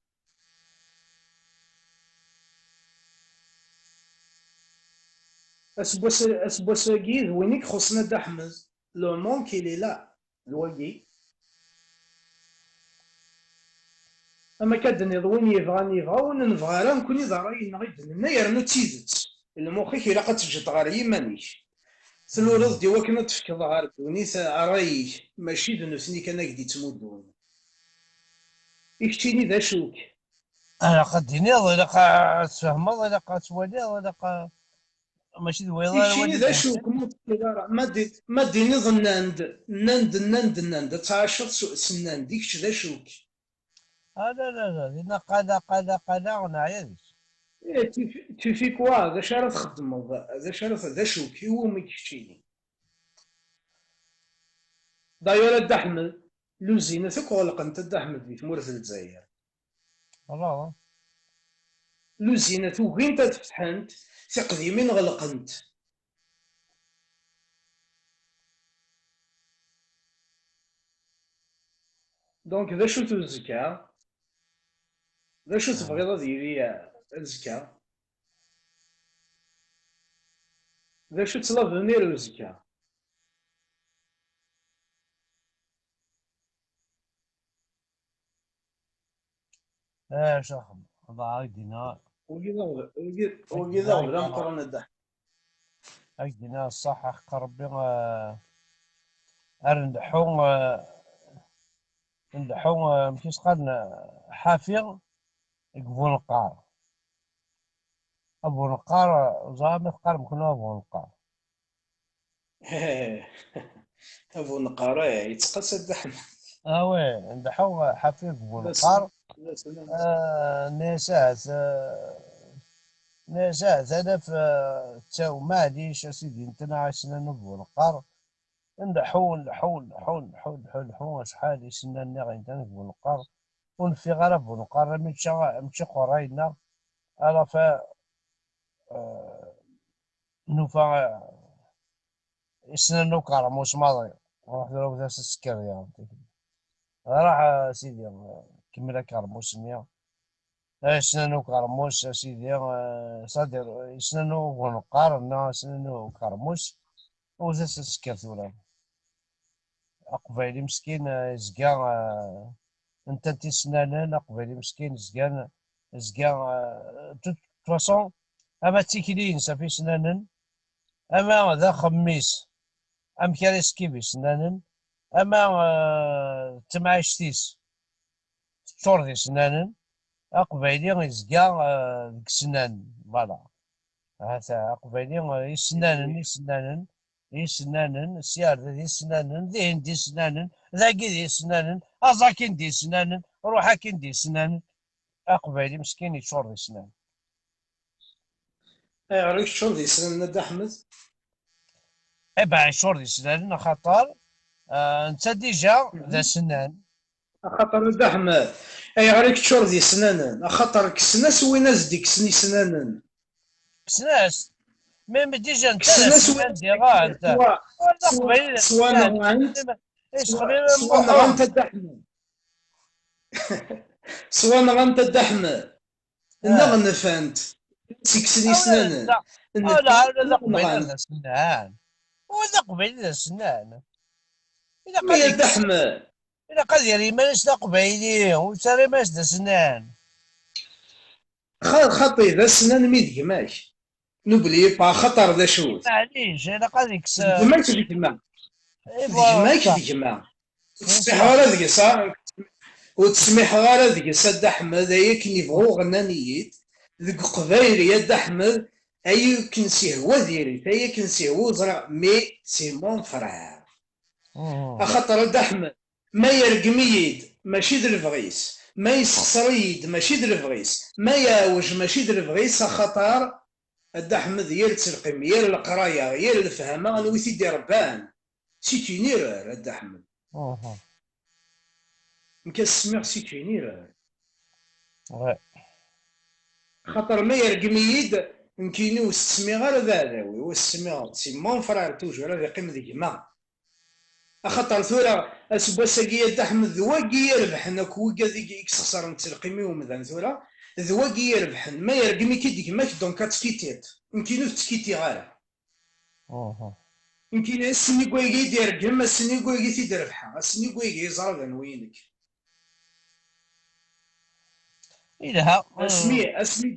Aseggas, aseggas-agi d win i ixuṣṣen a Dda Ḥmed. Le manque, il est là. D wagi. Ama akka d-tenniḍ, win yebɣan yebɣa, win ur nebɣi ara, nekkni d ṛṛay-nneɣ i d-nenna, yernu d tidet. Lmux-ik ilaq ad teǧǧeḍ ɣer yiman-ik. Tluleḍ-d i wakken ad d-tefkeḍ ɣer ddunit ṛṛay-ik, mačči d nutni kan ad k-d-ittmuddun. I keččini d acu-k? Ilaq ad d-tiniḍ, ilaq ad tfehmeḍ, ilaq ad twaliḍ, ilaq a-, mačči d wayeḍ ara. I keččini d acu-k? Ma d-tiniḍ ara, ma d-, ma d-tiniḍ nnan-d, nnan-d, nnan-d, nnan-d, ad tɛaceḍ s, s nnan-d, i kečč d acu-k? Ah, la, la, la, dinna qala, qala, qala, neɛya deg-s. Eh, tu fais, tu fais quoi? D acu ara txeddmeḍ? D acu ara t-, d acu-k? Iwumi keččini? D'ailleurs, a Dda Ḥmed, luzinat akk ɣelqent, a Dda Ḥmed, di tmurt n Lezzayer. Voilà. Luzinat ugint ad fetḥent, tiqdimin ɣelqent. Donc, d acu-t uzekka? D acu tebɣiḍ ad yili, eh, azekka? D acu-tt l'avenir uzekka? Ah, acu axedmeɣ? Ad ak-d-iniɣ. Wagi d aɣbel, wagi, wagi d aɣbel ameqqran a Dda Ḥmed. Ad ak-d-iniɣ ṣṣeḥ, aqqa Rebbi, ah, ar ndeḥḥu, ah, ndeḥḥu, ah, amek i s-qqaren, ah, ḥafi deg Buneqqar. Abuneqqar, ẓriɣ ma teqqarem kunwi Abuneqqar. Abuneqqar, eh, yettqas a Dda Ḥmed. Awi, ndeḥḥu ḥafi deg Buneqqar. Ah, nniɣ-as ahat, ah, nniɣ-as ahat ad naf, ah, ttaw, maɛlic, a sidi, netta neɣ isnan n Buneqqar. Nleḥḥu, nleḥḥu, nleḥḥu, nleḥḥu, nleḥḥu, nleḥḥu, acḥal isnan nniɣ yellan deg Buneqqar. Ur neffiɣ ara Buneqqar, mačči, mačči qerray-nneɣ. Alafa, ah, nufa, ah, isnan n ukermus maḍi. Ruḥ tura wet-as asekker diɣen. Ruḥ, a sidi, kemmel akermus-nni. Isnan n ukermus, a sidi, eh, c'est-à-dire, isnan n ubuneqqar neɣ isnan n ukermus, wet-as asekker tura. Aqbayli meskin, eh, yezga, eh, ntan tisnanen, aqbayli meskin zgan, zga, eh, de toute façon, ama d tikli-ines ɣef isnanen, ama d axemmis, amek ara iskib isnanen, ama, eh, d temɛict-is teččur d isnanen, aqbayli izga, eh, deg isnanen, voilà. Hata, aqbayli, eh, isnanen, isnanen, isnanen, sya ar da d isnanen, dihin d isnanen, dagi d isnanen, aẓ akin d isnanen, ruḥ akin d isnanen. Aqbayli meskin yeččur d isnanen. Ayɣer i yeččur d isnanen a Dda Ḥmed? Eh ben, yeččur d isnanen axaṭer, ah, netta déjà d asennan. Axaṭer a Dda Ḥmed, ayɣer i yeččur d isnanen? Axaṭer kksen-as win as-d-ikksen isnanen. Kksen-as. Même déjà netta d asennan diɣen. Ur d aqbayli d asennan. Issexdem am Muḥend. Swa nɣant a Dda Ḥmed. Swa nɣant a Dda Ḥmed. Neɣ nfant. Seg-sen isnanen. Ala, ala d aqbayli d asennan. Ur d aqbayli d asennan. Ilaq ad Dda Ḥmed. Ilaq ad yerr iman-is d aqbayli, ur yettarra iman-is d asennan. Xa-, xaṭi, d asennan mi d gma-k. N'oublie pas, axaṭer d acu-t? Maɛlic, ilaq ad yekkes. D gma-k d gma. D gma-k d gma. Ur ttsemmiḥeɣ ara deg-s, a, ur ttsemmiḥeɣ ara deg-s a Dda Ḥmed, ay akken ibɣu ɣennan-iyi-d, deg uqbayli a Dda Ḥmed, ay akken s-ihwa diri-t, ay akken s-ihwa ur ẓriɣ, mais c'est mon frère. Axaṭer a Dda Ḥmed, ma yergem-iyi-d, mačči d lebɣi-s, ma yessexṣer-iyi-d, mačči d lebɣi-s, ma yeɛwej, mačči d lebɣi-s, axaṭer a Dda Ḥmed, yir ttelqim, yir leqraya, yir lefhama, anwa i t-id-irebban? C'est une erreur, a Dda Ḥmed. Nekk ad s-smiɣ c'est une erreur. Xaṭer ma yergem-iyi-d, nekkini ur s-smiɣ ara d aɛdaw-iw, ur s-smiɣ, c'est mon frère toujours, ad iqqim d gma. Axaṭer tura, aseggas-agi a Dda Ḥmed, d wagi i irebḥen akk wigad i, i yessexṣaren ttelqim i umdan tura, d wagi i irebḥen. Ma yergem-ik-id gma-k, donc ad tkitiḍ. Nekkini ur ttkitiɣ ara. Nekkini ass-nni deg wayagi i d-yergem, ass-nni deg wayagi i t-id-rebḥeɣ, ass-nni deg wayagi yeẓra d anwi i nekk. Ilha. Asmi, asmi,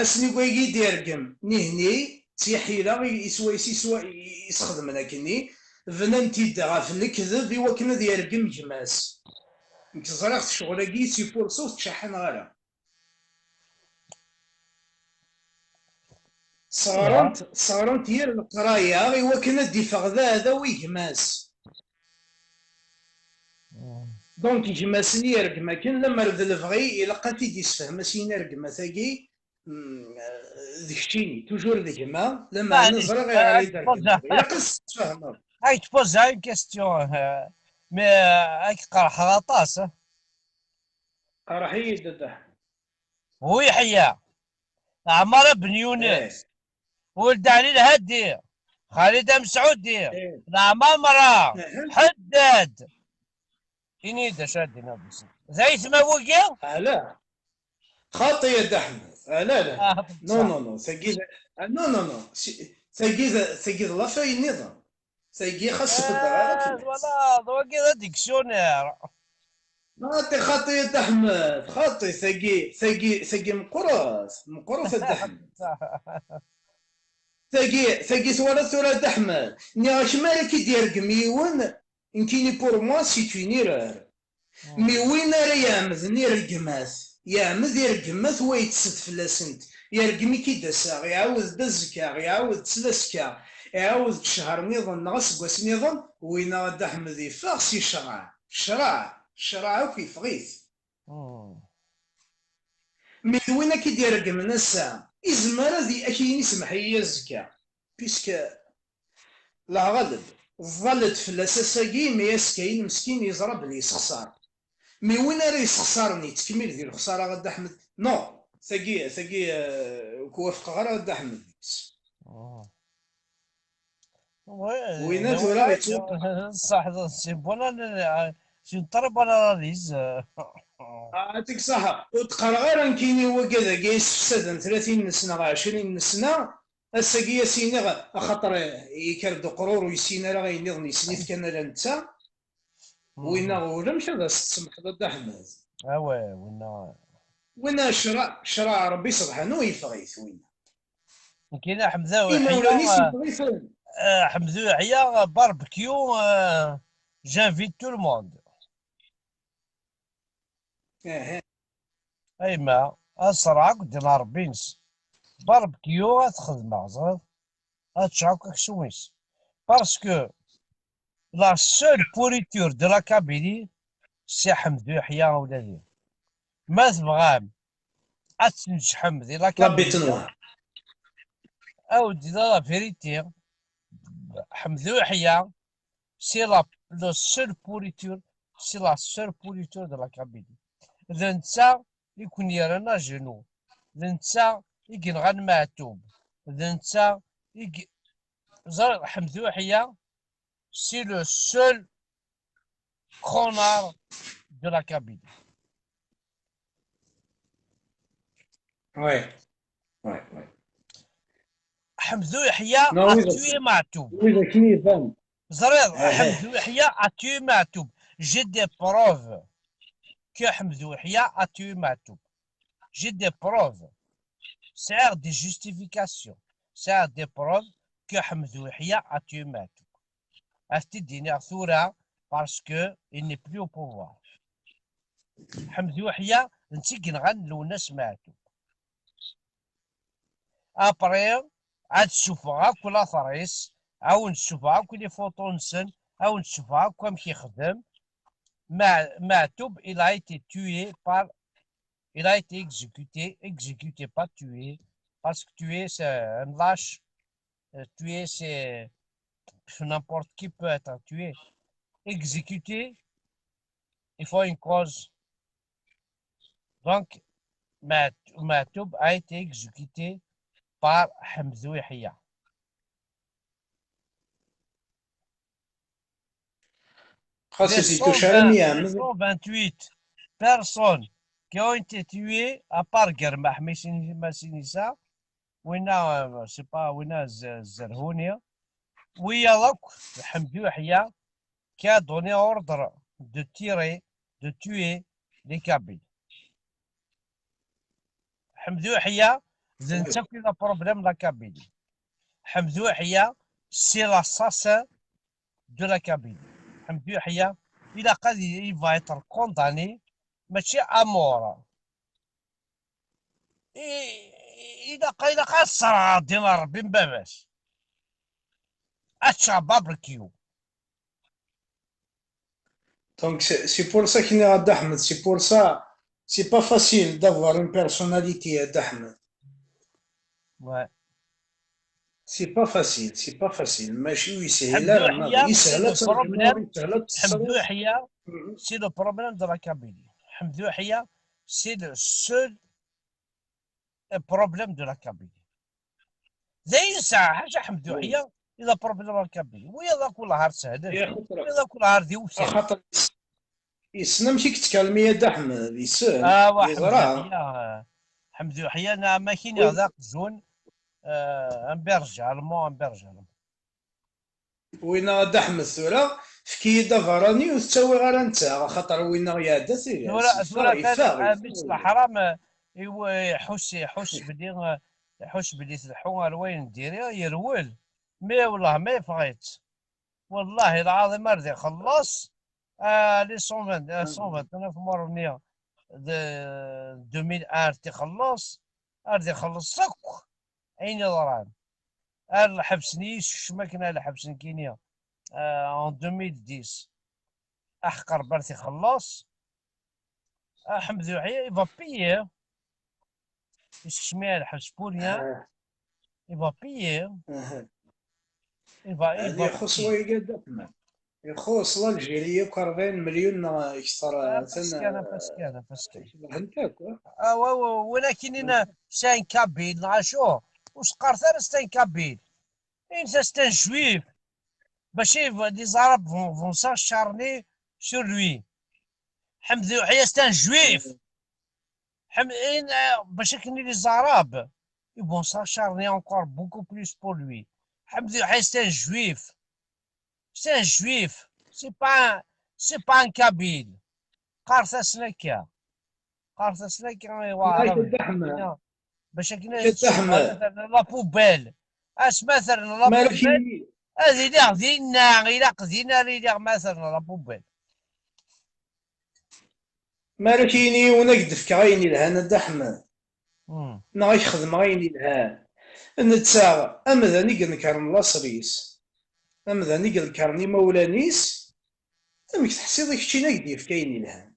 asmi deg wayagi i d-yergem, nihni, d tiḥila i, i swayes i swa-, i, i sxedmen akkenni, bnan-t-id ɣef lekdeb i wakken ad yergem gma-s. Nekk ẓriɣ-t ccɣel-agi, c'est pour ça ur t-ttcaḥaneɣ ara. Sseɣrent, sseɣrent yir leqraya i wakken ad d-iffeɣ d aɛdaw i gma-s. Donc gma-s-nni yergem akken, lemmer d lebɣi, ilaq ad t-id-isfehm, as-yini a gma-tagi, mm, d keččini, toujours d gma, lemmer neẓriɣ ayɣer i d-tergem. Ilaq ad s-tesfehmeḍ. Ay tpoza une question, euh, mais, euh, ad k-qerḥeɣ aṭas, hein. Qerḥ-iyi-d, a Dda Ḥmed. Buyeḥya, Ɛmara Ben Yunes, Weld Ɛli Lhadi, Xalid Amesɛudi, Leɛmamra, Ḥeddad. Ini-yi-d acu ara d-iniɣ deg-sen. D aytma wigi? Ala. Xaṭi, a Dda Ḥmed. Ala, ala. Non, non, non. Tagi d, ah, non, non, non. Si, tagi d, tagi d lafay nniḍen. Tagi xas beddeɣ ara fell-as. Twalaḍ, wagi d adiksyunar. Xaṭi, xaṭi, a Dda Ḥmed, xaṭi, tagi, tagi, tagi meqqret, meqqret, a Dda Ḥmed. Tagi, tagi twalaḍ tura, a Dda Ḥmed, nniɣ-ak, mi ara k-id-yergem yiwen, nekkini, pour moi, c'est une erreur. Mi win ara iɛemden ireggem-at, iɛemmed ireggem-at, wa yettset fell-asent, ireggem-ik-id ass-a, iɛawed-d azekka, iɛawed-d tlaska, iɛawed-d ccher nniḍen neɣ aseggas nniḍen, winna a Dda Ḥmed iffeɣ si ccreɛ. Ccreɛ, ccreɛ akk iffeɣ-it. Mi d win akka i d-ireggmen ass-a, izmer ad ak-yini semmeḥ-iyi azekka, puisque leɣaleb tḍall-d fell-as ass-agi, imi azekka-in meskin yeẓra belli yessexṣar. Mi win ara yessexṣaren yettkemmil di lexṣara a Dda Ḥmed, non, tagi, tagi, euh, ur k-wafqeɣ ara a Dda Ḥmed deg-s. Winna tura yettwaṭṭef. Ṣṣeḥ, c'est une bonne analyse, c'est une très bonne analyse. Ah, atik ṣaḥa. Ur d-qqareɣ ara nekkini wagad-agi yessefsaden tlatin n sna neɣ ɛecrin n sna, ass-agi a s-iniɣ, axaṭer yekker-d uqrur ur yessin ara ayen nniḍen, yessen-it kan ala netta. Winna ulamek ad as-tsemḥeḍ a Dda Ḥmed. Awa, winna. Winna ccreɛ, ccreɛ Ṛebbi subḥanu yeffeɣ-it winna. Nekkini Ḥemdu Iḥya, imawlan-is yeffeɣ-iten. Ah, Ḥemdu Iḥya, barbecue, ah, j'invite tout le monde. Aha. A yemma, ad ṣerɛeɣ akk ddin Ṛebbi-ines. Barbecue ad t-xedmeɣ, ẓriḍ? Ad ččeɣ akk aksum-is. Parce que la seule pourriture de la Kabylie, c'est Ḥemdu Iḥya, a wladi. Ma tebɣam ad tneǧḥem di la Kabylie, ad wen-d-iniɣ la vérité, Ḥemdu Iḥya, c'est la, la seule pourriture, c'est la seule pourriture de la Kabylie. D netta i ken-yerran à genoux. D netta i yenɣan Meɛtub. D netta i, ẓriɣ, Ḥemdu Iḥya, c'est le seul connard de la Kabylie. Ouais. Ouais, ouais. Ḥemdu Iḥya a tué Meɛtub. Ẓriɣ, Ḥemdu Iḥya a tué Meɛtub. J'ai des preuves que Ḥemdu Iḥya a tué Meɛtub. J'ai des preuves. Sɛiɣ des justifications. Sɛiɣ des preuves que Ḥemdu Iḥya a tué Meɛtub. Ad t-id-iniɣ tura, parce que il n'est plus au pouvoir. Ḥemdu Iḥya, d netta i yenɣan Lwennas Meɛtub. Après, ad d-sufɣeɣ akk later-is, ad wen-d-sufɣeɣ akk les photos-nsen, ad wen-d-sufɣeɣ akk amek yexdem. Ma-, Meɛtub, il a été tué par, il a été exécuté, exécuté, pas tué, parce que tué, c'est un lâche, euh, tué, c'est n'importe qui peut être tué. Exécuté, il faut une cause. Donc, Maht-, Mahtoub a été exécuté par Hamdou Yahya. Des cent vingt, des cent vingt-huit personnes qui ont été tuées, à part Germaḥ Masinissa, winna, euh, c'est pas, winna Z-, Zerhuni, wiyaḍ akk, Hamdou Yahya, qui a donné ordre de tirer, de tuer les Kabyles. Hamdou Yahya, d netta akk i d problème la Kabylie. Hamdou Yahya, c'est l'assassin de la Kabylie. Hamdou Yahya, ilaq ad, il va être condamné, mačči à mort. I, i, ilaq, ilaq ad ṣerɛeɣ ddin n Ṛebbi n baba-s. Ad ččeɣ barbecue. Donc, c'est, c'est pour ça qu'il y a Ahmed, c'est pour ça, c'est pas facile d'avoir une personnalité à Ahmed. Ouais. C'est pas facile, c'est pas facile. ماشي يسهل، Hamdou Yahya, c'est le problème. Hamdou Yahya, c'est le problème de la Kabylie. Hamdou Yahya, c'est le seul problème de la Kabylie. D ayen yesɛa ḥaca Ḥemdu Yeḥya, i d apṛublem n Kabylie. Wiyaḍ akk wellah ar sehlen, wiyaḍ akk wellah ar d iwtal. Axaṭer yessen amek i yettkalmi a Dda Ḥmed, yessen, yeẓra. Ḥemdu Yeḥya, neɣ ma kini d aqjun, euh, un berger allemand, un berger allemand. Winna a Dda Ḥmed tura, efk-iyi-d aberrani ur t-ttawiɣ ara netta, axaṭer winna iɛedda tili. Tura, tura, yeffeɣ, yeffeɣ. Leḥram, eh, iw-, iḥuss, iḥuss belli, eh, iḥuss belli tleḥḥu ar wayen n diri, yerwel. Mi wellah ma yeffeɣ-itt. Wallahi lɛaḍim ar d ixelleṣ, Ah, les cent vingt, ah, cent vingt-neuf morts-nni de deux mille un ar t-ixelleṣ, ar t-ixelleṣ akk ayen yeḍran. Ar lḥebs-nni yessekcem akken ar lḥebs nekkini, ah, en deux mille dix. Aḥeqq Rebbi ar t-ixelleṣ. Ah, Ḥmed Uḥya, il va payer. Yessekcem-iyi ar lḥebs pour rien. Ah. Il va payer. Ah. Il va, il va payer. Ixuṣ wayagi a Dda Ḥmed. Ixuṣ l'Algérie akk rebɛin melyun neɣ kter. Ah, atan, parce que, ah, parce que, parce que. Kerhen-t akk, ah. Ah, wa, wa, win akken-nni c'est un kabyle, neɣ acu? Ur s-qqaret ara c'est un kabyle. Init-as c'est un juif. Bac i, les Arabes vont, vont s'acharner sur lui. Ḥmed Uḥya c'est un juif. Ḥem-, in, euh, bac akken les Arabes, ils vont s'acharner encore beaucoup plus pour lui. Ḥmed Uḥya c'est un juif. C'est un juif. C'est pas un, c'est pas un kabyle. Qqaret-asen akka. Qqaret-asen akka i Waɛrab. Bac akken ad la poubelle. Asma terna la poubelle, ad iliɣ dinna, ilaq dinna ara iliɣ ma terna la poubelle. Mi ara k-yini yiwen ad k-d-fkeɣ ayen yelhan a Dda Ḥmed, neɣ ad k-xedmeɣ ayen yelhan, netta amdan i inekren laṣel-is, amdan i inekren imawlan-is, amek teḥsiḍ i keččini ad k-d-yefk ayen yelhan?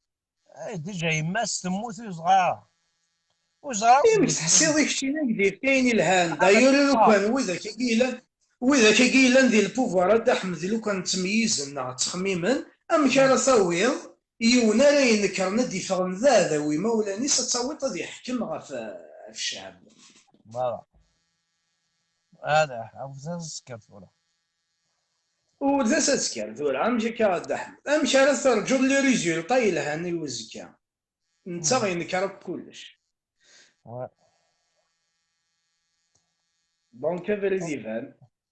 Ay, déjà yemma-s temmut ur yeẓra. Ur yeẓra. Amek teḥsiḍ i keččini ad k-d-yefk ayen yelhan? D'ailleurs, lukan widak-agi yellan, widak-agi yellan di lpouvoir a Dda Ḥmed, lukan ttemyizen neɣ ttxemmimen, amek ara tawiḍ yiwen ara inekren ad d-iffɣen d aɛdaw imawlan-is, ad tawiḍ ad iḥkem ɣef, ɣef ccɛeb? Voilà. Ala, awet-as azekka tura. Ur d as-azekka tura, amek akka a Dda Ḥmed? Amek ara terǧuḍ les résultats yelhan i uzekka? Netta yenker akk kullec. Ouais. Donc, abrid iban,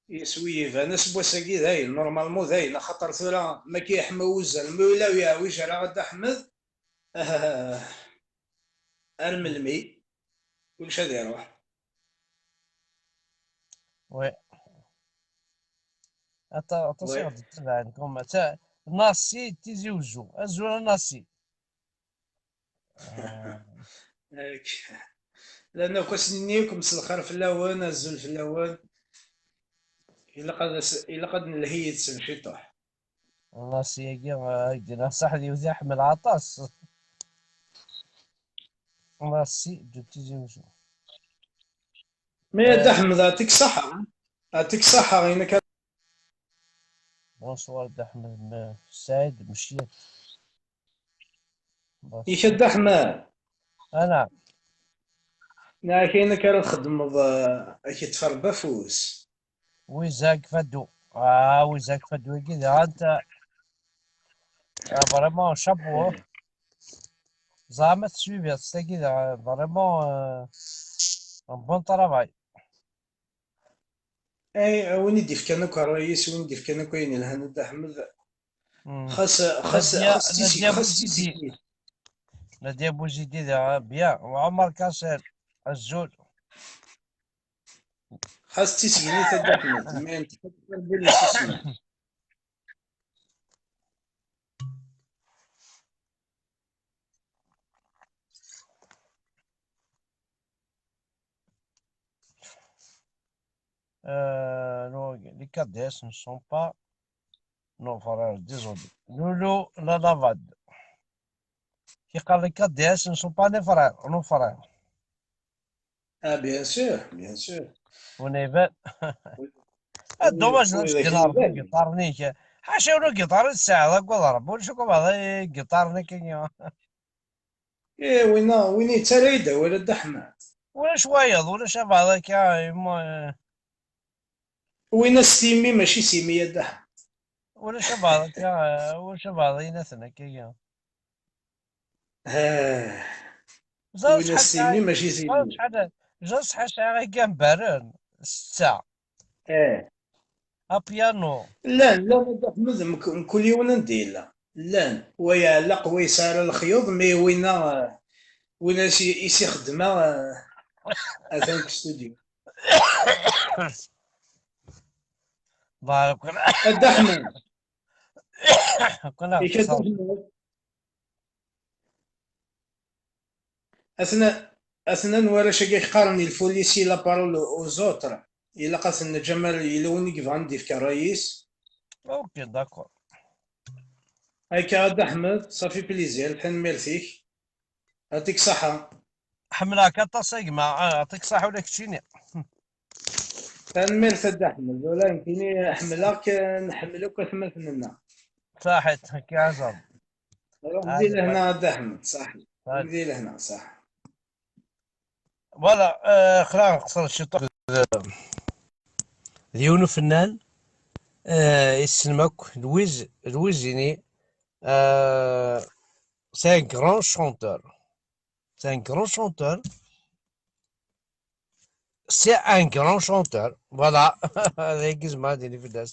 iswi iban, aseggas-agi dayen, normalement dayen, axaṭer tura, ma k-yeḥma wuzzal, ma ula ur yeɛwij ara a Dda Ḥmed, ah, ar melmi, kullec ad iruḥ. Oui. Aṭa-, aṭas i ɣ-d-ittabaɛen, comme ta-, Nassi Tizi Uzzu. Azul a Nassi. Ah. Ak-, llan akk ass-nni akk mselxir fell-awen, azul fell-awen. Ilaq ad as-, ilaq ad nelhi yid-sen ciṭuḥ. Nassi-agi, ah, ay d-yenna ṣaḥ d yiwet i ḥemmleɣ aṭas. Nassi de Tizi Uzzu. Mais a Dda Ḥmed, ɛṭik ṣaḥa. Ɛṭik ṣaḥa, inek. Bonsoir Dda Ḥmed, m-, Saɛid Mecyan. Yak a Dda Ḥmed. Ana. Neɣ ayen akka ara txedmeḍ, eh, ad k-iṭṭef Rebbi afus. Wizak Fadou. Ah, Wizak Fadou-agi daɣen ta-, ah, vraiment, chapeau. Ẓer ma teswibiḍ s tagi daɣen, vraiment, euh, un bon travail. Ay, a win i d-ifkan akk ṛṛay-is, win i d-ifkan akk ayen yelhan a Dda Ḥmed. Hmm. Xas, xas, Nadia, xas tiseg-, Nadia xas Bouzidi. Tisegnit. Nadia Bouzidi daɣen, bien. Omar Kasser, azul. Xas d tisegnit a Dda Ḥmed, mais neṭṭef akk rebbi n yisismen. Euh, non, les K D S ne sont pas nos frères, désolé. Loulou la lavade. Qui parle les K D S ne sont pas nos frères, nos frères. Ah, bien sûr, bien sûr. Win iban. Ah, dommage, ur ur d-tgillar akken iban. Giṭar-nni-k. Ḥaca ur giṭar i tesɛiḍ, agad Rebbi, ulac akk abeɛḍ i giṭar-nni-k-agi. Eh, winna, win yettarra-yi-d awal a Dda Ḥmed. Ulac wayeḍ, ulac abeɛḍ akka, imma-, eh. Winna s timmi, mačči s imi a Dda Ḥmed. Ulac abeɛḍ akka, eh, ulac abeɛḍ i naten akka-agi. Ah. Ẓer win acḥal s timmi, sɛiɣ, mačči s imi. Ẓer acḥal, ẓer acḥal sɛiɣ igambaren, setta. Eh. Apyanu. Llan, llan a Dda Ḥmed, mk-, mkul yiwen anda yella. Llan. Wa iɛelleq, wa yesɛa ara lexyuḍ, mais winna, eh, winna i s-, i s-ixeddmeɣ, eh, atan deg studio. Barak. A Dda Ḥmed. Akken ad Ika xeṣreɣ. Atnan, atnan warrac-agi qqaren il faut laisser la parole aux autres. Ilaq ad ten-neǧǧ amar yella win i yebɣan ad d-yefk ṛṛay-is. Ok, d'accord. Akka a Dda Ḥmed, ça fait plaisir, tanemmirt-ik. Yɛṭik ṣṣeḥḥa. Ḥemmleɣ-k aṭas a gma, ah, yɛṭik ṣṣeḥḥa ula keččini. Tanemmirt a Dda Ḥmed, ula nekkini ḥemmleɣ-k, nḥemmel akk atmaten-nneɣ. Saḥit, akka ɛzam. Ruḥ di lehna a Dda Ḥmed, saḥit. Ruḥ di lehna, saḥit. Voilà, euh, xla nqeṣṣer ciṭuḥ d, d yiwen ufennan, euh, issnem akk Louise, Louise Ini, euh, c'est un grand chanteur. C'est un grand chanteur. C'est un grand chanteur. Voilà. Ad ay-izmer ad d-yini fell-as.